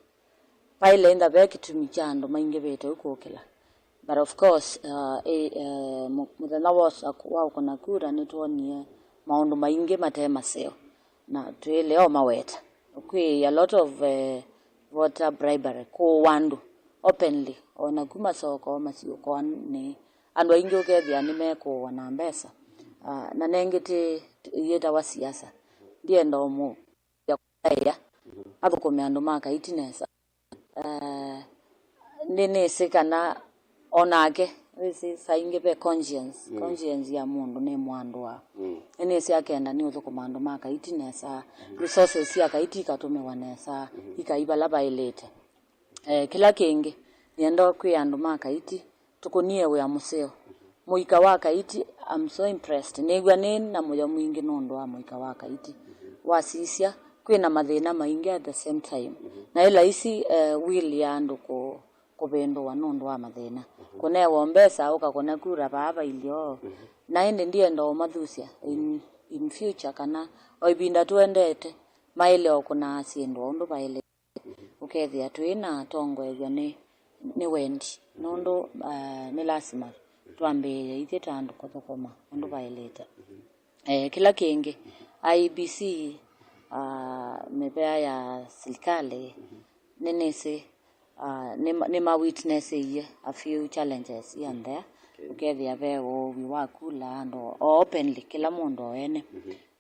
Vaĩle ĩndĩ ve kĩtumi kya andũ maingĩvĩte ũkũkĩla. But of course, uh, ĩ, eh, mũ-, mũthenya wa ũsa-, wa ũkũna kura nĩtwonie maũndũ maingĩ mate maseo, na twĩle o maweta. Kwĩ a lot of, eh, voter bribery, kũũa andũ openly, o na kuma soko, masiũkoanĩ, andũ aingĩ ũkethĩa nĩmekũũa na mbesa. Ah, na nengĩ ti, ti, yĩtawa siasa. Ndienda ũmũ-, ya kũtaĩa athũkũme andũ ma Kaiti nesa. Eh, nĩnĩsĩ kana o nake, wĩsĩ, saa ingĩ ve conscience, Mm. conscience ya mũndũ nĩ mwandũa. Mm. Nĩnĩsĩ akenda nĩ ũthũkũma andũ ma Kaiti nesa, resources sya Kaiti ikatũmĩwa nesa, ikai vala vaĩlĩte. Eh, kĩla kĩngĩ, nĩenda kwĩa andũ ma Kaiti, tũkũnie wĩa mũseo. Mũika wa Kaiti, I'm so impressed. Nĩw'a nĩ na mũyo mwingĩ nũndũ wa mũika wa Kaiti. Wasisya, kwĩ na mathĩna maingĩ at the same time. Na ĩ laisi, eh, will ya andũ kũ-, kũvĩndũwa nũndũ wa mathĩna. Kũnewa mbesa, ũkakũna kura vaa vailyo. Na ĩndĩ ndienda ũmathusya in, in future kana o ĩvinda tũendete, maĩle o kũnaa syĩndũ o ũndũ vaĩle. Ũkethĩa twĩ na tongoew'a nĩ, nĩ wendi, nũndũ, ah, nĩ lasima twambĩĩe ithyĩ ta andũ kũthũkũma ũndũ vaĩlĩte. Eh, kĩla kĩngĩ, I E B C, ah, mĩvea ya silikalĩ, nĩnĩsĩ, ah, nĩma-, nĩma witnessĩie a few challenges here and there. Ũkethĩa ve ũũwi wa kula andũ o openly, kĩla mũndũ o ene.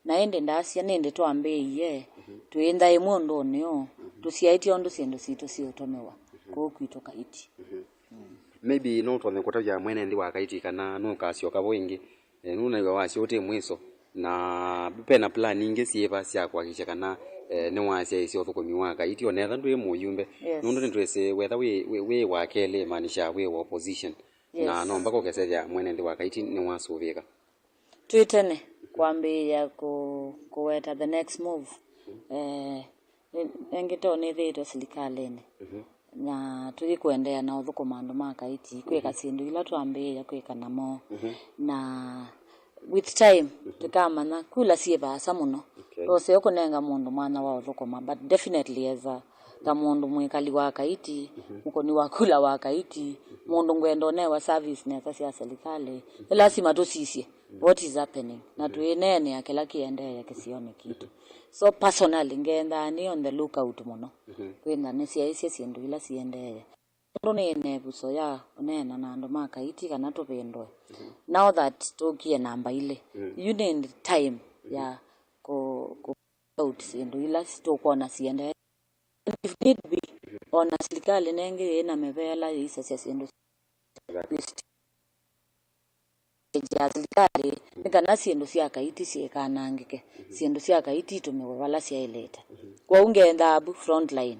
Na ĩndĩ ndasya nĩndĩ twambĩĩie, twĩ nthĩ ĩmwe ũndũnĩ ũũ, tũsyaĩtye ũndũ syĩndũ sitũ siũtũmĩwa kũu kwitũ Kaiti. Maybe no ũtonye kũtavya mwene nthĩ wa Kaiti kana nũkasyoka vo ĩngĩ, eh, nũnaĩwa wasya ũtĩ mwĩso, na ve na plan ingĩ syĩva sya kũhakikisha kana, eh, nĩwasyaĩĩsya ũthũkũmi wa Kaiti, onetha ndwĩ mũyumbe. Yes. Nũndũ nĩtwĩsĩ wetha wĩ, wĩ, wĩ wa kelĩ, maanisha wĩ wa opposition. Na Yes. no mpaka ũkesethya mwene nthĩ wa Kaiti nĩwasũvĩka. Twĩ tene kwambĩĩa kũ-, kũweta the next move. Eh, nĩ-, ĩngĩ to nĩthĩĩtwe silikalĩnĩ. Na tũthi kũendeea na ũthũkũma andũ ma Kaiti, kwĩka syĩndũ ila twambĩĩa kwĩka namo. Na with time, tũkamanya kula syĩ vaasa mũno. Okay. Tũseo kũnenga mũndũ mwanya wa ũthũkũma, but definitely as a, ta mũndũ mwĩkali wa Kaiti, mũkũni wa kula wa Kaiti, mũndũ ngwenda ũnewa service nesa sya silikalĩ, nĩ lasima tũsisye what is happening, na twĩneenea kĩla kĩendeee kĩsionĩ kitũ. So personally, ngendaa nĩ on the lookout mũno, kwĩtha nĩsyaĩsye syĩndũ ila siendeee. Nũndũ nĩ nevuso ya ũneena na andũ ma Kaiti kana tũvĩndũe. Now that tũkie namba ilĩ, yu nĩ time ya kũ, kũ out syĩndũ ila tũkwona siendee. And if need be, ona silikalĩ nengĩ yĩ na mĩveela yĩisasya syĩndũ ya silikalĩ, nĩ kana syĩndũ sya Kaiti syĩkanangĩke, syĩndũ sya Kaiti itũmĩwe vala syaĩlĩte. Kwoou ngendaa vu front line.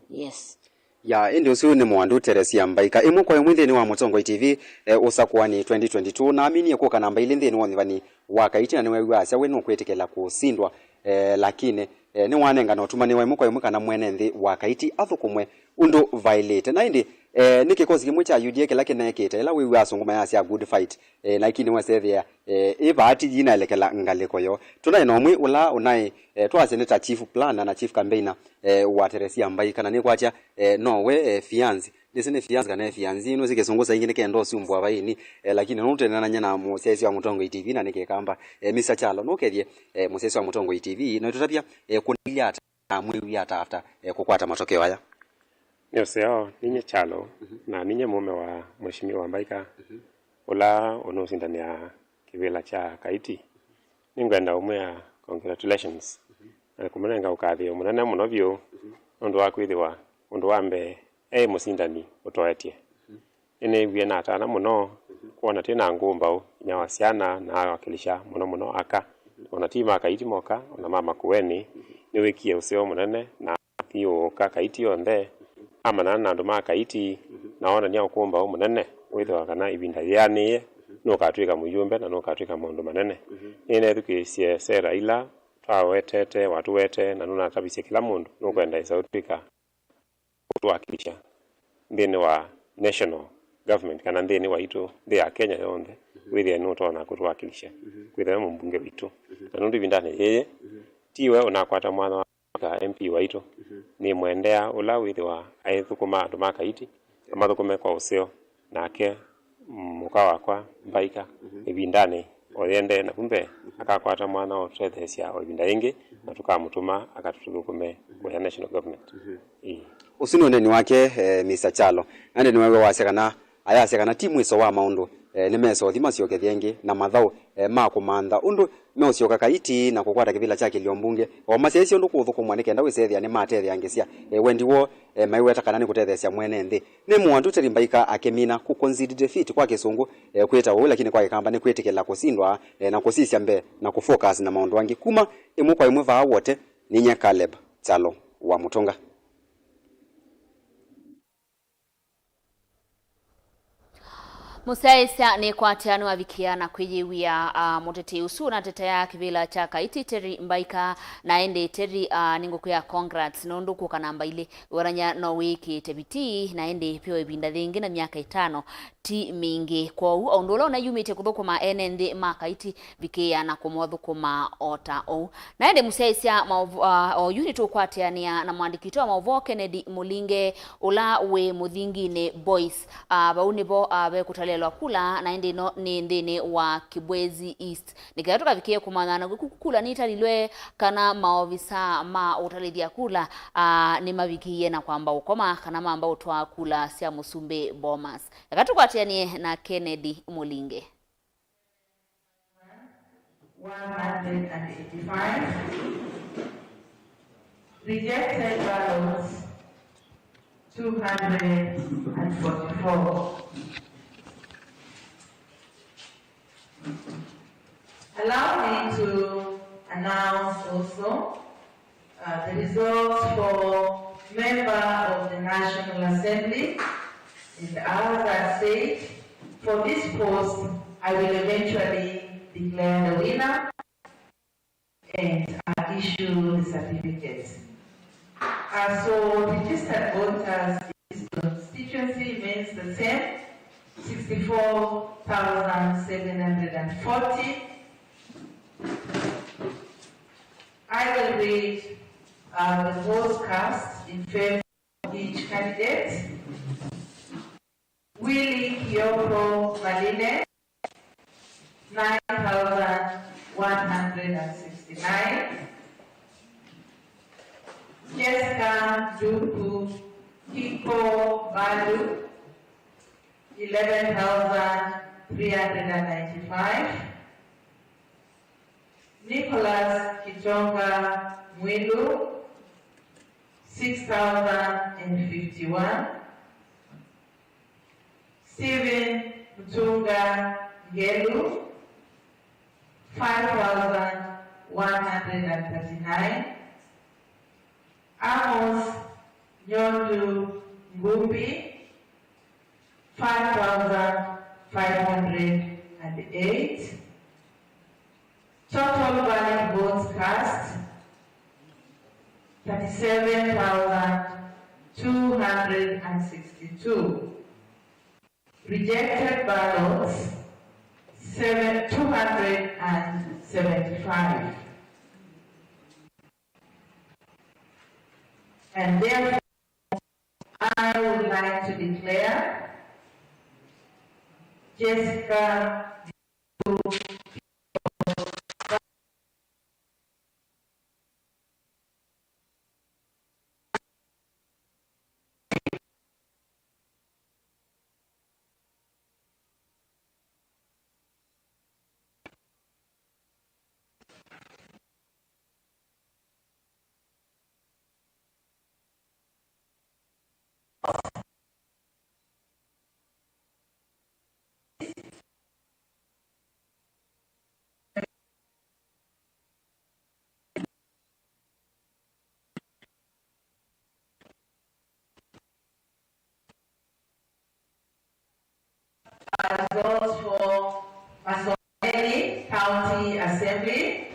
Yes. Ya, ĩndĩ ũsu nĩ Mwandu Teresia Mbaika. Ĩmwe kwa ĩmwe nthĩnĩ wa Mũtongoi T V, eh, ũsakũanĩ twenty twenty-two, naaminie kũka namba ilĩ nthĩnĩ wa ũnyuvani wa Kaiti, na nĩweew'aa asya we nũkwĩtĩkĩla kũsindwa, eh, lakini, eh, nĩwanengana ũtũmanĩwa ĩmwe kwa ĩmwe kana mwene nthĩ wa Kaiti athũkũmwe ũndũ vaĩlĩte. Na ĩndĩ, eh, nĩ kĩkosi kĩmwe kya U D A kĩla kĩneekĩte, ĩla wĩw'aa asũngũ mayasya good fight, eh, lakini wasethĩa, eh, ĩ vaati yinaelekela ngalĩko yoo. Tũnaĩ na ũmwe ũla ũnaĩ, eh, twasya nĩ ta chief planner na chief campaigner, eh, wa Teresia Mbaika, na nĩkwatya, eh, nowe, eh, fiancé. Ndĩsĩ nĩ fiancé kana e fiancée, nũsĩ kĩsũngũ saa ingĩ nĩkenda ũsumbũa vaini, eh, lakini nũtũneenany'a na mũsyaĩĩsya wa Mũtongoi T V na nĩ Kĩkamba, eh, Mister Kyalo, nũkethye, eh, mũsyaĩĩsya wa Mũtongoi T V, na ũtũtavya, eh, kũnailye ata na mwĩw'e ata after, eh, kũkwata matokeo aya? Nĩ ũseo, ninyie Kyalo, na ninyie mũũme wa Mheshimiwa Mbaika, ũla ũnũsindanĩa kĩvĩla kya Kaiti. Nĩngwenda ũmwĩa congratulations, na kũmũnenga ũkathĩĩo mũnene mũno vyũ nũndũ wa kwĩthĩwa ũndũ wa mbee eĩ mũsindani ũtoetye. Nĩnĩw'ie natana mũno kwona twĩ na ngũmbaũ, inya wa syana na awakilisha mũno mũno aka, ona ti ma Kaiti moka, ona ma Makueni. Nĩwĩkie ũseo mũnene na athiũũka Kaiti yonthe, amanyana na andũ ma Kaiti, na onany'a ũkũmbaũ mũnene, wĩthĩwa kana ĩvinda yĩanĩĩe, nũkatw'ĩka mũyũmbe na nũkatw'ĩka maũndũ manene. Nĩneethukĩĩsye sera ila twawetete, watũwetee, na nũnatavisye kĩla mũndũ nũkwenda esa ũtw'ĩka kũtũwakilisha nthĩnĩ wa national government, kana nthĩnĩ waitũ, nthĩ ya Kenya yonthe, wĩthĩe nũtonya kũtũwakilisha, kwĩthĩwa mũmbunge witũ. Na nũndũ ĩvindanĩ yĩĩ, ti we ũnakwata mwanya wa ka M P waitũ, nĩ mũendea ũla wĩthĩwa aithũkũma andũ ma Kaiti, amathũkũme kwa ũseo, nake mũka wakwa Mbaika, ĩvindanĩ o yĩendee navu mbee, akakwata mwanya wa ũtũtetheesya o ĩvinda yĩngĩ, na tũkamũtũma akatũthũkũme kũya national government. Ĩĩ. Ũsu nĩ ũneeni wake, eh, Mister Kyalo. Na ĩndĩ nĩweew'a wasya kana, ayasya kana ti mwĩso wa maũndũ, eh, nĩmesothi masyokethya ĩngĩ na mathaũ, eh, ma kũmantha ũndũ meũsyoka Kaiti na kũkwata kĩvĩla kya kĩlio mbunge. O masyaĩĩsye ũndũ kũũthũkũmwa nĩ kenda wĩsethĩa nĩmatetheangĩsya, eh, wendi woo, eh, maiweta kana nĩ kũtetheesya mwene nthĩ. Nĩ mũandũ Terry Mbaika akĩmina kũ concede defeat kwa Kĩsũngũ, eh, kwĩta ũu, lakini kwa Kĩkamba nĩ kwĩtĩkĩla kũsindwa, eh, na kũsisya mbee na kũ focus na maũndũ angĩ. Kuma ĩmwe kwa ĩmwe vaa Wote, nĩ nyie Caleb Kyalo wa Mũtũnga. Mũsyaĩĩsya nĩkwatĩa nĩwavikĩa na kwĩyĩwĩa, ah, mũteti ũsu ũnatetea kĩvĩla kya Kaiti, Terry Mbaika. Na ĩndĩ Terry, ah, nĩngũkwĩa congrats nũndũ kũka namba ilĩ. Wĩw'anany'a no wĩkĩĩte vitii, na ĩndĩ pyo ĩvinda yĩngĩ na myaka ĩtano ti mingĩ. Kwoou, o ũndũ ũla ũneyumĩtye kũthũkũma ene nthĩ ma Kaiti, vikĩĩa na kũmothũkũma o ta ũu. Na ĩndĩ mũsyaĩĩsya maũvo-, ah, oyu nĩtũkwatĩanĩa na mũandĩki witũ wa maũvoo Kennedy Mũlinge, ũla wĩ Mũthinginĩ Boys. Ah, vau nĩvo, ah, vekũtalĩlwa kula, na ĩndĩ ĩno nĩ nthĩnĩ wa Kibwezi East. Nĩ kenda tũkavikĩe kũmanya na kula nĩitalilwe, kana maovisa ma ũtalĩthya kula, ah, nĩmavikĩie na kwamba ũkoma, kana mamba ũtwaa kula sya Mũsumbĩ Bomas. Eka tũkwatĩanĩe na Kennedy Mũlinge. One hundred and eighty-five. Rejected ballots, two hundred and forty-four. Allow me to announce also, uh, the results for member of the National Assembly. And as I said, for this post, I will eventually declare the winner and, uh, issue the certificate. Uh, so registered voters in this constituency remains the same, sixty-four thousand seven hundred and forty. I will read, uh, the votes cast in favor of each candidate. Willy Kioko Malile, nine thousand one hundred and sixty-nine. Jessica Nduku Kiko Balu, eleven thousand three hundred and ninety-five. Nicholas Kitonga Mwilu, six thousand and fifty-one. Stephen Mutunga Ngelu, five thousand one hundred and thirty-nine. Amos Nyondu Ngumbi, five thousand five hundred and eight. Total valid votes cast, thirty-seven thousand two hundred and sixty-two. Rejected ballots, seven, two hundred and seventy-five. And therefore, I would like to declare Jessica votes for Masongaleni County Assembly.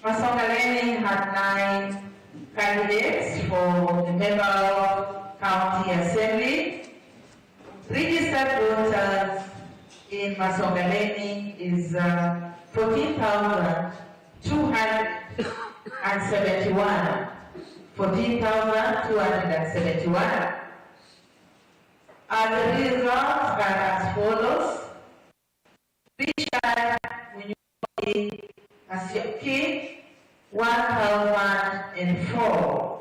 Masongaleni had nine candidates for the Member of County Assembly. Registered voters in Masongaleni is uh, fourteen thousand two hundred and seventy-one. Fourteen thousand two hundred and seventy-one. Uh, the results are as follows. Richard Munyuki Asioki, one thousand and four.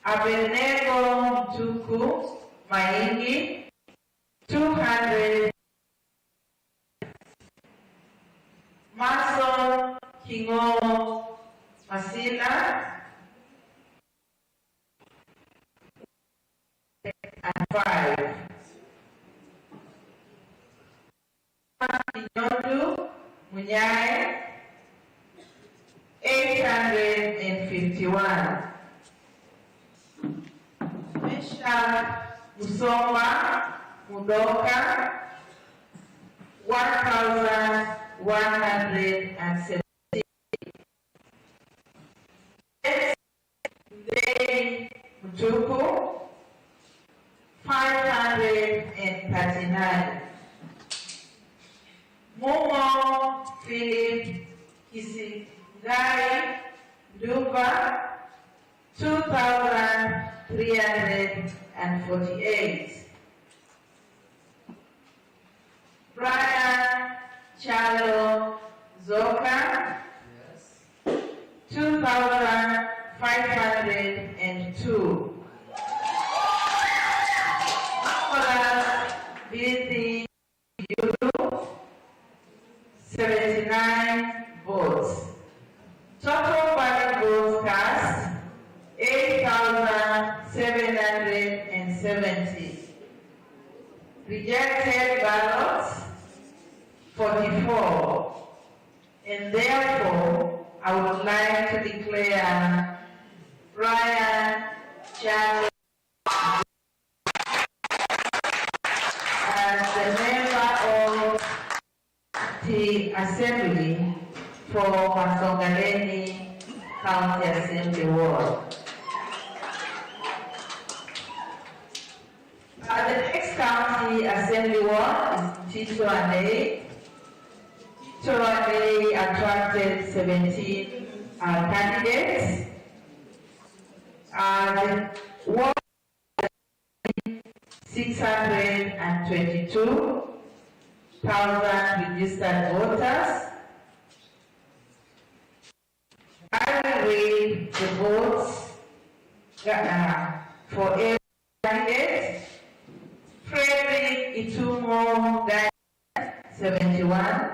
Abednego Mtuku Maingi, two hundred. Mason Kingo Masila, and five. Inyotu Munyae, eight hundred and fifty-one. Meshach Musomba Mudoka, one thousand one hundred and seventy. Ndei Mutuku, five hundred and thirty-nine. Mumo Philip Kisingai Nduva, two thousand three hundred and forty-eight. Brian Chalo Zoka, two thousand five hundred and two. Nicholas Bithi Yulu, seventy-nine votes. Total valid votes cast, eight thousand seven hundred and seventy. Rejected ballots, forty-four. And therefore, I would like to declare Brian Charles as the member of the Assembly for Masongaleni County Assembly Ward. Uh, the next county assembly ward is Tito Andei. Tito Andei attracted seventeen uh, candidates. Uh, the ward six hundred and twenty-two thousand registered voters. I will read the votes uh, for every candidate. Frederick Itumo Daniel, seventy-one.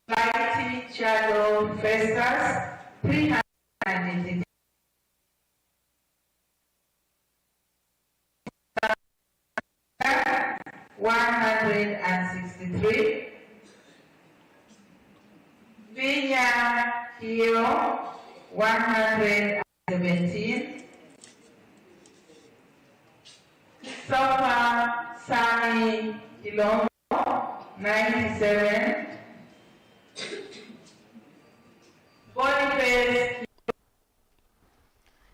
Laiti Chalo Festus, three hundred ninety-three. One hundred and sixty-three. Vinya Kio, one hundred and seventeen. Christopher Sami Kilongo, ninety-seven. Boniface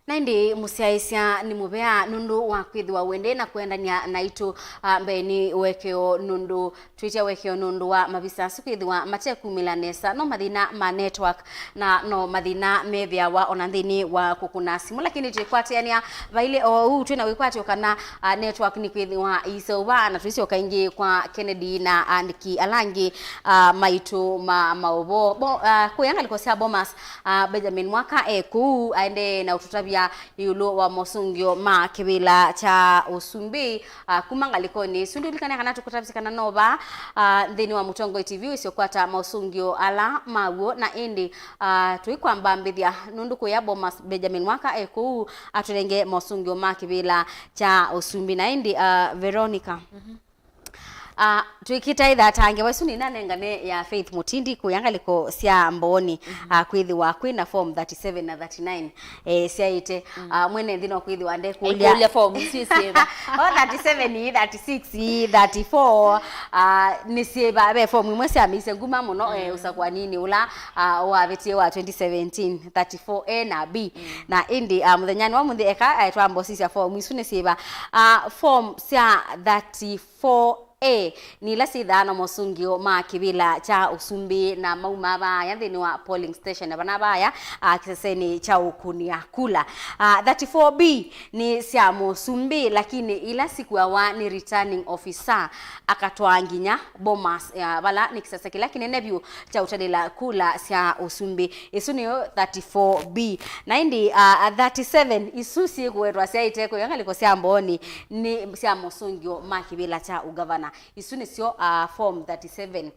Na ĩndĩ mũsyaĩĩsya nĩ mũvea nũndũ wa kwĩthĩwa ũendee na kũendany'a naitũ, ah, mbeenĩ wa ũekeo, nũndũ twĩtya ũekeo nũndũ wa mavisa asu kwĩthĩwa matekumĩla nesa. No mathĩna ma network na no mathĩna methĩawa ona nthĩnĩ wa kũkũna simũ, lakini twĩkwatĩanĩa vailĩ o ũu twĩ na wĩkwatyo kana, ah, network nĩkwĩthĩwa iiseũva, na tũisyoka ĩngĩ kwa Kennedy na andĩki ala angĩ, ah, maitũ ma maũvoo. Bo-, ah, kũya ngalĩko sya Bomas, ah, Benjamin Mwaka e kũu aendee na ũtũtavya ĩũlũ wa mosũngĩo ma kĩvĩla kya ũsumbĩ, ah, kuma ngalĩkonĩ ĩsu. Ndiũlikana kana tũkũtavisye kana no va, ah, nthĩnĩ wa Mũtongoi T V wĩsĩ ũkwata mosũngĩo ala maw'o, na ĩndĩ, ah, tũikwambambĩthya nũndũ kũya Bomas Benjamin Mwaka e kũu atũnenge mosũngĩo ma kĩvĩla kya ũsumbĩ. Na ĩndĩ, ah, Veronica, Ah, twĩkĩte ithatange, vaisu nĩnanengane ya Faith Mutindi kũya ngalĩko sya Mbooni, ah, kwĩthĩwa kwĩ na form thirty-seven na thirty-nine, eh, syaĩte. Ah, mwene nthĩ no kwĩthĩwa ndekũlya. Aikũlya form isu syĩva. O thirty-seven, thirty-six, thirty-four, ah, nĩ syĩva. Ve form imwe syamĩisye nguma mũno, eh, ũsakũaninĩ ũla, ah, wavĩtie wa twenty seventeen, thirty-four A na B. Na ĩndĩ, ah, mũthenyanĩ wa mũnthĩ eka, eh, twambosisya form isu nĩ syĩva. Ah, form sya thirty-four A nĩ ila syĩthaa na mosũngĩo ma kĩvĩla kya ũsumbĩ na maumaa vaaya nthĩnĩ wa polling station, na vana vaaya, ah, kĩsesenĩ kya ũkũnĩa kula. Ah, thirty-four B nĩ sya mũsumbĩ, lakini ila sikuawa nĩ returning officer akatwaa nginya Bomas, ah, vala nĩ kĩsese kĩla kĩnene vyũ kya ũtalĩla kula sya ũsumbĩ. Ĩsu nĩyo thirty-four B. Na ĩndĩ, ah, thirty-seven isu syĩkũwetwa syaĩte kũya ngalĩko sya Mbooni nĩ sya mosũngĩo ma kĩvĩla kya ũgavana. Isu nĩsyo, ah, form thirty-seven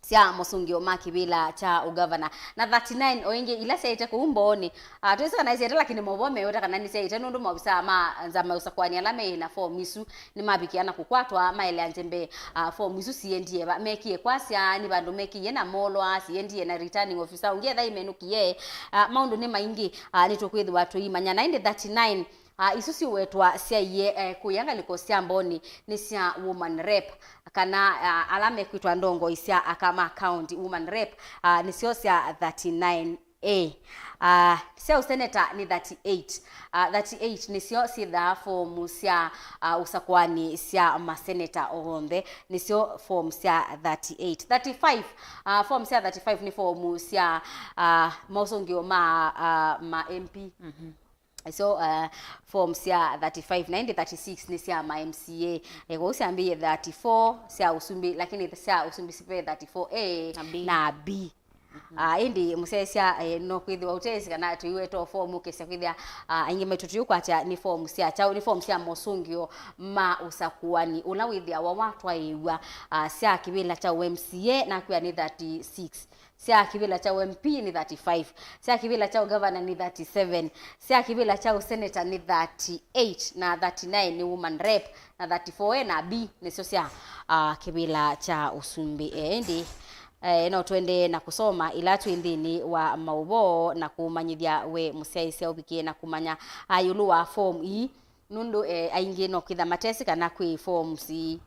sya mosũngĩo ma kĩvĩla kya ũgavana. Na thirty-nine o ĩngĩ ila syaĩte kũu Mbooni, ah, twĩsĩ kana nĩsyaĩte, lakini maũvoo meweta kana nĩsyaĩte nũndũ maovisaa ma nzama ya ũsakũani ala meĩ na form isu nĩmavikĩa na kũkwatwa, maelea nzembe, ah, form isu siendie va, mekie kwasya, nĩ vandũ mekĩie na molwa, siendie na returning officer ũngĩ etha imenũkie. Ah, maũndũ nĩ maingĩ, ah, nĩtũkwĩthĩwa tũimanya. Na ĩndĩ thirty-nine, ah, isu siwetwa syaie, eh, kũya ngalĩko sya Mbooni nĩ sya woman rep, kana, ah, ala mekwĩtwa ndongoi sya aka ma county woman rep, ah, nĩsyo sya thirty-nine A. Ah, sya ũseneta nĩ thirty-eight. Ah, thirty-eight nĩsyo syĩthaa fomu sya, ah, ũsakũani sya maseneta onthe, nĩsyo fomu sya thirty-eight. Thirty-five, ah, fomu sya thirty-five nĩ fomu sya, ah, mosũngĩo ma, ah, ma M P. Isu, ah, form sya thirty-five, na ĩndĩ thirty-six nĩ sya ma M C A. Eh, kwoou syambĩĩe thirty-four sya ũsumbĩ, lakini sya ũsumbĩ sive thirty-four A na B. Na B. Ah, ĩndĩ mũsyaĩĩsya, eh, no kwĩthĩwa ũteĩsĩ kana tũiweta o form ũkesya kwĩthĩa, ah, aingĩ maitũ tũiũkwatya nĩ form sya kyaũ, nĩ form sya mosũngĩo ma ũsakũani ũla wĩthĩawa watwaĩĩw'a, ah, sya kĩvĩla kya ũ M C A, nakwĩa nĩ thirty-six. Sya kĩvĩla kya ũ M P nĩ thirty-five, sya kĩvĩla kya ũgavana nĩ thirty-seven, sya kĩvĩla kya ũseneta nĩ thirty-eight, na thirty-nine nĩ woman rep, na thirty-four A na B nĩsyo sya, ah, kĩvĩla kya ũsumbĩ. Eh, ĩndĩ, eh, no tũendee na kũsoma ila twĩ nthĩnĩ wa maũvoo na kũmanyĩthya we mũsyaĩĩsya ũvikĩe na kũmanya, ah, ĩũlũ wa form ii, nũndũ, eh, aingĩ no kwĩtha matesĩ kana kwĩ forms ii.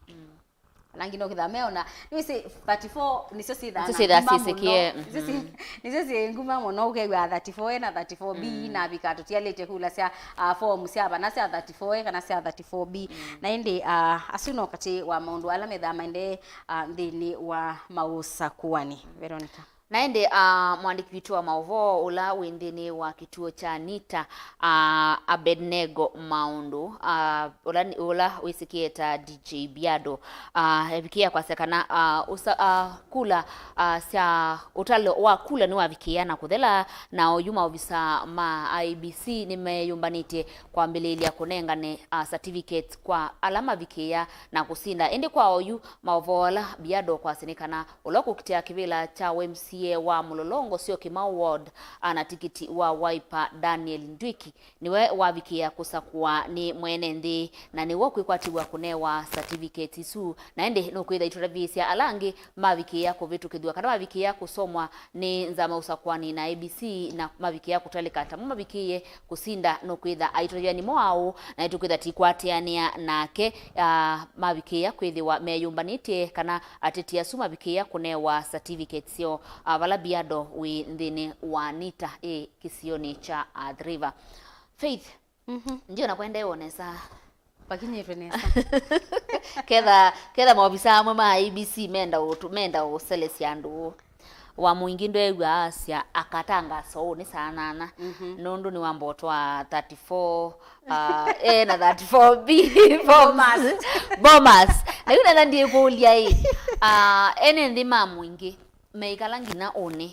Ala angĩ no kĩtha meona, nĩwĩsĩ thirty-four nĩsyo syĩthaa na nguma mũno. Nĩsyo syĩthaa syĩsĩkĩe, mhm. Nĩsyo syĩ-, nĩsyo syĩ nguma mũno, ũkew'a thirty-four A na thirty-four B, mm, navika tũtialĩtye kula sya, ah, form sya vana sya thirty-four A kana sya thirty-four B. Mm. Na ĩndĩ, ah, asu no katĩ wa maũndũ ala methaa maendee, ah, nthĩnĩ wa maũsakũani. Veronica. Na ĩndĩ, ah, mũandĩki witũ wa maũvoo ũla wĩ nthĩnĩ wa kĩtuo kya NITA, ah, Abednego Maũndũ, ah, ũla nĩ, ũla wĩsĩkĩe ta D J Biado, ah, evikĩĩa kwasya kana, ah, ũsa-, ah, kula, ah, sya, ũtalo wa kula nĩwavikĩĩa na kũthela, na oyu maovisa ma I E B C nĩmeyũmbanĩtye kwambĩlĩĩlya kũnengane, ah, certificates kwa ala mavikĩĩa na kũsinda. Ĩndĩ kwa oyu, maũvoo ala Biado kwasya nĩ kana ũla ũkũkitĩa kĩvĩla kya ũ M C A wa Mũlolongo Syokimau Ward, ana tikiti wa Wiper, Daniel Ndwiki, nĩwe wavikĩĩa kũsakũwa nĩ mwene nthĩ, na nĩwe ũkwĩkwatĩw'a kũnewa certificate isu. Na ĩndĩ nũkwĩtha itũtavĩĩsya ala angĩ mavikĩĩa kũvĩtũkĩthw'a kana mavikĩĩa kũsomwa nĩ nzama ũsakũani na A B C, na mavikĩĩa kũtalĩka tamo mavikĩĩe kũsinda, nũkwĩtha aitũtavya nĩmo aũ, na nĩtũkwĩtha tũikwatĩanĩa nake, ah, mavikĩĩa kwĩthĩwa meyũmbanĩtye kana ateti asu mavikĩĩa kũnewa certificates syoo, ah, vala Biado wĩ nthĩnĩ wa NITA ĩ kĩsionĩ kya Athi River. Faith, mhm, ndiona kwendeewa nesa. Vakinyĩtwe nesa. Ketha, ketha maovisa amwe ma I E B C menda ũtu-, menda ũselesya andũ ũũ. Wa mũingĩ ndweew'a asya akatangasa ũũ nĩ saa nana. Mhm. Nũndũ nĩwamba ũtwaa thirty-four, ah, A na thirty-four B forms. Bomas. Bomas. Na yu nana ndiĩkũlya ĩ. Ah, ene nthĩ ma mũingĩ meikala nginya ũnĩ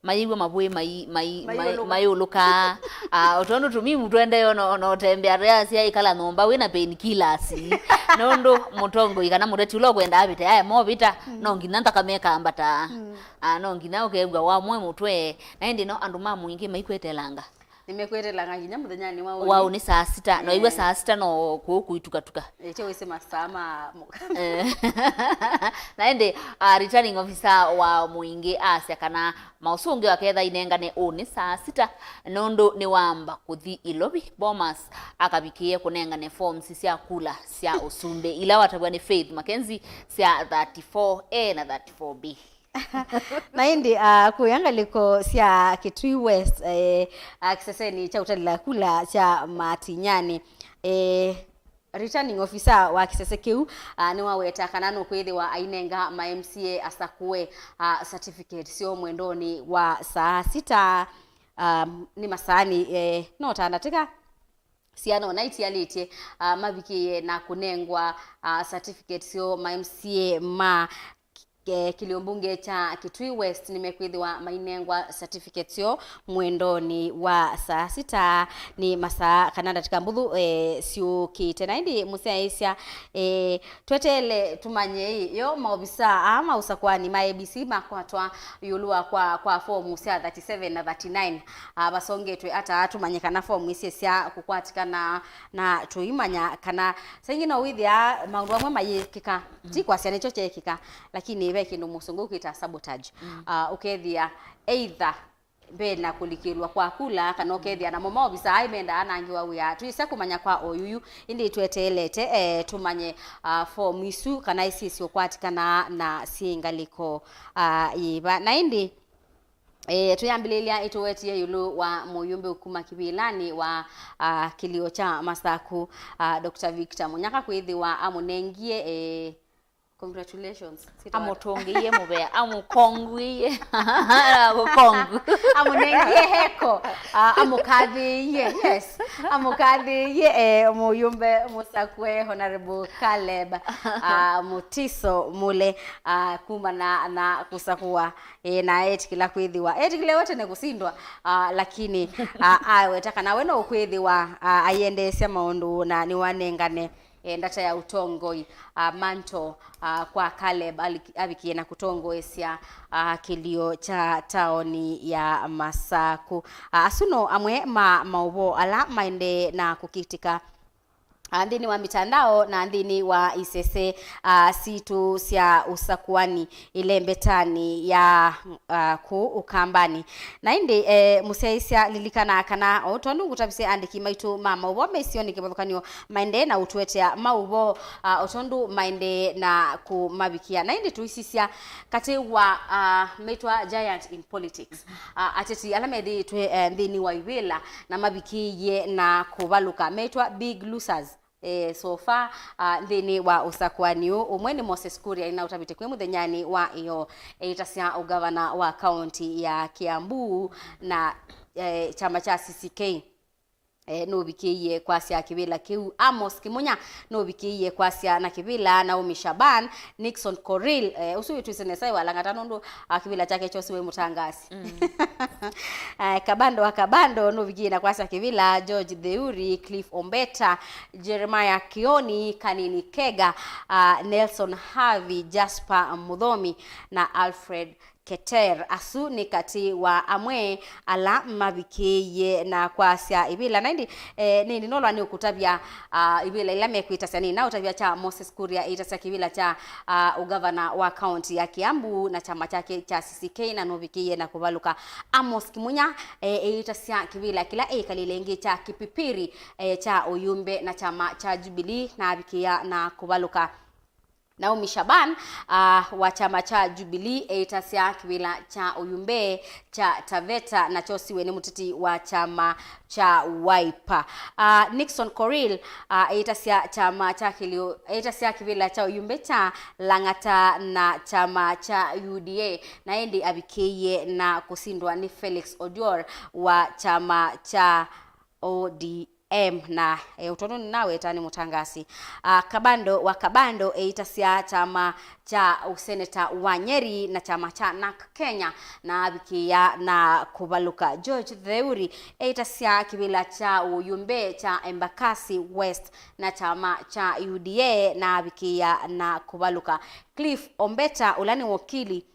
mayĩw'a mavũĩ mai-, mai-, mai-, mayũlũka. Mayũlũkaa. Ah, o tondũ tũmimu tũendee ona, ona ũtembea tũyasya ĩkala nyũmba wĩna painkillers. Nũndũ mũtongoi kana mũteti ũla ũkwenda avĩte, aya movĩta, mm, no nginya nthakame ĩkambataa. Mm. Ah, no nginya ũkew'a wamwe mũtwe. Na ĩndĩ no andũ ma mũingĩ maikwetelanga. Nĩmekwĩtelanga nginya mũthenyanĩ wa wa ũnĩ. Ũnĩ saa sita, no iwe Eh. saa sita no kũu kũitukatuka. Ĩtyo wĩsĩ masaa ma mũka. Eh. Na ĩndĩ, ah, returning officer wa mũingĩ asya kana maũsũngĩo aketha inengane ũnĩ saa sita, nũndũ nĩwamba kũthi Ilovi Bomas akavikĩe kũnengane forms sya kula sya ũsumbĩ ila watavw'a nĩ Faith Mackenzie sya thirty-four A na thirty-four B. Na ĩndĩ, ah, kũya ngalĩko sya Kitui West, eh, ah, kĩsesenĩ kya ũtalĩla kula kya Matinyani, eh, returning officer wa kĩsese kĩu, ah, nĩwaweta kana nũkwĩthĩwa ainenga ma M C A asakũe, ah, certificate syoo mwendonĩ wa saa sita, ah, nĩ masaanĩ, eh, no ta ndatĩka siana ona itialĩtye, ah, mavikĩe na kũnengwa, ah, certificate syoo ma M C A ma, eh, kĩlio mbunge kya Kitui West nĩmekwĩthĩwa mainengwa certificate syoo mwendonĩ wa saa sita nĩ masaa kana ndatĩka mbũthũ, eh, syũkĩte. Na ĩndĩ mũsyaĩĩsya, eh, tweteele tũmanye ĩ, yo maovisa aa ma ũsakũani ma A B C makwatwa ĩũlũ wa kwa, kwa fomu sya thirty-seven na thirty-nine, ah, vasongetwe ata, tũmanye kana fomu isu sya kũkwatĩkana na tũimanya kana saingĩ no wĩthĩa maũndũ amwe mayĩkĩka, ti kwasya nĩkyo kyeekĩka, lakini ve kĩndũ mũsũngũ ũkwĩta sabotage. Ah, ũkethĩa either mbee na kũlikĩlwa kwa kula, kana ũkethĩa namo maovisa aĩ mendaa anangĩwa wĩa. Twĩsa kũmanya kwa oyuyu, ĩndĩ tweteelete, eh, tũmanye, ah, fomu isu kana isyĩsĩ ũkwatĩkana na syĩ ngalĩko, ah, yĩva. Na ĩndĩ, eh, twĩambĩlĩlya ĩtũwetie ĩũlũ wa mũyũmbe kuma kĩvĩlanĩ wa, ah, kĩlio kya Masaku, ah, Doctor Victor Munyaka kwĩthĩwa amũnengie, eh, congratulations. Sitawata. Amũtũngĩie mũvea, amũkongwĩie. Gũkongu. Amũnengie heko, ah, amũkathĩĩie, yes. Amũkathĩĩie, eh, mũyũmbe mũsakũe Honorable Caleb, ah, Mutiso Mule, ah, kumana na kũsakũwa, eh, na etĩkĩla kwĩthĩwa. Etĩkĩle we tene kũsindwa, ah, lakini, ah, aweta kana we no ũkwĩthĩwa, ah, aiendeesya maũndũ na nĩwanengane eh, ndata ya ũtongoi, ah, mantle, ah, kwa Caleb aliki-, avikie na kũtongoesya, ah, kĩlio kya taoni ya Masaku. Ah, asu no amwe ma maũvoo ala maendee na kũkitĩka, ah, nthĩnĩ wa mitandao na nthĩnĩ wa isese, ah, sitũ sya ũsakũani ĩlembetanĩ ya, ah, kũu Ũkambanĩ. Na ĩndĩ, eh, mũsyaĩĩsya, lilikana kana o tondũ ngũtavisye andĩki maitũ ma maũvoo me isionĩ kĩvathũkany'o maendee na ũtũetea maũvoo, ah, o tondũ maendee na kũmavikĩa. Na ĩndĩ tũisisya katĩ wa, ah, metwa giant in politics, ah, ateti ala methĩĩtwe, eh, nthĩnĩ wa ivĩla na mavikĩie na kũvalũka metwa big losers. Eh, so far, ah, nthĩnĩ wa ũsakũani ũũ, ũmwe nĩ Moses Kuria, ĩna ũtavĩte kwĩ mũthenyanĩ wa ĩyo, eĩtasya ũgavana wa kaunti ya Kiambu na, eh, kyama kya C C K, eh, nũvikĩie kwasya kĩvĩla kĩu. Amos Kimunya nũvikĩie kwasya na kĩvĩla. Naomi Shaban, Nixon Koril, eh, ũsu wĩtwĩsĩ nesa walangata nũndũ, ah, kĩvĩla kyake kyosiwe mũtangasi. Mm. Eh, Kabando wa Kabando nũvikĩie na kwasya kĩvĩla. George Theuri, Cliff Ombeta, Jeremiah Kioni, Kanini Kega, ah, Nelson Harvey, Jasper Muthomi na Alfred Keter. Asu nĩ katĩ wa amwe ala mavikĩie na kwasya ivĩla. Na ĩndĩ, eh, nĩnĩ nolwa nĩ ũkũtavya, ah, ivĩla ila mekwĩtasya. Nĩnaũtavya kya Moses Kuria eĩtasya kĩvĩla kya, ah, ũgavana wa kaunti ya Kiambu na kyama kyake kya C C K, na nũvikĩie na kũvalũka. Amos Kimunya, eh, eĩtasya kĩvĩla kĩla ĩkalile ĩngĩ kya kĩpipiri, eh, kya ũyũmbe na kyama kya Jubilee, na avikĩa na kũvalũka. Naomi Shaban, ah, wa kyama kya Jubilee, eĩtasya kĩvĩla kya ũyũmbe kya Taveta, na kyosiwe nĩ mũteti wa kyama kya Wiper. Ah, Nixon Koril, ah, eĩtasya kyama kya kĩlio, eĩtasya kĩvĩla kya ũyũmbe kya Lang'ata na kyama kya U D A, na ĩndĩ avikĩie na kũsindwa nĩ Felix Odior wa kyama kya O D M. M, na, eh, ũtonu nĩnaweta nĩ mũtangasi. Ah, Kabando wa Kabando eĩtasya kyama kya ũseneta wa Nyeri na kyama kya NARC Kenya, na avikĩa na kũvalũka. George Theuri eĩtasya kĩvĩla kya ũyũmbe kya Embakasi West na kyama kya U D A, na avikĩa na kũvalũka. Cliff Ombeta, ũla nĩ wokili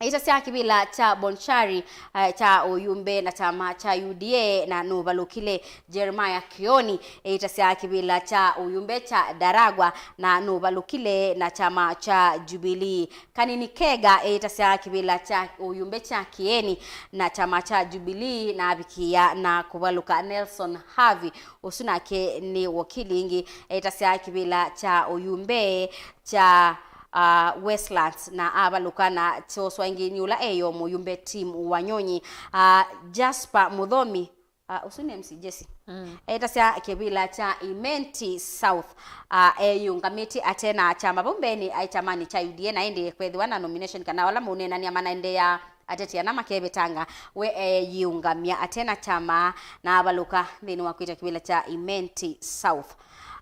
Ĩtasya kĩvĩla kya Bonchari, eh, kya ũyumbe na kyama kya U D A na nũvalũkile. Jeremiah Kioni, ĩtasya kĩvĩla kya ũyumbe kya Daragwa na nũvalũkile na kyama kya Jubilee. Kanini Kega, ĩtasya kĩvĩla kya ũyumbe kya Kieni na kyama kya Jubilee na avikĩa na kũvalũka. Nelson Harvey, ũsu nake nĩ wakili ĩngĩ, ĩtasya kĩvĩla kya ũyumbe kya, ah, Westlands na avalũka na kyoswa ĩngĩ nĩ ũla eyo mũyumbe Tim Wanyonyi. Ah, Jasper Muthomi, ah, ũsu nĩ M C Jesse. Mm. Etasya kĩvĩla kya Imenti South, ah, eyĩũngamĩtye ate na kyama vau mbeenĩ aĩ kyamanĩ kya U D A, na ĩndĩ kwethĩwa na nomination kana ala mũneenania manaendeea ateti ana makevĩtanga, we eyĩũngamya ate na kyama na avalũka nthĩnĩ wa kwĩta kĩvĩla kya Imenti South.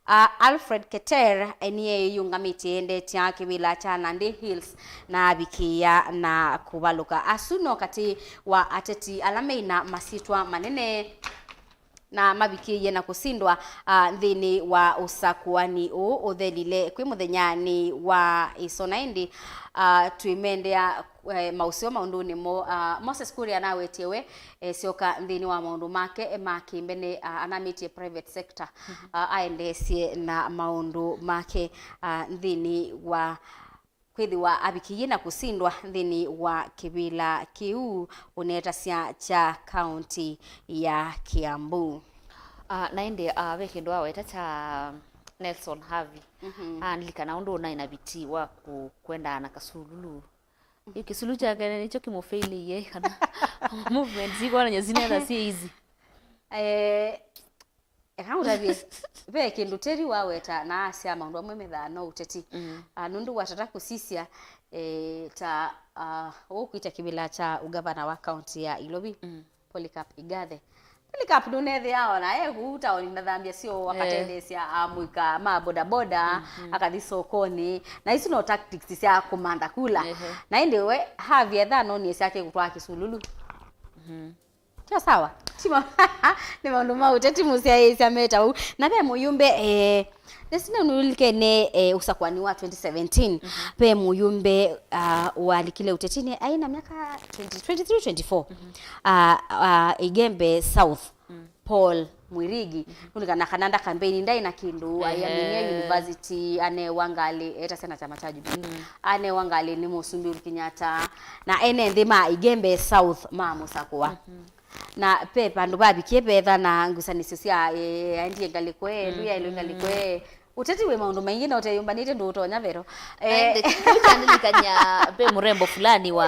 Ah, Alfred Keter, eh, nĩeyĩũngamĩtye endetya kĩvĩla kya Nandi Hills na avikĩa na kũvalũka. Asu no katĩ wa ateti ala meina masyĩtwa manene na mavikĩie na kũsindwa, ah, nthĩnĩ wa ũsakũani ũũ ũthelile kwĩ mũthenyanĩ wa ĩsoo. Na ĩndĩ, ah, twĩmendea eh, maũseo maũndũnĩ moo. Ah, Moses Kuria anawetie we, eh, syoka nthĩnĩ wa maũndũ make, eh, ma kĩmbene, ah, anamĩtie private sector, ah, aendeesye na maũndũ make, ah, nthĩnĩ wa kwĩthĩwa avikĩie na kũsindwa nthĩnĩ wa kĩvĩla kĩu ũnetasya kya kaunti ya Kiambu. Ah, na ĩndĩ, ah, ve kĩndũ aweta kya Nelson Harvey. Mhm. Andilikana ũndũ ũnaĩ na viti wa kũ-, kwendaa na kasululu. Yu kĩsulu kyake nĩkyo kĩmũfeilĩie kana movements ikonany'a sinetha syĩ easy. Eh, eka ngũtavye, ve kĩndũ Terry waweta na asya maũndũ amwe methaa no ũteti. Mm. Ah, nũndũ watata kũsisya, eh, ta, ah, ũkwĩta kĩvĩla kya ũgavana wa kaunti ya Ilovi. Mm. Polycarp Igathe. Polycarp nũnethĩaa ona e kũu taoni na thambya syoo, eh, akatendeesya amũika ma bodaboda, mhm, akathi sokonĩ. Na isu no tactics sya kũmantha kula. Ehe. Na ĩndĩ we, Harvey etha anonie syake kũtwaa kĩsululu. Mhm. Tio sawa? Ti ma-, nĩ maũndũ ma ũteti mũsyaĩĩsya meta ũu. Na ve mũyumbe, eh, Nĩsĩ nĩnũlikene, eh, ũsakũani wa twenty seventeen, mhm, ve mũyumbe, ah, walikile ũtetinĩ aĩ na myaka twenty, twenty-three, twenty-four. Mhm. Ah, ah, Igembe South, mm, Paul Mwirigi. Mhm. Nũlikana kana nda campaign ndaĩ na kĩndũ, ehe, aiaminie university, anewa ngalĩ, etasya na kyama kya Jubilee. Mm. Anewa ngalĩ nĩ Mũsumbĩ Uhuru Kenyatta, na ene nthĩ ma Igembe South ma mũsakũa. Mhm. Na ve vandũ vavikie vetha na ngusanĩsyo sya, eh, aendie ngalĩko e, ndu yaĩlwe ngalĩko e. Ũteti wĩ maũndũ maingĩ na ũteyũmbanĩtye ndũũtonya vero. Eh, ĩndĩ kĩu kyandilikany'a ve mũrembo fulani wa,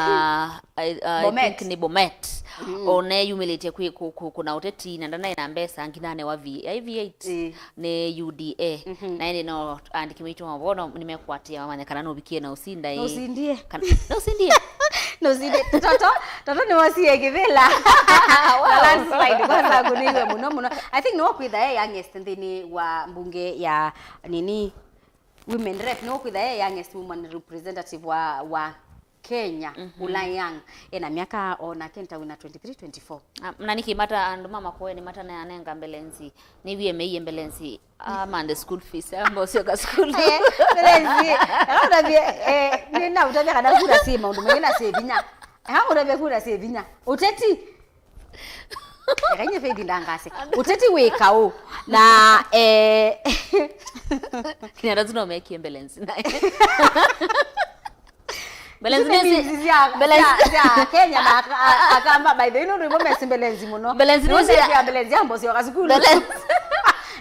I, I think Bomet. Nĩ Bomet. Mm. Oneyumĩlĩtye kwĩ kũ-, kũ-, kũna ũteti na ndanaĩ na mbesa nginane wa V-, ai V eight. Ĩĩ. Nĩ U D A. Mhm. Na ĩndĩ no andĩki maitũ ma ũvoo nĩmekwatĩa mamanye kana nũvikie na ũsinda ĩ. Nũsindie. Kana, nũsindie. Nũsindie. Toto, toto nĩwosie kĩvĩla. Wow. Na landslide kwanza kũnĩiwe mũno mũno. I think nĩwokwĩtha e youngest nthĩnĩ wa mbunge ya nini, women rep, nĩwokwĩtha e youngest woman representative wa, wa Kenya, mhm, ũla young, ena myaka o nake nĩta wĩna twenty-three, twenty-four. Ah, na nĩkĩ mata andũ ma Makueni matanayanenga mbelenzi, nĩwie meiye mbelenzi, ah, amanthe school fees, amba ũsyoka school. Eh, mbelenzi, eka ũtavye, eh, nĩnaũtavya kana kura syĩ maũndũ maingĩ na syĩ vinya. Eka ũtavye kura syĩ vinya. Ũteti. Eka nye Faith ndangase. Ũteti wĩ kaũ. Na, eh, kinya ndatu no mekie mbelenzi. Mbelenzi nĩsĩ, sya, mbelenzi sya, sya Kenya na aka-, a-, akamba, by the way, nũndũ ivo mesi mbelenzi mũno. Mbelenzi nĩsĩ ya mbelenzi ya mbosi wa kasukulu. Mbelenzi.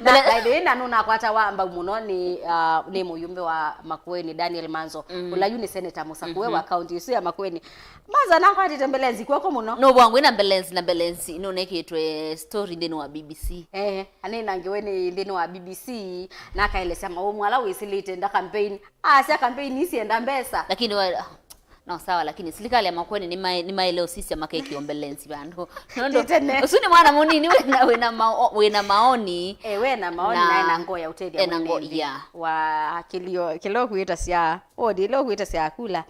Na, by the way, na nũnakwata wa mbau mũno nĩ, uh, nĩ mũyumbe wa Makueni, Daniel Manzo. Mm. Ũla yu nĩ senator mũsakũe, mhm, wa county ĩsu ya Makueni. Manzo nakwatĩte mbelenzi kw'oko mũno. No bwangu ĩna mbelenzi na mbelenzi, nũnekĩtwe story nthĩnĩ wa B B C. Eh, anenangiwe nĩ nthĩnĩ wa B B C, na akaelesya maũmũ ala wĩsĩlĩte nda campaign. Asya campaign isienda mbesa. Lakini wa, no sawa, lakini silikalĩ ya Makueni nĩmaĩ-, nĩmaĩle ũsisya makekĩa mbelenzi vandũ. Nũndũ tene. Ũsu nĩ mwana mũnini wĩna, wĩna mao-, wĩna maoni. Eh, wĩna maoni na, na ena ngoo ya ũtethya ena ngoo, mwene nthĩ, yeah, wa kĩlio, kĩla ũkwĩtasya, odi ĩla ũkwĩtasya kula.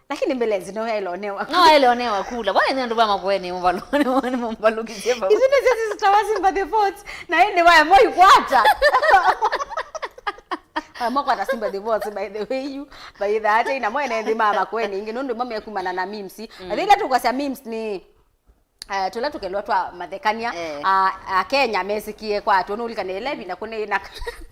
Lakini mbelenzi no yaĩle onewa. No yaĩle onewa kula. Bwana nĩ andũ ba Makueni mũvalu-, nĩ mũvalũkĩsye vau. Isu nĩsyo sisitawa sympathy votes. Na ĩndĩ waema ikwata. Ah, makwata sympathy votes, by the way, you, by the way, na mwene nthĩ ma makweni ingĩ, nũndũ mo mekumana na memes. Mm. Athe ila tũkwasya memes nĩ, eh, tũla tũkelwa twa mathekania, eh, a, a Kenya mesikie kwa atũ, nũlikane ĩla ĩvinda kũnĩ na,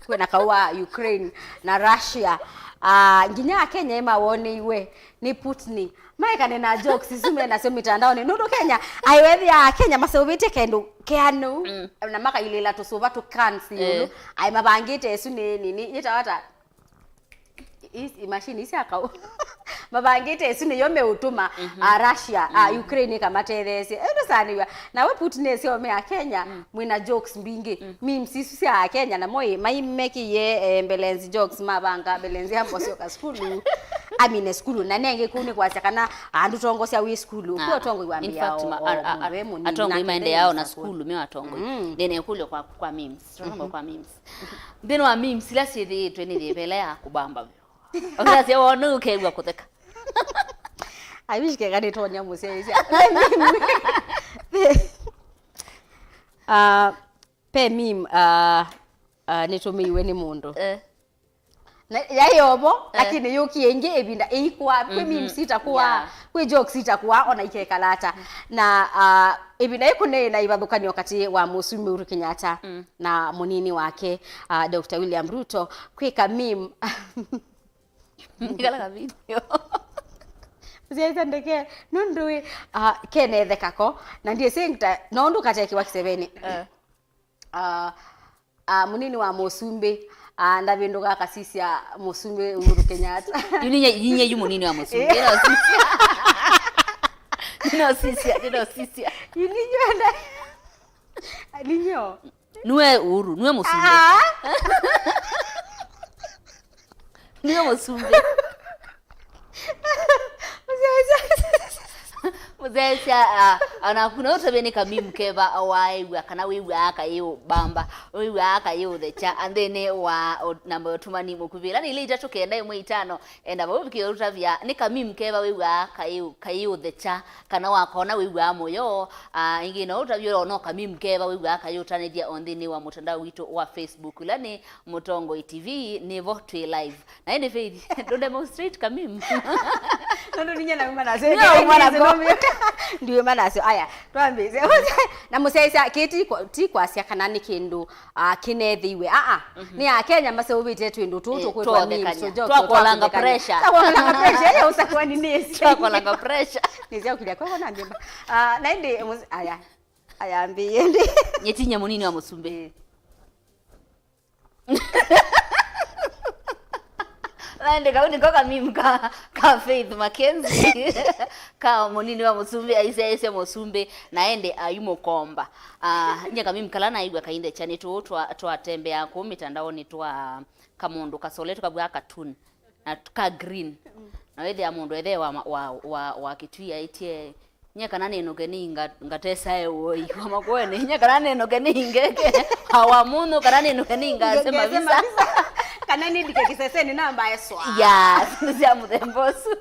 kwĩna kau wa Ukraine na Russia. Ah, nginya a Kenya ĩmawoneiwe nĩ Putin. Maekane na jokes isu me nasyo mitandaoni. Nũndũ Kenya, aiwethia Kenya maseũvĩtye kendũ keanũ, mm, na makailĩla tũsũva tũkansi, eh, ĩũlũ. Ai mavangĩte ĩsu nĩ nini, yĩtawa ata? Is-, imashini sya kau. Mavangĩte ĩsu nĩyo meũtũma, mhm, a Russia, a, mm, Ukraine ĩkamatetheesye. Ĩndũ sanĩw'a. Nawe Putin ĩsyo me a Kenya, mm, mwĩna jokes mbingĩ. Mm. Memes isu sya Akenya namo ĩ, mai mekĩie, eh, mbelenzi jokes, mavanga mbelenzi ya mbosyoka sukulu. Amine sukulu, na nengĩ kũu nĩ kwasya kana andũ tongosya wĩ sukulu. Ah, kũo tongoi in wambĩaa fact, o, ma-, o a-, a-, mũndũ e mũnini atongoi nake maendeeao na nesa kũu. Sukulu me atongoi. Mm. Ndĩna ĩkũlyo kwa, kwa memes. Tũtongoi, mhm, kwa memes. Nthĩnĩ wa memes ila syĩthĩĩtwe nĩ yĩva ĩla ya kũbamba vyũ? Ũkasya wona ũkew'a kũtheka. I wish keka nĩtonya mũsyaĩĩsya. Ah, Pe meme, ah, ah, nĩtũmĩiwe nĩ mũndũ. Eh. Na, yaĩ ovo, eh, lakini yũkie ĩngĩ ĩvinda ĩikũa. Kwĩ, mhm, memes itakũa, yeah, kwĩ jokes itakũa, ona ikekala ata. Na, ah, ĩvinda ĩkũneena ivathũkanio katĩ wa Mũsumbĩ Uhuru Kenyatta, mm, na mũnini wake, ah, Doctor William Ruto, kwĩka meme. Nĩkala ka video. Mũsyaĩĩsya ndeke, nũndũ ĩ, ah, kenetheka ko, na ndiĩsĩ ngita, no ndũkatekiwa kĩsevenĩ. Eh. Ah, ah, mũnini wa mũsumbĩ, ah, ndavĩndũka akasisya mũsumbĩ Uhuru Kenyatta. Yu ninye, ninye yu mũnini wa mũsumbĩ. Eh. Ndĩnosisya. Ndĩnosisya, ndĩnosisya. Yu ninyo nda-, ninyo. Nue Uhuru, nue mũsumbĩ. Ah. Nue mũsumbĩ. Mũsyaĩĩsya. Mũsyaĩĩsya, ah, anaku no ũtavye nĩ ka meme keva waĩw'a kana wĩw'aa kayĩũbamba, wĩw'aa kayĩũthekya, a, nthĩnĩ wa o-, namba ya ũtũmani mũkuvĩ. Ĩla nĩ ilĩ itatũ kenda ĩmwe itano, enda vau ũvikĩe ũtavya nĩ ka meme keva wĩw'aa kayĩũ-, kayĩũthekya, kana wakona wĩw'aa mũyo. Ah, ĩngĩ no ũtavye ona ka meme keva wĩw'aa kayĩũtanĩthya o nthĩnĩ wa mũtandao witũ wa Facebook, ũla nĩ Mũtongoi T V, nĩvo twĩ live. Na ĩndĩ Faith, ndũ demonstrate ka meme. Nũndũ ninya nauma nasyo. Nĩyo, mwana ko. Ndiuma nasyo. Aya, twambĩĩsye. Na mũsyaĩĩsya, kĩĩ ti kwa-, ti kwasya kana nĩ kĩndũ, ah, kĩnethĩiwe. Ah, ah. Mhm. Nĩ Akenya maseũvĩte twĩndũ tũũ, eh, tũkwĩtwa memes, twothekania. So jokes, twakolanga twathekania. Pressure. Twakolanga pressure. Ĩyo ũsakũani nĩ ĩsu. Twakolanga pressure. Nĩsyaũkilya kwakwa na mĩmba. Ah, na ĩndĩ, mũs-, aya. Aya, mbĩĩe ĩndĩ. Nyetinya mũnini wa mũsumbĩ. Eh. Na ĩndĩ kau nĩko ka meme ka, ka Faith Mackenzie, ka mũnini wa mũsumbĩ, aisyaĩĩsya mũsumbĩ, na ĩndĩ aimũkomba. Ah, nye ka meme kala naĩw'a kaindekya nĩ tũũ twa, twatembeaa kũu mĩtandaonĩ twa kamũndũ kasoletwe kavw'aa cartoon. Na t-, ka green. Mm. Na wĩthĩa mũndũ ethee wa ma-, wa, wa, wa kĩtui aĩtye, nye kana nĩnũke nĩinga-, ngatesae ũoi wa makũenĩ, nye kana nĩnũke nĩingeke wa, wa mũndũ, kana nĩnũke nĩingase mavisa. Kana nĩndike kĩsesenĩ nambae swa. Ya, syĩndũ sya mũthemba ũsu.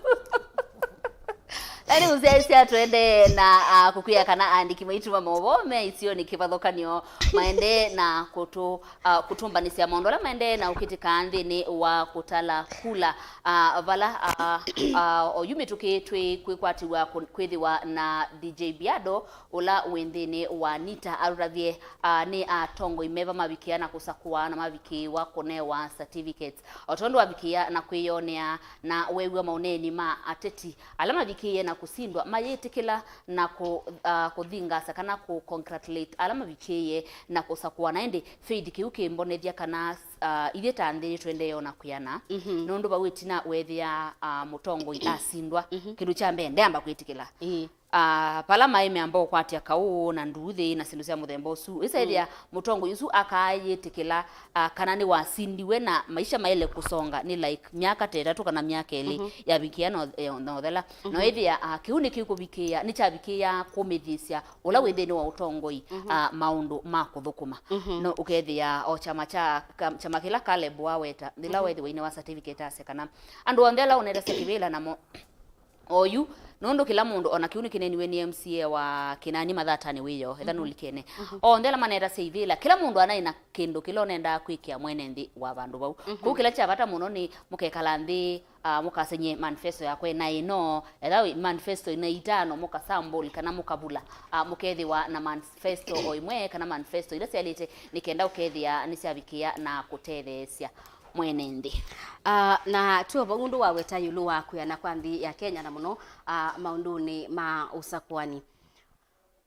Na nĩ mũsyaĩĩsya tũendee na, ah, kũkwĩa kana aandĩki maitũ ma maũvoo me isionĩ kĩvathũkanyo maendee na kũtũ ah, kũtũmbanĩsya maũndũ ala maendee na ũkĩtĩkaa nthĩnĩ wa kũtala kula, ah, vala, ah, ah, oyu mĩtũkĩ twĩ kwĩkwatĩw'a kũ-, kwĩthĩwa na D J Biado, ũla wĩ nthĩnĩ wa NITA, arũtavye, ah, nĩ atongoi meva mavikĩa na kũsakũa na mavikĩĩwa kũnewa certificates. O tondũ avikĩa na kwĩyonea na weew'a maũneeni ma ateti ala mavikĩĩe na kũsindwa, mayĩtĩkĩla na kũ-, ah, kũthingasa kana kũ-congratulate ala mavikĩĩe na kũsakũa. Na ĩndĩ Faith, kĩu kĩmbonethya kana, ah, ithyĩ ta nthĩ nĩtũendee ona kwĩana. Mhm. Nũndũ vau ĩtina weethĩa, ah, mũtongoi asindwa, mhm, kĩndũ kya mbee ndeamba kwĩtĩkĩla. Ĩĩ. Ah, vala maĩ meamba ũkwatya kaũ na nduuthĩ na syĩndũ sya mũthemba ũsu. Ĩsa ĩthĩa, mm, mũtongoi ũsu akaayĩtĩkĩla, ah, kana nĩwasindiwe na maisha maĩle kũsonga nĩ, like, myaka ta ĩtatũ kana myaka ĩlĩ, mhm, yavikĩa na ũth-, eh, na ũthela. No, mhm, ĩthĩa, ah, kĩu nĩkĩkũvikĩĩa, nĩkyavikĩĩa kũmĩthĩsya ũla wĩ nthĩnĩ wa ũtongoi, mhm, ah, maũndũ ma kũthũkũma. Mhm. No ũkethĩa o kyama kya, ka-, kyama kĩla Caleb waweta, yĩla, mhm, wethĩwa ine wa certificate asya kana andũ onthe ala ũnetasya kĩvĩla namo, oyu, nũndũ kĩla mũndũ, ona kĩu nĩkĩneniwe nĩ M C A wa Kĩnani Mathatani wĩoo, etha nũlikene. Onthe ala manetasya ivĩla, kĩla mũndũ anaĩ na kĩndũ kĩla ũnendaa kwĩkĩa mwene nthĩ wa vandũ vau. Kũu kĩla kya vata mũno nĩ mũkekala nthĩ, ah, mũkaseny'e manifesto yakwa ĩna ĩno, etha wĩ manifesto ĩna itano, mũkasample kana mũkavula, ah, mũkethĩwa na manifesto o ĩmwe kana manifesto ila syaĩlĩte, nĩ kenda ũkethĩa nĩsyavikĩa na kũtetheesya mwene nthĩ. Ah, na twĩ o vau ũndũ waweta ĩũlũ wa kwĩana kwa nthĩ ya Kenya na mũno, ah, maũndũnĩ ma ũsakũani.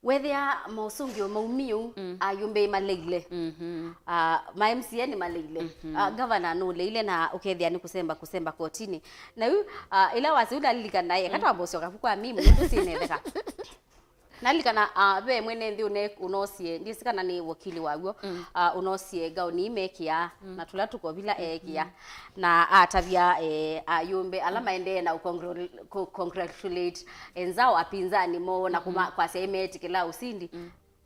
Wethĩa maũsũngĩo maumiu, ayũmbĩi maleile. Ah, ma M C A nĩ maleile. Ah, gavana nũleile na ũkethĩa nĩ kũsemba, kũsemba kotinĩ. Na yu, ah, ĩla wasya yu ndalilikana, eka twambe ũsyoka vu kwa Mimi, nũndũ sinetheka. Nalikana, ah, ve mwene nthĩ ũne-, ũnosie, ndyĩsĩ kana nĩ wakili waw'o, ah, ũnosie ngaũni ii mekĩaa, na tũla tũkovila eekĩa, na atavya, eh, ayũmbe ala maendee na kũcongratulate enzao apinzani moo na kuma-, kwasya ĩmeetĩkĩla ũsindi,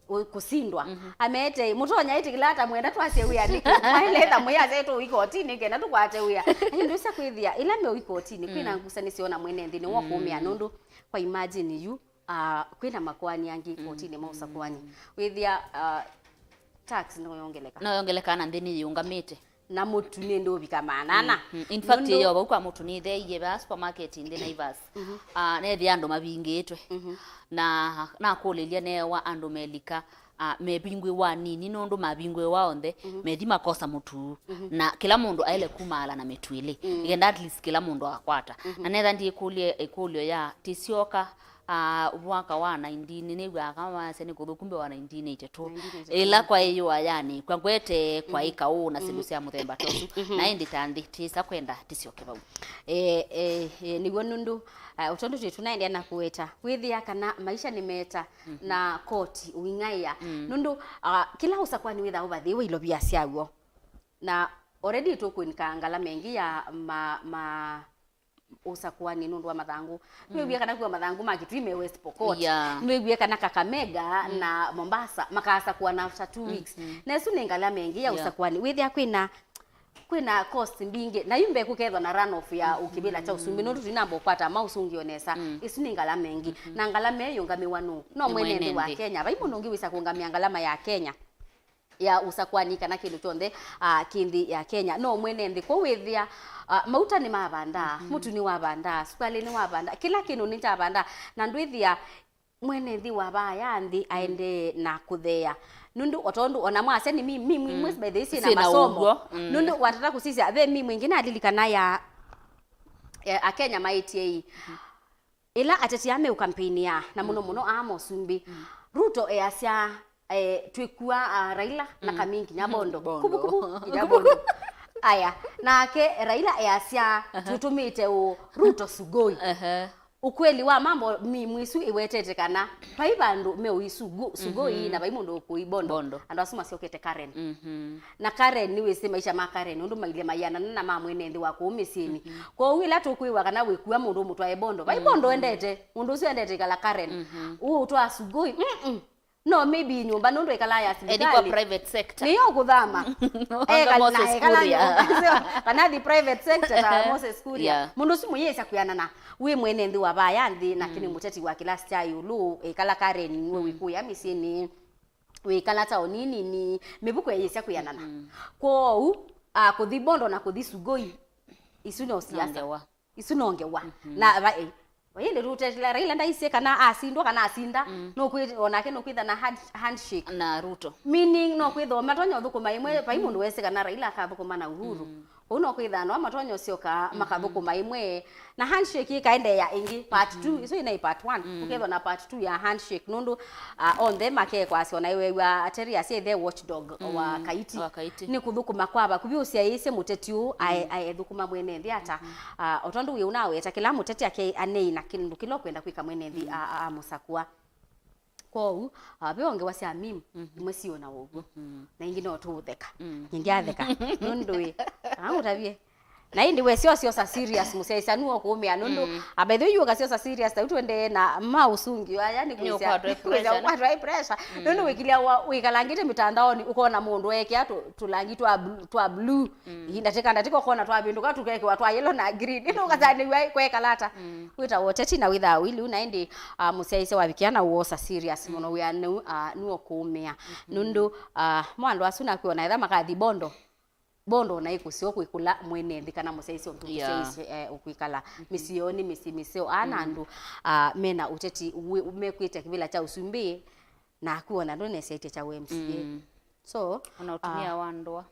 ũ-, kũsindwa. Ameete, mũtonya ĩtĩkĩla ata mwenda twasye wĩa nĩkĩ? Mwaĩle etha mwĩasya tũu ikotinĩ kenda tũkwate wĩa. Nĩ ndũsya kwĩthĩa, ĩla meũ ikotinĩ, kwĩna ngusanĩsyo na mwene nthĩ nĩwokũmĩa nũndũ kwa imagine yu, ah, kwĩna makoani angĩ kotinĩ ma ũsakũani. Wĩthĩa, ah, tax no yongeleka. No yongeleka na nthĩ nĩyĩũngamĩte. Na mũtu nĩ ndũvika maana ana. Mm. In fact, nũndũ ĩyo vau kwa mũtu nĩtheeie vaa supermarket nthĩ Naivas. Ah, neethĩa andũ mavingĩtwe. Na nakũlĩlya neewa andũ melika, ah, mevingwĩwa nini nũndũ mavingwĩwa onthe, methi makosa mũtu. Na kĩla mũndũ aĩle kumaala na mĩtu ĩlĩ. Nĩkenda at least kĩla mũndũ akwata. Na netha ndiĩkũlye ĩkũlyo ya tĩsyoka, ah, mwaka wa nineteen, nĩw'aa kama wasya nĩ kũthũku mbee wa nineteen eighty-two. Nineteen eighty-two. Ĩla kwaĩ yũa yanĩkw'a ngwete kwaĩ kaũ na syĩndũ sya mũthemba ta ũsu. Na ĩndĩ ta nthĩ tĩsa kwenda tĩsyoke vau. Eh, eh, eh, nĩw'o nũndũ, ah, ũtondũ twĩ tũnaendeea na kũweta, wĩthĩa kana maisha nĩ meta na koti ũing'aĩa. Nũndũ, ah, kĩla ũsakũani wĩthaa ũvathĩĩwe ilovia syaw'o. Na already tũkũinĩka ngalama ĩngĩ ya ma, ma, ũsakũani nũndũ wa mathangũ. Nĩwĩwie kana kwĩ mathangũ ma Kitui me West Pokot. Yeah. Nĩwĩwie kana Kakamega na Mombasa makasakũana after two weeks. Na ĩsu nĩ ngalama ĩngĩ ya ũsakũani. Wĩthĩa kwĩna, kwĩna cost mbingĩ. Na yu mbee kũkethwa na runoff ya kĩvĩla kya ũsumbĩ. Nũndũ tũinamba ũkwata maũsũngĩo nesa. Ĩsu nĩ ngalama ĩngĩ. Na ngalama ĩyo yũngamĩwa nũũ? No mwene nthĩ wa Kenya. Vai mũndũ ũngĩ wĩsa kũũngamĩa ngalama ya Kenya ya ũsakũani kana kĩndũ kyonthe, ah, kĩ nthĩ ya Kenya. No mwene nthĩ. Kwoou wĩthĩa, ah, mauta nĩmavandaa, mũtu nĩwavandaa, sukalĩ nĩwavandaa, kĩla kĩndũ nĩkyavandaa, na ndwĩthĩa mwene nthĩ wa vaa ya nthĩ aendee na kũtheea. Nũndũ o tondũ ona mwasya nĩ Mimi, Mimi, Mimi, by the way, syĩ na masomo. Nũndũ watata kũsisya, ve Mimi ĩngĩ nalilikana ya, ya Akenya maĩtie ĩ. Ĩla ateti aa meũkampeinĩa, na mũno mũno aa ma ũsumbĩ, Ruto easya, eh, twĩkua, ah, Raila na Kamingi Nyabondo. Bondo. Kubu, kubu, Nyabondo. Aya, nake Raila easya, tũtũmĩte ũ Ruto sugoi. Ehe. Ukweli wa mambo, Mimi, ĩsu ĩwetete kana vai vandũ meũi sugu-, sugoi na vai mũndũ ũkũi Bondo. Bondo. Andũ asu masyokete Karen. Na Karen, nĩwĩsĩ maisha ma Karen, ũndũ mailye maianana na ma mwene nthĩ wa kũu mĩsyĩnĩ. Kwoou ĩla tũkwĩw'a kana wĩkua mũndũ ũmũtwae Bondo, vai Bondo endete, mũndũ ũsu endete ĩkala Karen. Ũũ ũtwaa sugoi, mm-mm. No, maybe nyũmba nũndũ ĩkalaa ya silikali. Private sector. Nĩyo ũkũthama. Ekala na Moses ekala Kuria. Nyũmba. Kana the private sector ta Moses Kuria. Yeah. Mũndũ ũsu mũyĩsya kwĩanana. Wĩ mwene nthĩ wa vaa ya nthĩ, nake nĩ mũteti wa kĩlasi kya ĩũlũ, ĩkala Karen, nĩwe wĩkũĩa mĩsyĩnĩ. Wĩkala taoni nini, mĩvuko ĩyĩsya kwĩanana. Kwoou, ah, kũthi Bondo na kũthi Sugoi, isu no siasa. Ngewa. Isu no ngewa. Na va, eh, ĩndĩ tũtetela Raila ndaisye kana asindwa kana asinda, nũkwĩ-, onake nũkwĩtha na hand-, handshake. Na Ruto. Meaning, no kwĩthwa matonya ũthũkũma ĩmwe, vai mũndũ wesĩ kana Raila akathũkũma na Uhuru. Ũu no kwĩtha no matonya ũsyoka makathũkũma ĩmwe. Na handshake ĩkaendeea ĩngĩ, part two, isu ĩnaĩ part one, ũkethwa na part two ya handshake, nũndũ, ah, onthe makekwasya, ona weew'a Terry asya ithe watchdog wa Kaiti. Wa Kaiti. Nĩ kũthũkũma kwa vakuvĩ ũsyaĩĩsye mũteti ũũ, ae-, aethũkũma mwene nthĩ ata. Ah, o tondũ wĩ ũnaweta, kĩla mũteti ake anei na kĩndũ kĩla ũkwenda kwĩka mwene nthĩ a-, a-, amũsakũa. Kwoou, ah, ve ongewa sya meme, imwe siona ũw'o. Na ingĩ no tũũtheka. Nyingĩ atheka. Nũndũ ĩ, aa ũtavye. Na ĩndĩ wesyosa serious mũsyaĩĩsya nũũ ũkũũmĩa nũndũ, mm, a, by the way, yu ũkasyosa serious, ta yu tũendee na ma ũsũngĩo aya nĩ kwĩsya, nĩũkwatwa nĩ pressure, kwatwa nĩ pressure. Mm. Nũndũ wĩkĩlya wa, wĩkalangĩte mĩtandaonĩ, ũkona mũndũ ekĩa tũ-, tũlangi twa bl-, twa blue. Mm. Ndatĩka, ndatĩka ũkona twavĩndũka tũkekĩwa twa yellow na green. Ĩndĩ, mm, ũkasanĩw'a kwekala ata? Mm. Wĩtawa ũteti na wĩthaa ũilu, na ĩndĩ, ah, mũsyaĩĩsya wavikĩa na ũwosa serious mũno, mm, wĩa nũ-, ah, nũũ ũkũũmĩa. Mm-hmm. Nũndũ, ah, mo andũ asu nakwĩona etha makathi Bondo. Bondo na ĩkũseo kwĩkũla mwene nthĩ kana mũsyaĩĩsya ũndũ, yeah, mũsyaĩĩsya, eh, ũkwĩkala, mm-hmm, mĩsyĩonĩ, mĩsyĩ mĩseo. Ana, mm, andũ, ah, mena ũteti wĩ-, mekwĩtya kĩvĩla kya ũsumbĩ, naku ona ndũnesyaĩtye kya ũ M C A. Mm. So, ona ũtumĩa, ah, wa ndũa.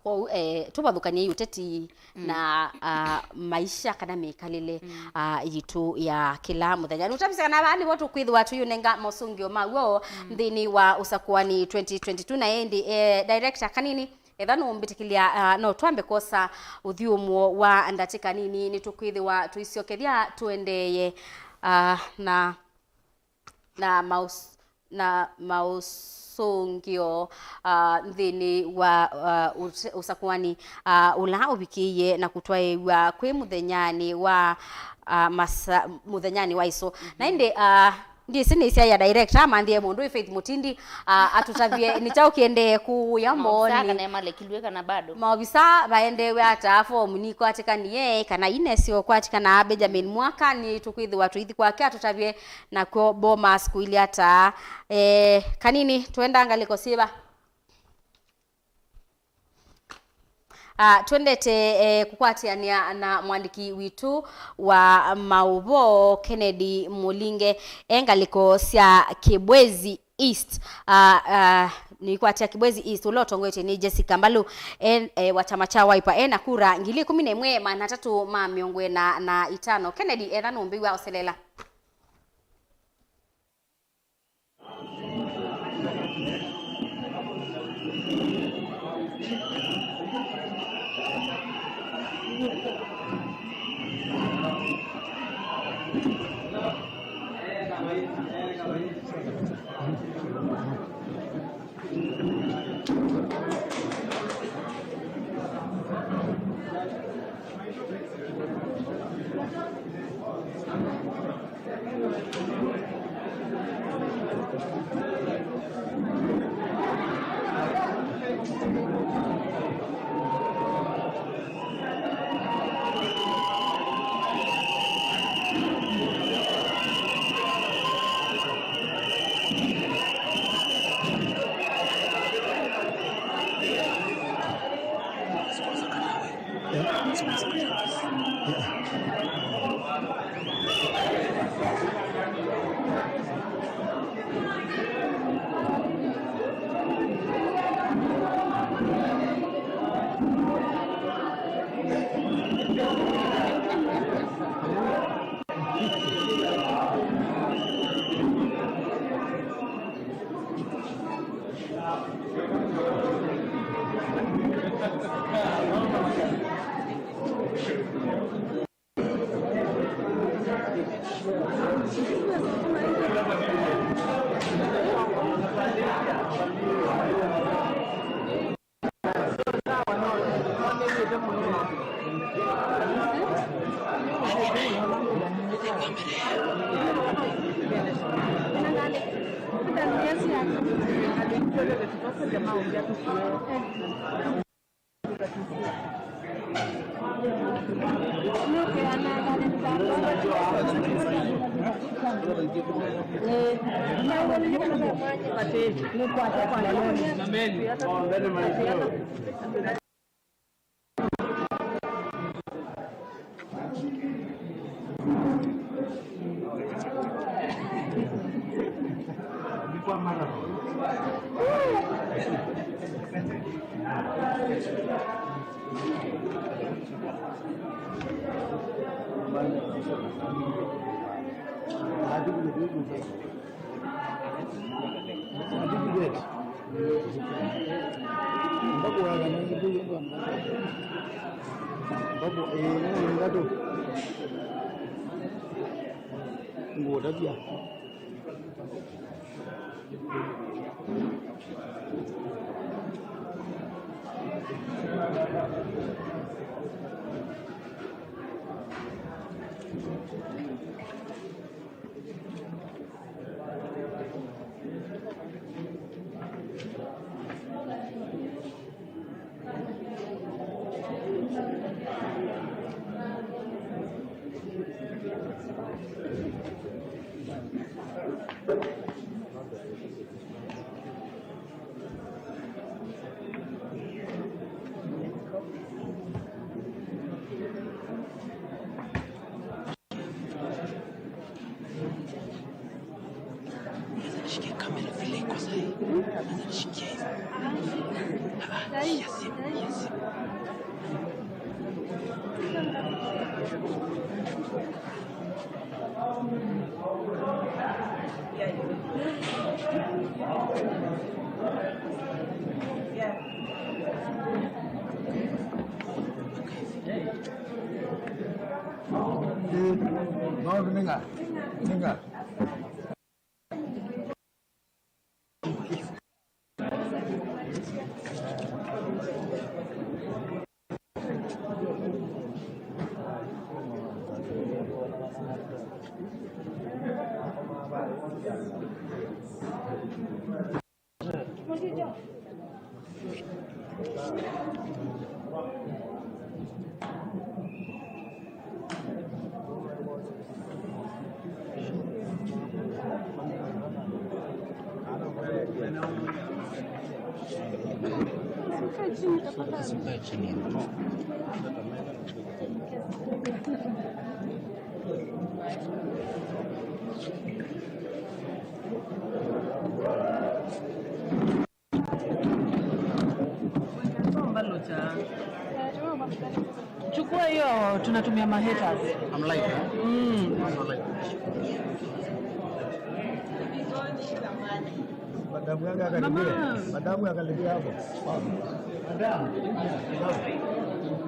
Kwoou, eh, tũvathũkany'ei ũteti, mm, na, ah, maisha kana mĩkalĩle, mm, ah, yitũ ya kĩla mũthenya. Nũtavĩsya kana vaa nĩvo tũkwĩthĩwa tũyũnenga mosũngĩo ma w'o, mm, nthĩnĩ wa ũsakũani twenty twenty-two. Na ĩndĩ, eh, director kanini, etha nũmbĩtĩkĩlya, ah, no twambe kwosa ũthyũmũo wa ndatĩka nini, nĩtũkwĩthĩwa tũisyokethya tũendeeye, ah, na na maũs-, na maũsũngĩo, ah, nthĩnĩ wa, ah, ũte-, ũsakũani, ah, ũla ũvikĩie na kũtwaĩw'a kwĩ mũthenyanĩ wa, ah, masa-, mũthenyanĩ wa ĩso. Mhm. Na ĩndĩ, ah, ndyĩsĩ nĩsyaĩa director amanthĩe mũndũ wĩ Faith Mũtindi, ah, atũtavye nĩ kyaũ kĩendee kũũya Maofisa mboonĩ. Kana emalekilw'e kana bado? Maovisa vaendeew'e ata? Fomu nikwatĩkanie kana inesyo kwatĩkana? Benjamin Mwaka nĩtũkwĩthĩwa tũithi kwake atũtavye nakw'o Bomas kũilye ata? Eh, kanini, twenda ngalĩko syĩva? Ah, twendete, eh, kũkwatĩanĩa na mwandĩki witũ wa maũvoo, Kennedy Mũlinge, e ngalĩko sya Kĩbwezi East. Ah, ah, nĩkwatĩa Kĩbwezi East, ũla ũtongoetye nĩ Jessica Mbalu, e, eh, wa kyama kya Wiper, e na kura ngili ikũmi na ĩmwe maana atatũ ma mĩongo ĩna na itano. Kennedy, etha nũmbĩw'a, ũselela. Ngũtavya. Naweza nishikie kamera vile iko sahi. Naweza nishikia hivi. Ah, ah, shika simu, shika simu. Maũndũ nĩ nga? Nĩ nga? Chukua hiyo, tunatumia ma haters. I'm live, eh? Mm. I'm live. Madamu yangu akaribia. Mama. Madamu akaribia hapo. Madamu.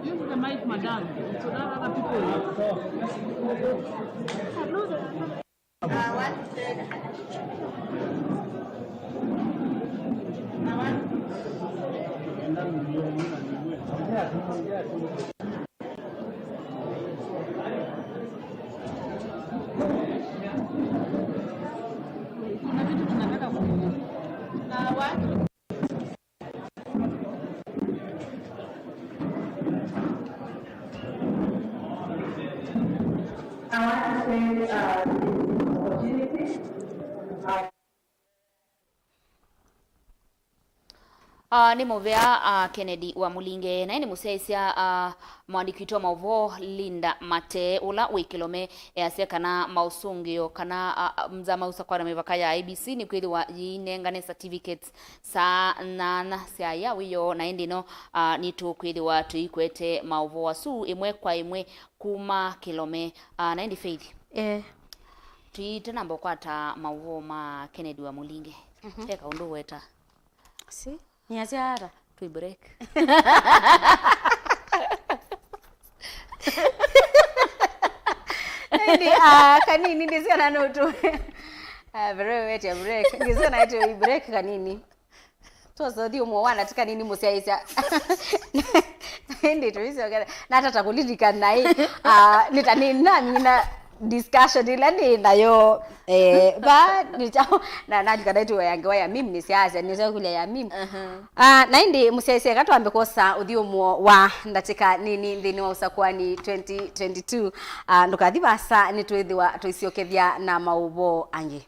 Use the mic, madam, so that other people. Kuna vitu tunataka ku- I want to take, uh, this opportunity, uh, Ah, nĩ mũvea, ah, Kennedy wa Mũlinge, naĩ nĩ mũsyaĩĩsya, ah, mũandĩki witũ wa maũvoo Linda Mate, ũla wĩ Kĩlome, easya kana maũsũngĩo kana, ah, ah, nzama ũsakwana mĩvaka ya I E B C nĩkwĩthĩwa yĩinengane certificates saa nyanya sya aya wĩoo, na ĩndĩ ĩno, ah, nĩtũkwĩthĩwa tũikwete maũvoo asu ĩmwe kwa ĩmwe kuma Kĩlome. Ah, na ĩndĩ Faith, eh, tũitanamba kũkwata maũvoo ma Kennedy wa Mũlinge, mhm, ve kaũndũ ũweta. Si, niasya ata? Twĩ break. Ĩndĩ, ah, kanini ndĩsĩ kana nũtũ. Ah, break, wetya break. Ndĩsĩ kana twĩ break kanini. Twose ũthyũmũo wa ndatĩka nini mũsyaĩĩsya. Ĩndĩ tũisyokera. Natata kũlilikana ĩ, ah, nĩ ta nĩ namina discussion ĩla nĩ nayo, eh, va nĩ kyaũ, na nalikana ĩtuo ya ngewa ya meme nĩsyaasya, nĩsyakulya ya meme. Aha. Ah, na ĩndĩ mũsyaĩĩsya, eka twambe kwosa ũthyũmũo wa ndatĩka nini nthĩnĩ wa ũsakũani twenty twenty-two. Ah, ndũkathi vaasa, nĩtwĩthĩwa tũisyokethya na maũvoo angĩ.